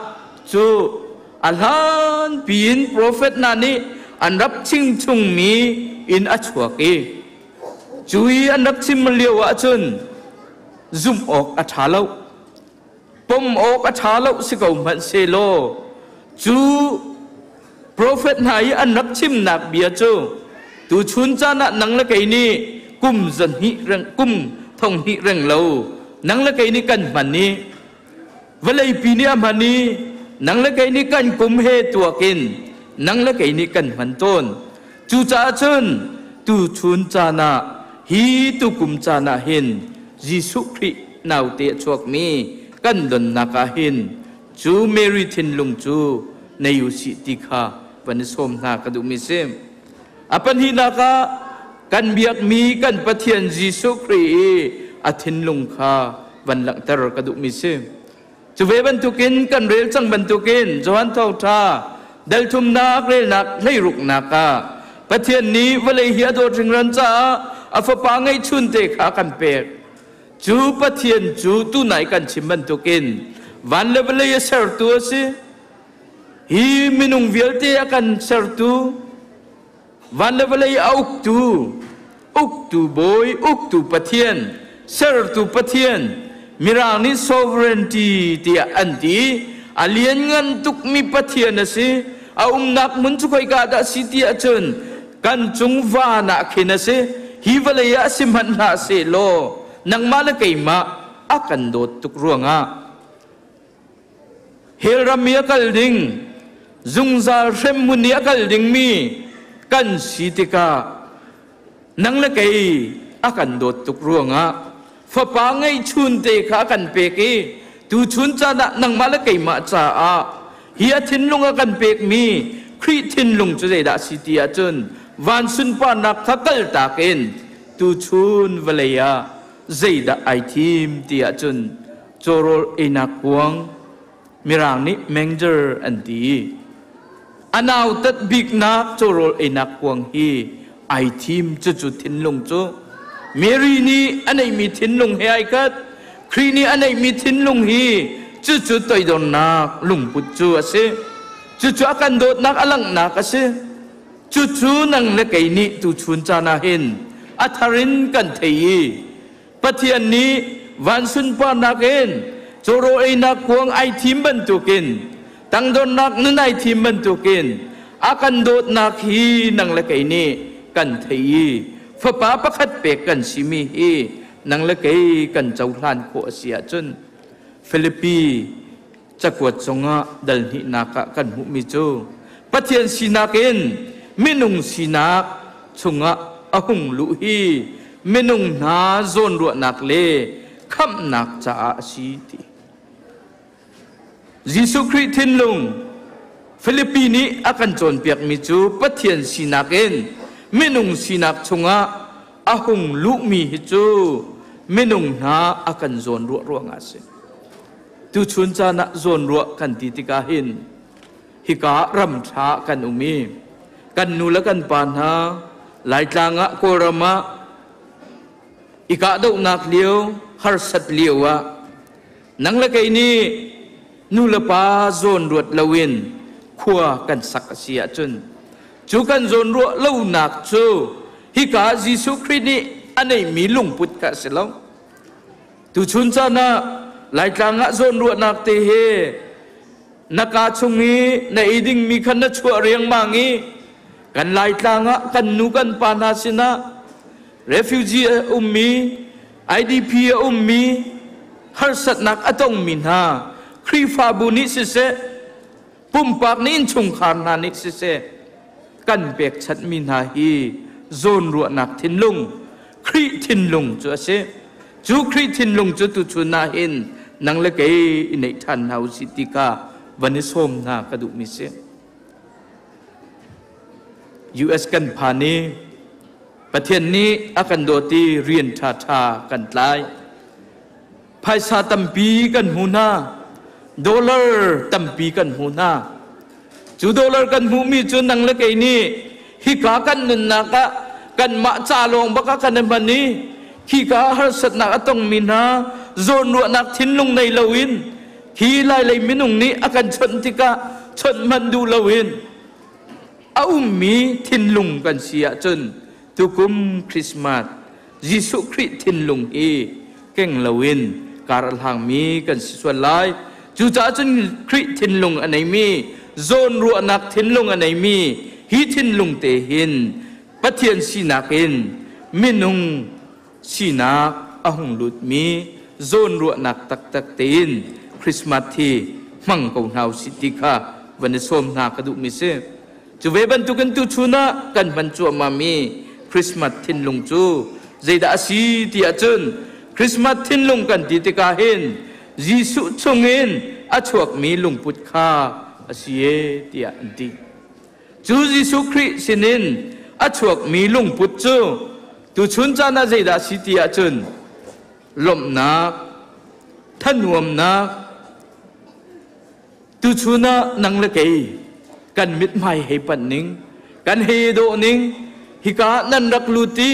cu a hlan piin profet hna nih an rak chim chungmi in a chuak i cu i an rak chim lio ahcun zumh awk a ṭha lo pom awk a ṭha lo si ko hmanh sehlaw cu profet hna i an rak chimnak bia cu tuchun caan ah nang le kei nih kum zahnih reng kum thonghnih reng lo nang le kei nih kan hman i vawleipi nih a hman i nang le kei nih kan kum he tuak in nang le kei nih kan hman tawn. Cucaah cun tuchun caan ah hi tukum caan ah hin Jesuh Khrih naute a chuakmi kan donnak ah hin cu Mary thinlung cu nei u sih ti kha van i sawm hna ka duhmi si. A pahnihnak ah kan biakmi kan Pathian Jesuh Khrih i a thinlung kha van langhter ka duhmi si. Cu ve bantukin kan rel cang bantukin Johan Thawngṭha dal thumnak relnak hleiruknak ah Pathian nih vawlei hi a dawt hringhran caah a fapa ngeihchunte kha kan pek. Cu Pathian cu tunai kan chim bantukin van le vawlei a sertu a si. Hi minung vialte a kan sertu, van le vawlei a uktu, uktu bawi, uktu Pathian, sertu Pathian, Mirang nih sovereignty tiah an ti. A lianngan tukmi Pathian a si. A umnak hmun cu khoika dah si ti ahcun kan cung van ah khin a si. Hi vawlei ah si hmanh hlah sehlaw nangmah le keimah a kan dawt tuk ruangah Hell ram i a kal ding, zungzal hremhmun i a kal dingmi kan si tikah nang le kei a kan dawt tuk ruangah fapa ngeihchun te kha a kan pek i tuchun caan ah nangmah le keimah caah hi a thinlung a kan pekmi Khrih thinlung cu zeidah a si ti ahcun van sunparnak kha kaltak in tuchun vawlei ah zeidah ai thim ti ahcun cawrawl einak kuang. Mirang nih manger an ti. A nautat biknak cawrawl einak kuang hi ai thim. Cucu thinlung cu Mary nih a neihmi thinlung he ai khat. Khrih nih a neihmi thinlung hi cucu toidornak lungput cu a si. Cucu a kan dawtnak a langhnak a si. Cucu nang le kei nih tuchun caan ah hin a thar in kan thei i Pathian nih van sunparnak in cawraw einak kuang ai thim bantukin, tangdornak nun ai thim bantukin, a kan dawtnak hi nang le kei nih kan thei i fapa pakhat pek kan simi hi nang le kei kan cohlan khawh a si ahcun, Filipi cakuat cungah dal hnihnak ah kan hmuhmi cu Pathian sinak in minung sinak chungah a hung luh hi minung hna zawnruahnak le khamhnak caah a si ti. Jesuh Khrih thinlung Filipi nih a kan cawnpiakmi cu Pathian sinak in minung sinak chungah a hung luhmi hi cu minung hna a kan zawnruah ruangah a si. Tuchun caan ah zawnruah kan ti tikah hin hika ram ṭha kan um i kan nu le kan pa hna Laitlang ah, Kawlram ah i kahdohnak lio, harsat lio ah nang le kei nih nu le pa zawn ruat loin khua kan sak a si ahcun, cu kan zawn ruah lonak cu hika Jesuh Khrih nih a neihmi lungput kha a si lo. Tuchun caan ah Laitlang ah zawnruahnak te he na kaa chung i na ei dingmi kha na chuah riangmang i kan Laitlang ah kan nu kan pa hna sinah refugee a ummi, IDP a ummi, harsatnak a tongmi hna Khrihfabu nih siseh, pumpak nih, innchungkhar hna nih siseh, kan pekchanhmi hna hi zawnruahnak thinlung, Khrih thinlung cu a si. Cu Khrih thinlung cu tuchun ah hin nang le kei i neih ṭhan hna usih ti kha van i sawm hna ka duhmi si. US kan phan i Pathian nih a kan dawt i rian ṭhaṭha kan tlai. Phaisa tampi kan hmu hna. Dollar tampi kan hmu hna. Cu dollar kan hmuhmi cu nang le kei nih hika kan nunnak ah kanmah ca lawng bak ah kan i hman i khika harsatnak a tongmi hna zawnruahnak thinlung nei loin, hi Lailei minung nih a kan chawnh tikah chawnh hmanh duh loin a ummi thinlung kan si ahcun, tukum Christmas Jesuh Khrih thinlung hi keng loin kar a hlangmi kan si sual lai. Cucaah cun Khrih thinlung a neimi, zawnruahnak thinlung a neimi hi thinlung te hin Pathian sinak in minung sinak a hung lutmi zawnruahnak taktak tein Christmas hi hmang ko hna usih ti kha van i sawm hna ka duhmi si. Cu ve bantukin tuchun ah kan hman cuahmahmi Christmas thinlung cu zeidah a si ti ahcun, Christmas thinlung kan ti tikah hin Jesuh chungin a chuakmi lungput kha a si e tiah an ti. Cu Jesuh Khrih sinin a chuakmi lungput cu tuchun caan ah zeidah a si ti ahcun lawmhnak, thanuamnak. Tuchun ah nang le kei kan mithmai hei panh ning, kan hei dawh ning, hika nan rak lut i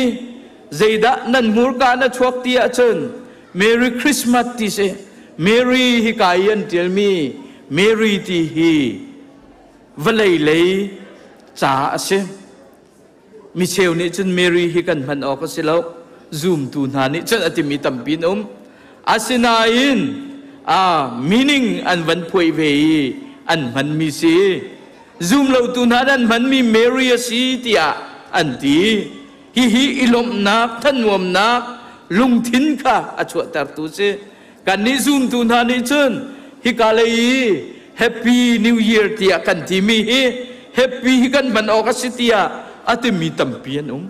zeidah nan hmurka na chuak ti ahcun Merry Christmas ti si. Merry hika i an ṭialmi Merry ti hi vawlei lei ca a si. Micheu nih cun Mary hi kan hman awk a si lo, zumtu hna nih cun a timi tampi an um. Asinain a meaning an van phuai ve i an hmanmi si. Zum lotu hna an hmanmi Mary a si tiah an ti. Hihi i lawmhnak, thanuamnak lungthin kha a chuahtertu si. Kannih zumtu hna nih cun hika lei i Happy New Year tiah kan timi hi happy hi kan hman awk a si tiah a timi tampi an um.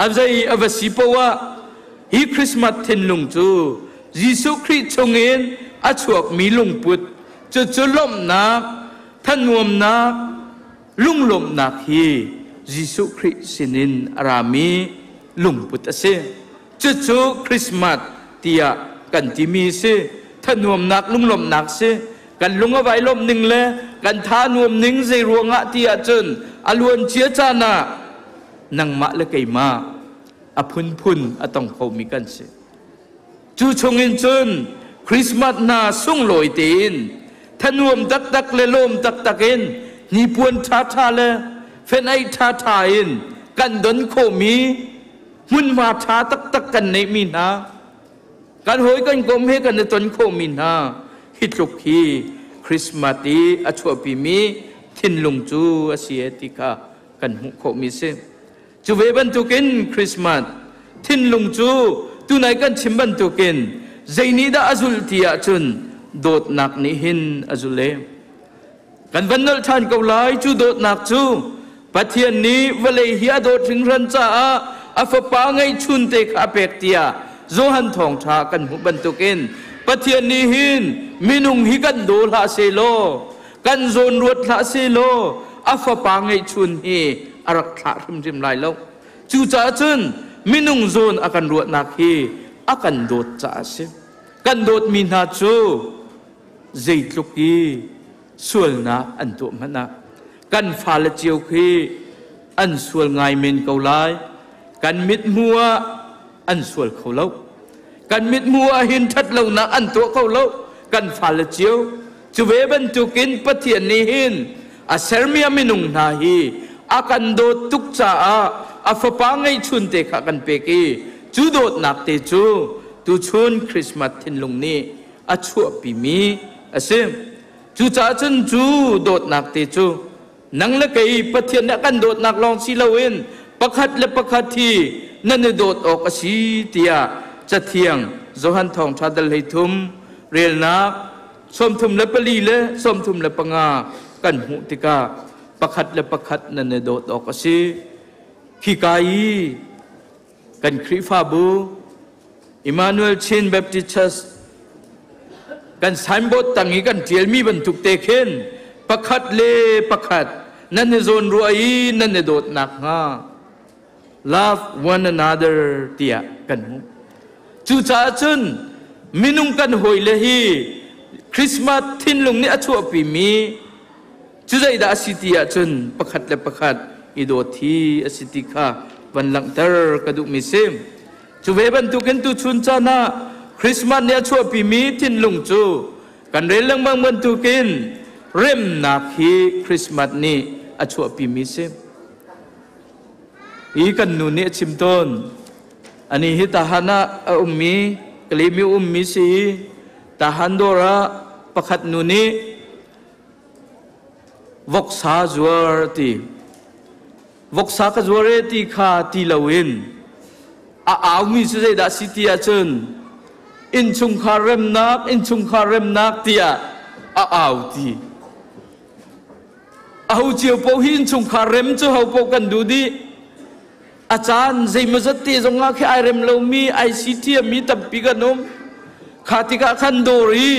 A zei a va si poah, hi Christmas thinlung cu Jesuh Khrih chungin a chuakmi lungput, cucu lawmhnak, thanuamnak, lunglawmhnak hi Jesuh Khrih sinin a rami lungput a si. Cucu Christmas tiah kan timi si. Thanuamnak, lunglawmhnak si. Kan lung a vai lawmh ning le kan tha nuam ning zei ruangah ti ahcun a luan cia caan ah nangmah le keimah a phunphun a tong khomi kan si. Cu chungin cun Christmas hna sunglawi tein thanuam taktak le lawm taktak in hnipuan ṭhaṭha le fenh-aih ṭhaṭha in kan don khawhmi hmunhma ṭha taktak kan neihmi hna kan hawi kan kom he kan i ton khawhmi hna hi tluk hi Christmas i a chuahpimi thinlung cu a si e ti kha kan hmuh khawhmi si. Cu ve bantukin Christmas thinlung cu tunai kan chim bantukin zei nih dah a zulh ti ahcun dawtnak nih hin a zul e. Kan van nolh ṭhan ko lai cu dawtnak cu Pathian nih vawlei hi a dawt hringhran caah a fapa ngeihchun te kha a pek tiah Johan thawngṭha kan hmuh bantukin Pathian nih hin minung hi kan daw hlah sehlaw kan zawn ruat hlah sehlaw a fapa ngeihchun hi a rak thlah hrimhrim lai lo. Cucaah cun minung zawn a kan ruahnak hi a kan dawt caah a si. Kan dawtmi hna cu zeitluk i sualnak an tuah hmanh ah kan fale cio khi an sual ngai men ko lai. Kan mithmuh ah an sual kho lo. Kan mithmuh ah hin ṭhat lonak an tuah kho lo. Kan fale cio cu ve bantukin Pathian nih hin a sermi a minung hna hi a kan dawt tuk caah a fapa ngeihchun te kha kan pek i cu dawtnak te cu tuchun Christmas thinlung nih a chuahpimi a si. Cucaah cun cu dawtnak te cu nang le kei Pathian nih a kan dawtnak lawng si loin pakhat le pakhat hi nan i dawt awk a si tiah Cathiang Johan Thawngṭha dal 13 relnak 34 le 35 kan hmuh tikah pakhat le pakhat nan i dawt awk a si. Khika i kan Khrihfabu Emmanuel Chin Baptist Church kan signboard tang i kan ṭialmi bantuk te khin pakhat le pakhat nan i zawnruah i nan i dawt nakhnga love one another tiah kan hmuh. Cucaah cun minung kan hawile hi Christmas thinlung nih a chuahpimi cu zeidah a si ti ahcun pakhat le pakhat i dawt hi a si ti kha van langhter ka duhmi si. Cu ve bantukin tuchun caan ah Christmas nih a chuahpimi thinlung cu kan rel lengmang bantukin remnak hi Christmas nih a chuahpimi si. Hi kan nu nih a chim tawn. Ani hi tahan ah a ummi, Kalemi ummi si i tahan dawr ah pakhat nu nih voksa zuar ti. Voksa ka zuar e ti kha ti loin a aumi cu zeidah si ti ahcun innchungkhar remnak, innchungkhar remnak tiah a au ti. Aho cio paoh hi innchungkhar rem cu ho paoh kan duh dih. A caan zeimawzat te zong ah khi ai rem lomi, ai si thiammi tampi kan um. Kha tikah khan dawr i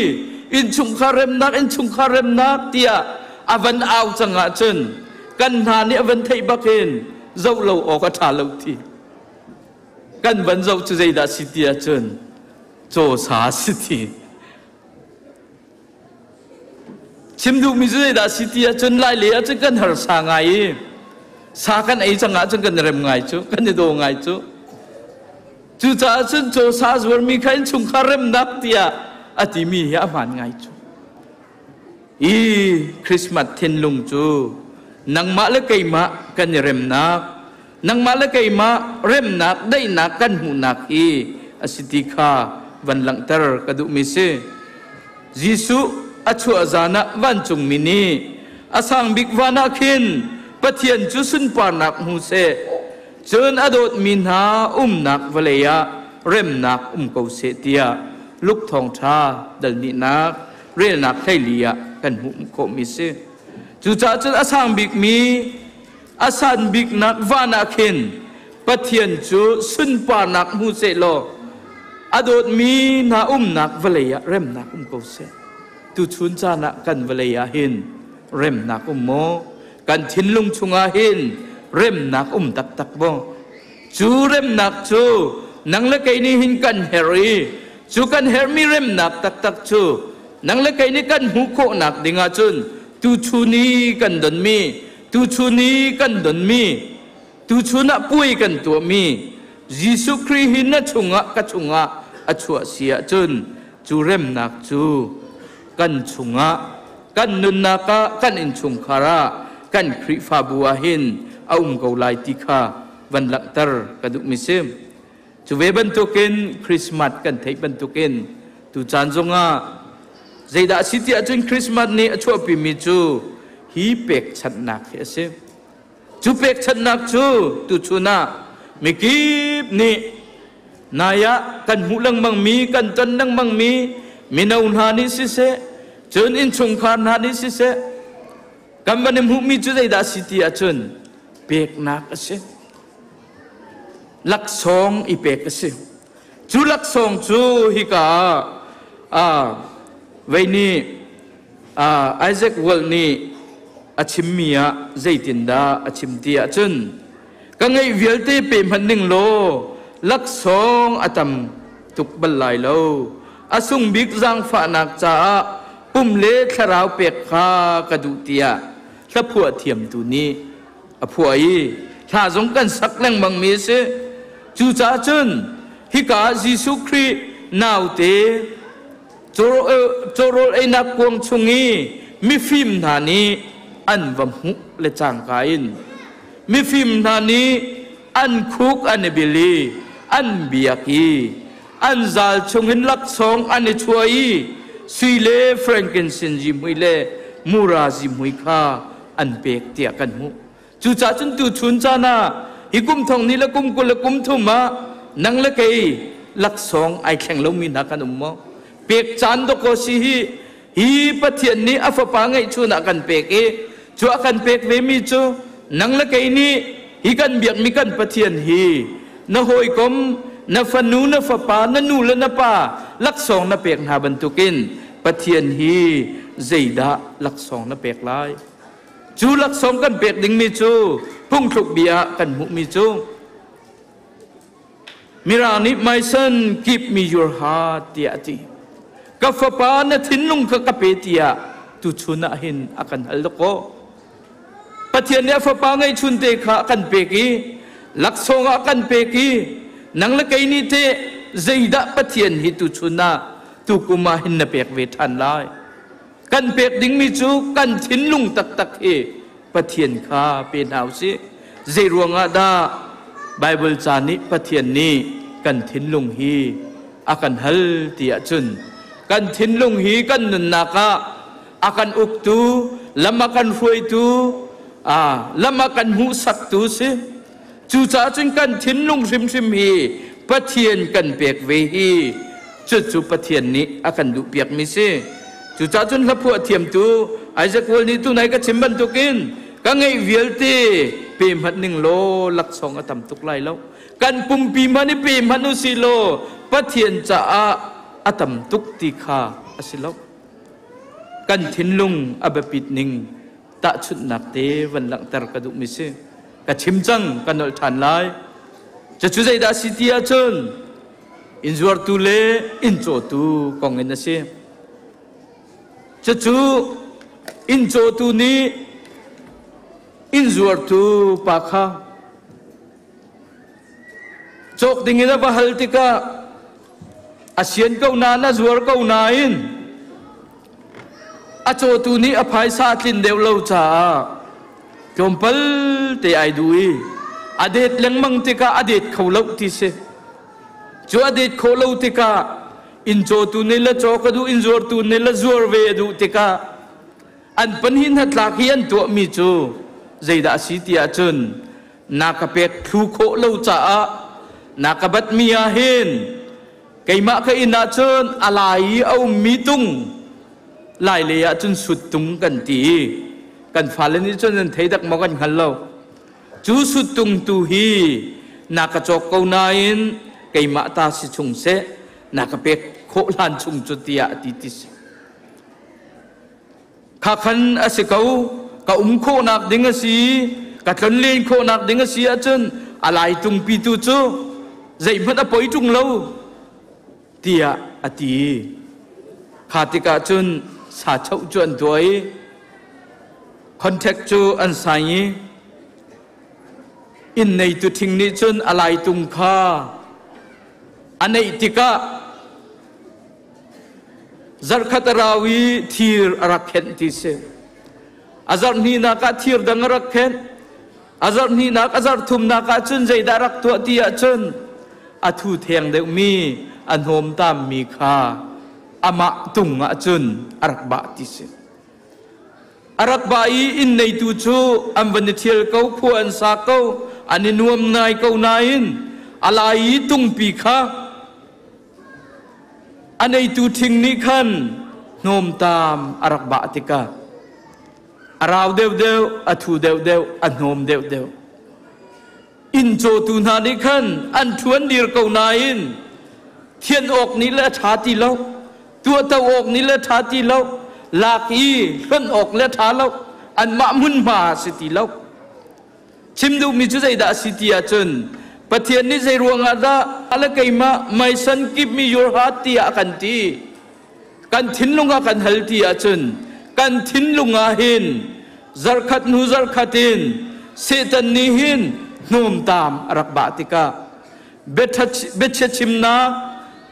innchungkhar remnak, innchungkhar remnak tiah a van au cang ahcun kan hna nih a van theih bakin zoh lo awk a ṭha lo ti. Kan van zoh cu zeidah si ti ahcun caw sa si ti. Chim duhmi cu zeidah si ti ahcun lai lei ahcun kan harsa ngai i sa kan ei cang ahcun kan i rem ngai cu, kan i daw ngai cu. Cucaah cun caw sa zuarmi kha innchungkhar remnak tiah a timi hi a hmaan ngai cu. I Christmas thinlung cu nangmah le keimah kan i remnak, nangmah le keimah remnak, daihnak kan hmuhnak hi a si ti kha van langhter ka duhmi si. Jesuh a chuah zan ah vancungmi nih a sang bik van ah khin Pathian cu sunparnak hmu seh, cun a dawtmi hna umnak vawlei ah remnak um ko seh tiah Luke thawngṭha dal hnihnak relnak 14 ah kan hmuh khawhmi si. Cucaah cun a sang bikmi a san biknak van ah khin Pathian cu sunparnak hmu seh law a dawtmi hna umnak vawlei ah remnak um ko seh. Tuchun caan ah kan vawlei ah hin remnak um maw? Kan thinlung chungah hin remnak um taktak maw? Cu remnak cu nang le kei nih hin kan herh i cu kan herhmi remnak taktak cu Nang le kei nih kan hmuh khawhnak ding ahcun tuchun i kan donmi, tuchun i kan donmi, tuchun ah puai kan tuahmi Jesuh Khrih hi na chungah ka chungah a chuah si ahcun cu remnak cu kan chungah kan nunnak ah kan innchungkhar ah kan Khrihfabu ah hin a um ko lai ti kha van langhter ka duhmi si. Cu ve bantukin Christmas kan theih bantukin tucaan zongah zeidah a si ti ahcun Christmas nih a chuahpimi cu hi pekchanhnak hi a si. Cu pekchanhnak cu tuchun ah mikip nih nai ah kan hmuh lengmangmi, kan ton lengmangmi mino hna nih siseh, cun innchungkhar hna nih siseh, kan van i hmuhmi cu zeidah a si ti ahcun peknak a si. Laksawng i pek a si. Cu laksawng cu hika ah vei nih Isaac Walt nih a chimmi ah zeitindah a chim ti ahcun ka ngeih vialte pe hmanh ning law laksawng a tam tuk bal lai lo. A sung bik zaangfahnak caah pum le thlarau pek kha ka duh tiah hlaphuah thiamtu nih a phuah i hla zong kan sak lengmang mi a si. Cucaah cun hika ah Jesuh Khrih naute cawrawl einak kuang chung i mifim hna nih an va hmuh le cangka in mifim hna nih an khuk an i bil i an biak i an zal chungin laksawng an i chuah i sui le frankincense zihmui le mura zihmui kha an pek tiah kan hmuh. Cucaah cun tuchun caan ah hi kum thong ni le kum 20 le kum thum ah nang le kei laksawng ai thleng lomi hna kan um maw? Pek caan dawkaw si hi hi Pathian nih a fapa ngeihchun ah kan pek i cu a kan pek vemi cu nang le kei nih hi kan biakmi kan Pathian hi na hawikom na fanu na fapa na nu le na pa laksawng na pek hna bantukin Pathian hi zeidah laksawng na pek lai? Cu laksawng kan pek dingmi cu phungthluk bia ah kan hmuhmi cu Mirang nih my son give me your heart tiah a ti. Ka fapa na thinlung kha ka pe tiah tuchun ah hin a kan hal dakaw. Pathian nih a fapa ngeihchun te kha a kan pek i laksawng ah a kan pek i nang le kei nih teh zeidah Pathian hi tuchun ah tukum ah hin na pek ve ṭhan lai? Kan pek dingmi cu kan thinlung taktak hi Pathian kha pe hna usih. Zei ruangah dah Baibal ca nih Pathian nih kan thinlung hi a kan hal ti ahcun kan thinlung hi kan nunnak ah a kan uktu, lam a kan hruaitu, lam a kan hmuhsaktu si. Cucaah cun kan thinlung hrimhrim hi Pathian kan pek ve hi cucu Pathian nih a kan duhpiakmi si. Cucaah cun hlaphuah thiamtu Isaac Wall nih tunai ka chim bantukin ka ngeih vialte pe hmanh ning law laksawng a tam tuk lai lo. Kan pumpi hmanh i pe hmanh usih law Pathian caah a tam tuk ti kha a si lo. Kan thinlung a biapit ning tahchunhnak te van langhter ka duhmi si. Ka chim cang, ka nolh ṭhan lai. Cucu zeidah a si ti ahcun inn zuartu le inn cawtu kong in a si. Cucu inn cawtu nih inn zuartu pa kha cawk ding in a va hal tikah a sian ko nain a zuar ko nain a cawtu nih a phaisa a tlin deuh lo caah tlawmpal te ai duh i a det lengmang tikah a det kho lo ti si. Cu a det khawh lo tikah inn cawtu nih le caw ka duh inn zuartu nih le zuar ve a duh tikah an pahnih hnatlak hi an tuahmi cu zeidah a si ti ahcun na ka pek thlu khawh lo caah na ka batmi ah hin keimah ka inn ahcun a lai i a ummi tung lai lei ahcun sut tung kan ti i kan fale nih cun an thei dak maw kan hngal lo. Cu suttung tu hi na ka cawk ko nain keimah ta si chung seh na ka pek khawh hlan chung cu tiah a ti ti si. Kha khan a si ko ka um khawhnak ding a si ka tlonlen khawhnak ding a si ahcun a lai tungpi tu cu zeihmanh a poi ṭung lo tiah a ti. Kha tikah cun sa choh cu an tuah i contract cu an sign i inn neitu ṭhing nih cun a laitung kha a neih tikah zarhkhat a rau i thir a rak khenh ti si. A zarh hnihnak ah thir dang a rak khenh. A zarh hnihnak, a zarh thumnak ah cun zeidah rak tuah ti ahcun a thu theng deuhmi, a hnawmtammi kha amah tung ah cun a rak bah ti si. A rak bah i inn neitu cu an van i ṭhial ko, khua an sa ko, an i nuam ngai ko nain a lai i tungpi kha a neitu ṭhing nih khan hnawmtam a rak bah tikah a rau deuhdeuh, a thu deuhdeuh, a hnawm deuhdeuh. Inn cawtu hna nih khan an ṭhuan dir ko nain thian awk nih le a ṭha ti lo, tuahto awk nih le ṭha ti lo, lak i hlonh awk le ṭha lo, anmah hmunhma a si ti lo. Chim duhmi cu zeidah a si ti ahcun Pathian nih zei ruangah dah ala keimah my son give me your heart tiah a kan ti. Kan thinlung ah kan hal ti ahcun kan thinlung ah hin zarkhat hnu zarkhat in Satan nih hin hnawmtam a rak bah tikah biachia chimnak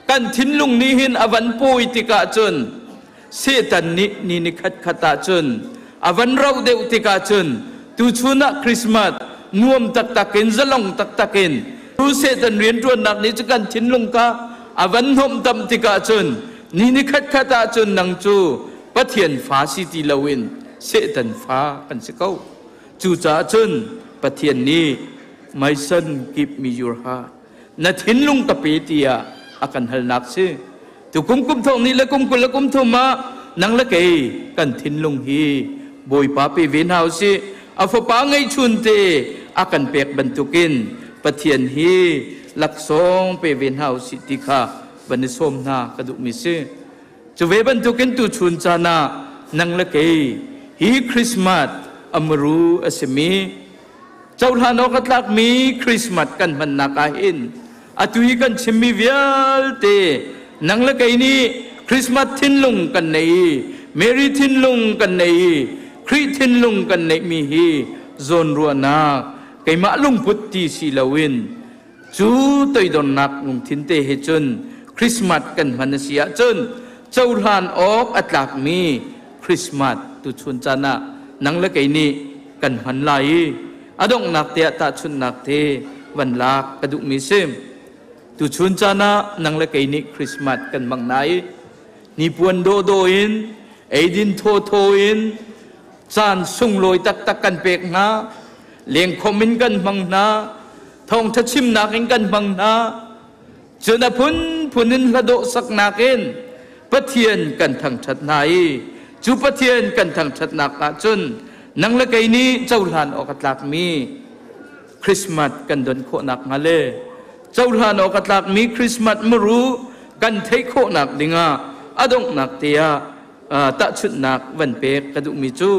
kan thinlung nih hin a van pawi tikah cun Satan nih ni ni khat khat ah cun a van rauh deuh tikah cun tuchun ah Christmas nuam taktak in zalong taktak in tu Satan rianṭuannak nih cu kan thinlung kha a van hnawmtam tikah cun ni ni khat khat ah cun nang cu Pathian fa si ti loin Satan fa kan si ko. Cucaah cun Pathian nih my son give me your heart na thinlung ka pe tiah a kan halnak si. Tu kum kum thong ni le kum 20 le kum 30 ah nang le kei kan thinlung hi Bawipa pe ve hna usih. A fapa ngeihchun te a kan pek bantukin Pathian hi laksawng pe ve hna usih ti kha van i sawm hna ka duhmi si. Cu ve bantukin tuchun caan ah nang le kei hi Christmas amaru a simi cohlan awk a tlakmi Christmas kan hmannak ah hin atu hi kan chimmi vialte nang le kei nih Christmas thinlung kan nei i Mary thinlung kan nei i Khrih thinlung kan neihmi hi zawnruahnak keimah lungput ti si loin Cu toidornak lungthin te he cun Christmas kan hman a si ahcun cohlan awk a tlakmi Christmas tuchun caan ah nang le kei nih kan hman lai i a donghnak te ah tahchunhnak te van lak ka duhmi si. Tuchun caan ah nang le kei nih Christmas kan hmang na i hnipuan dawhdawh in eidin thawthaw in caan sunglawi taktak kan pek hna lengkhom in kan hmang hna thawngṭha chimnak in kan hmang hna cun a phunphun in hladawh saknak in Pathian kan thangṭhat hna i cu Pathian kan thangṭhatnak ah cun nang le kei nih cohlan awk a tlakmi Christmas kan don khawhnak hnga le cohlan awk a tlakmi Christmas muru kan theih khawhnak dingah a donghnak te ah tahchunhnak van pek ka duhmi cu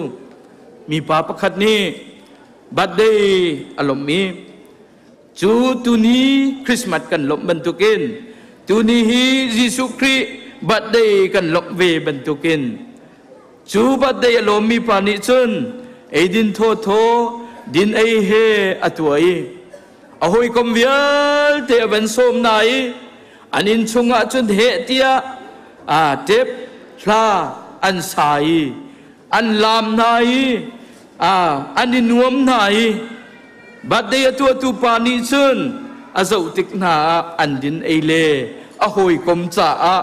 mipa pakhat nih birthday a lawmh i cu tuni Christmas kan lawmh bantukin tuni hi Jesuh Khrih birthday kan lawmh ve bantukin cu birthday a lawmmi pa nih cun eidin thawthaw din ei he a tuah i a hawikom vialte a van sawm hna i an inn chungah cun heh tiah a tep hla an sa i an laam hna i an i nuam hna i birthday a tuahtu pa nih cun a zoh tik hna ah an din ei le a hawikom caah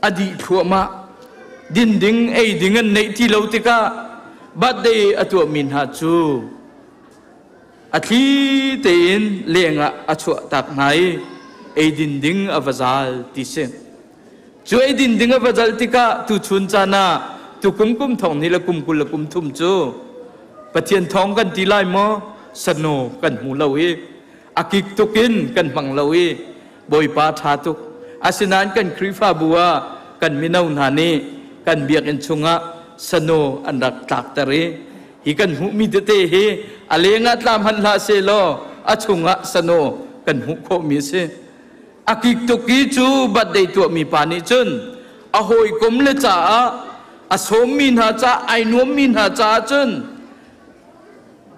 a dih thluahmah din ding ei ding an neih ti lo tikah birthday a tuahmi hna cu a thli tein lengah a chuah tak hna i eidin ding a va zal ti si. Cu eidin ding a va zal tikah tuchun caan ah tukum kum thong hnih le kum 20 le kum 30 cu Pathian thawng kan ti lai maw sano kan hmu lo i a kik tuk in kan hmang lo i Bawipa ṭha tuk. Asinain kan Khrihfabu ah kan mino hna nih kan biakinn chungah sano an rak tlakter i hi kan hmuhmi tete hi a lengah tla hmanh hlah sehlaw a chungah sano kan hmuh khawhmi a si. A kik tuk i cu birthday tuahmi pa nih cun A hawikom le caah a sawmmi hna caah ai nuammi hna caah cun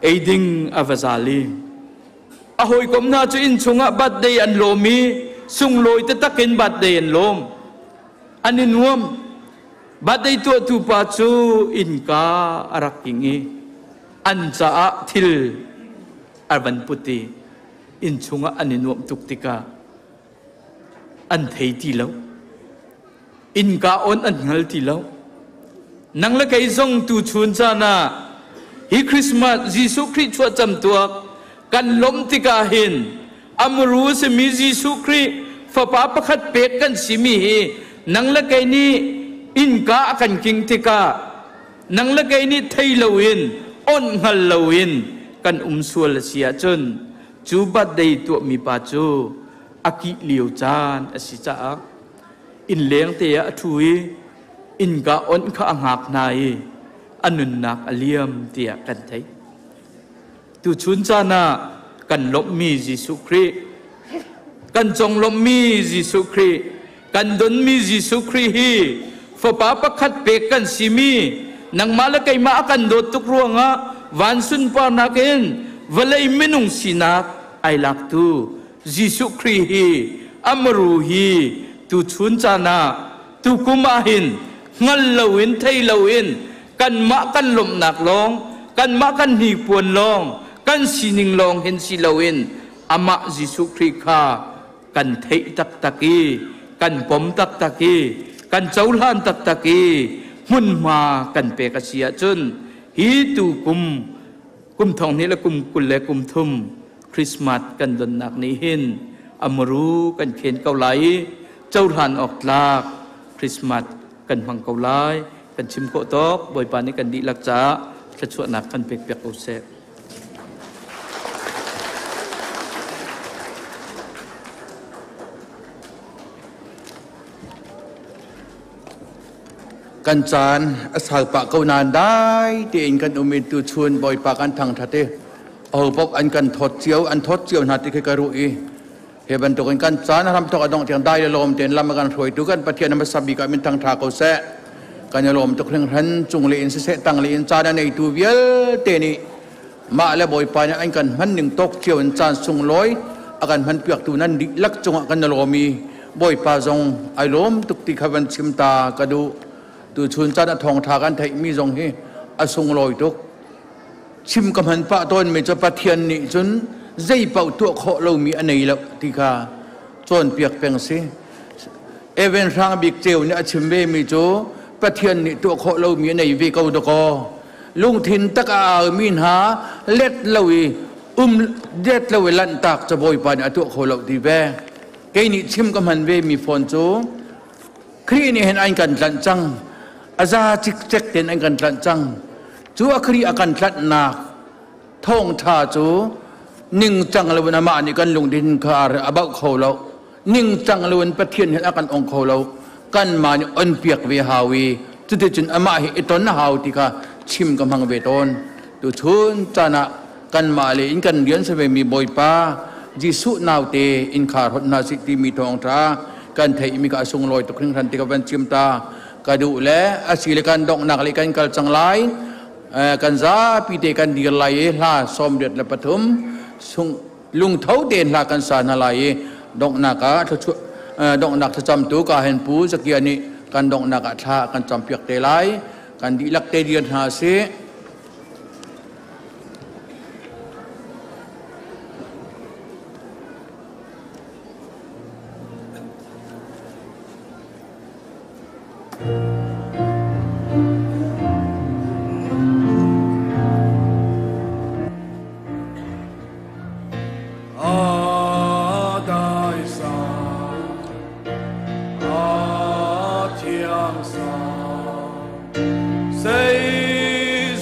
ei ding a va zal i a hawikom hna cu inn chungah birthday an lawm i sunglawi taktak in birthday an lawm. An i nuam. Birthday tuahtu pa cu innka a rak king i an caah thil a van put i inn chungah an i nuamh tuk tikah an thei ti lo. Innka on an hngal ti lo. Nang le kei zong tu chun caan ah hi Christmas Jesuh Khrih chuah camtuak kan lawmh tikah hin amru simi Jesuh Khrih fapa pakhat pek kan simi hi nang le kei nih innka a kan king tikah nang le kei nih thei loin onh hngal loin kan um sual a si ahcun cu birthday tuahmi pa cu a kih lio caan a si caah innleng te ah a ṭhu i innka onh kha a hngak hna i a nunnak a liam tiah kan theih. Tuchun caan ah kan lawmhmi Jesuh Khrih, kan conglawmhmi Jesuh Khrih, kan donmi Jesuh Khrih hi fapa pakhat pek kan simi nangmah le keimah a kan dawt tuk ruangah van sunparnak in vawlei minung sinak ai laktu Jesuh Khrih hi amaru hi tuchun caan ah tukum ah hin hngal loin thei loin kanmah kan lawmhnak lawng kanmah kan hnipuan lawng kan sining lawng hin si loin amah Jesuh Khrih kha kan theih taktak i kan pom taktak i kan cohlan taktak i hmunhma kan pek a si ahcun hi tu kum kum thong hnih le kum 20 le kum thum Christmas kan donnak nih hin amuru kan khen ko lai i cohlan awk tlak Christmas kan hmang ko lai. Kan chim khawh tawk Bawipa nih kan dihlak caah thluachuahnak kan pek piak ko seh.
Kan caan a salpah ko nain dai tein kan um i tuchun Bawipa kan thangṭhat i ahopok an kan thawt cio an thawt cio hna ti khi ka ruh i hi bantukin kan caan a hramthawk a dongh tiang dai le lawm tein lam a kan hruaitu kan Pathian a hmasa bik ah min thangṭha ko seh. Kan i lawm tuk hringhran. Cung le in siseh tang le in caan a neitu vialte nih mah le Bawipa nih an kan hman ning tawk cio in caan sunglawi a kan hman piaktu nan dihlak cungah kan i lawm i Bawipa zong ai lawm tuk ti kha van chim ta ka duh. Tuchun caan a thawngṭha kan theihmi zong hi a sunglawi tuk. Chim ka hman pah tawnmi cu Pathian nih cun zei paoh tuah khawh lomi a nei lo ti kha cawnpiak peng si. Evan Hrang Bik Ceu nih a chim vemi cu Pathian nih tuah khawh lomi a nei ve ko dakaw. Lungthin tak a aumi hna let lo i um let lo i lanhtak cu Bawipa nih a tuah kho lo ti ve. Kei nih chim ka hman vemi fawn cu Khrih nih hin an kan tlanh cang. A za cikcek tein an kan tlanh cang. Cu a Khrih a kan tlanhnak thawngṭha cu ningcang loin amah nih kan lungthin kha a bauh kho lo. Ningcang loin Pathian hin a kan ong kho lo. Kanmah nih onpiak ve hau i cuticun amah hi i ton a hau ti kha chim ka hmang ve tawn. Tuchun caan ah kanmah le in kan rian savemi Bawipa Jesuh naute innkhar hot hna sih timi thawngṭha kan theihmi ka sunglawi tuk hringhran ti ka van chim ta ka duh le asi le kan donghnak le kan kal cang lai. Kan zapi te kan dir lai i hla 83 sung lungtho tein hla kan sa hna lai i donghnak ah donghnak thlacamtu ka hen pu Zakia nih kan donghnak ah thla kan campiak te lai. Kan dihlak te dir hna sih.
Sei.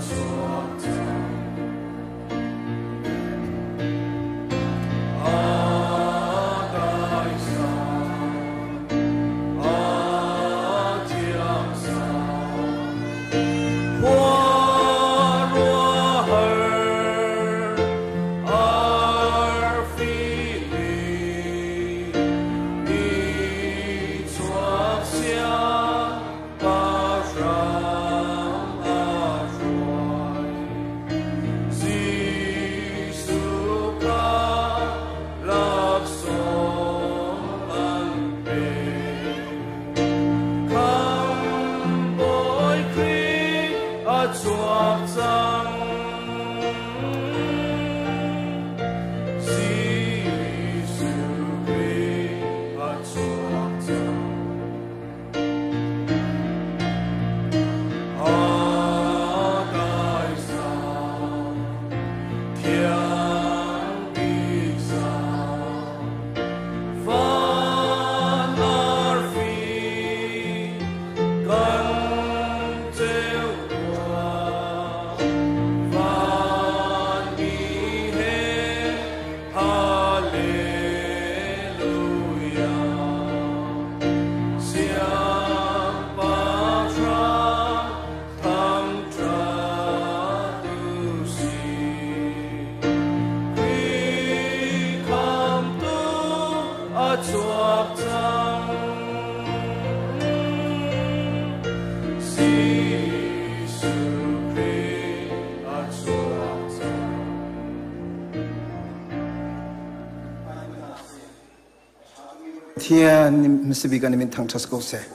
chuak cang. A dai sang, a thiang sang, khuaruahhar arfi nih ni chuak siangpahrang a hruai. Jesuh kha laksawng an pek. Khamhbawi Khrih a chuak cang. Jesuh Khrih a chuak cang. A dai sang, thiang bik sang, van arfi kan ceu tuah, vanmi he Hallelujah. Siangpahrang thangṭhat u sih. Khrih Khamhtu a chuak cang. Jesuh Khrih a chuak cang.
Pathian hmasabik an min thangṭhat ko seh.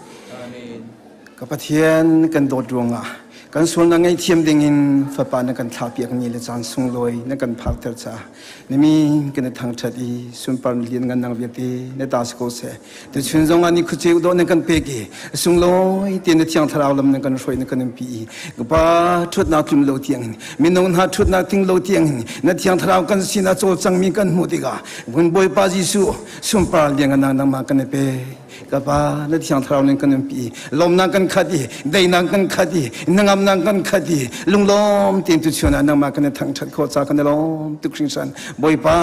Ka Pathian kan dawt ruangah kan sualnak ngaihthiam dingin fapa na kan thlahpiak ni le caan sunglawi na kan phakter caah na min kan i thangṭhat i sunpar lian ngan nang vialte na ta si ko seh. Tuchun zongah ni khuceu dawh na kan pek i sunglawi te na thiang thlarau lam na kan hruai na kan umpi i ka pa ṭhutnak tlum lo tiangin minung hna ṭhutnak ting lo tiangin na thiang thlarau kan sinah cawlcangmi kan hmuh tikah Bawipa Jesuh sunpar lian ngan nang nangmah kan i pe. Ka pa na thiang thlarau ning kan umpi lawmnak kan khat i daihnak kan khat i hnangamnak kan khat i lunglawm tein tuchun ah nangmah kan i thangṭhat khawh ca kan i lawm tuk hringhran. Bawipa,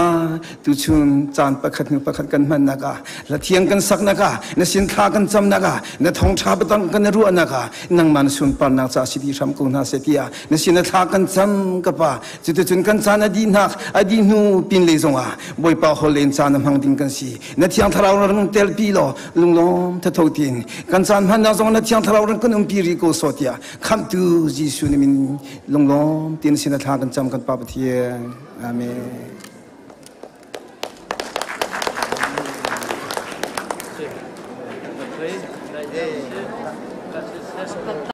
tuchun caan pakhat hnu pakhat kan hmannak ah, hla thiang kan saknak ah, na sin thla kan camnak ah, na thawngṭha biatang kan i ruahnak ah nangmah na sunparnak ca si dih hram ko hna seh tiah na sin thla kan cam. Ka pa, cuticun kan caan a dihnak a dih hnu pin lei zongah Bawipa hol len caan a hmang ding kan si. Na thiang thlarau ran telpi law lunglawm thatho tiin kan caan hmannak zong na thiang thlarau ran kan umpi rih ko so tiah khamhtu Jesuh ni min lunglawm tiin sin a thla kan cam, kan Pa Pathian. Amen.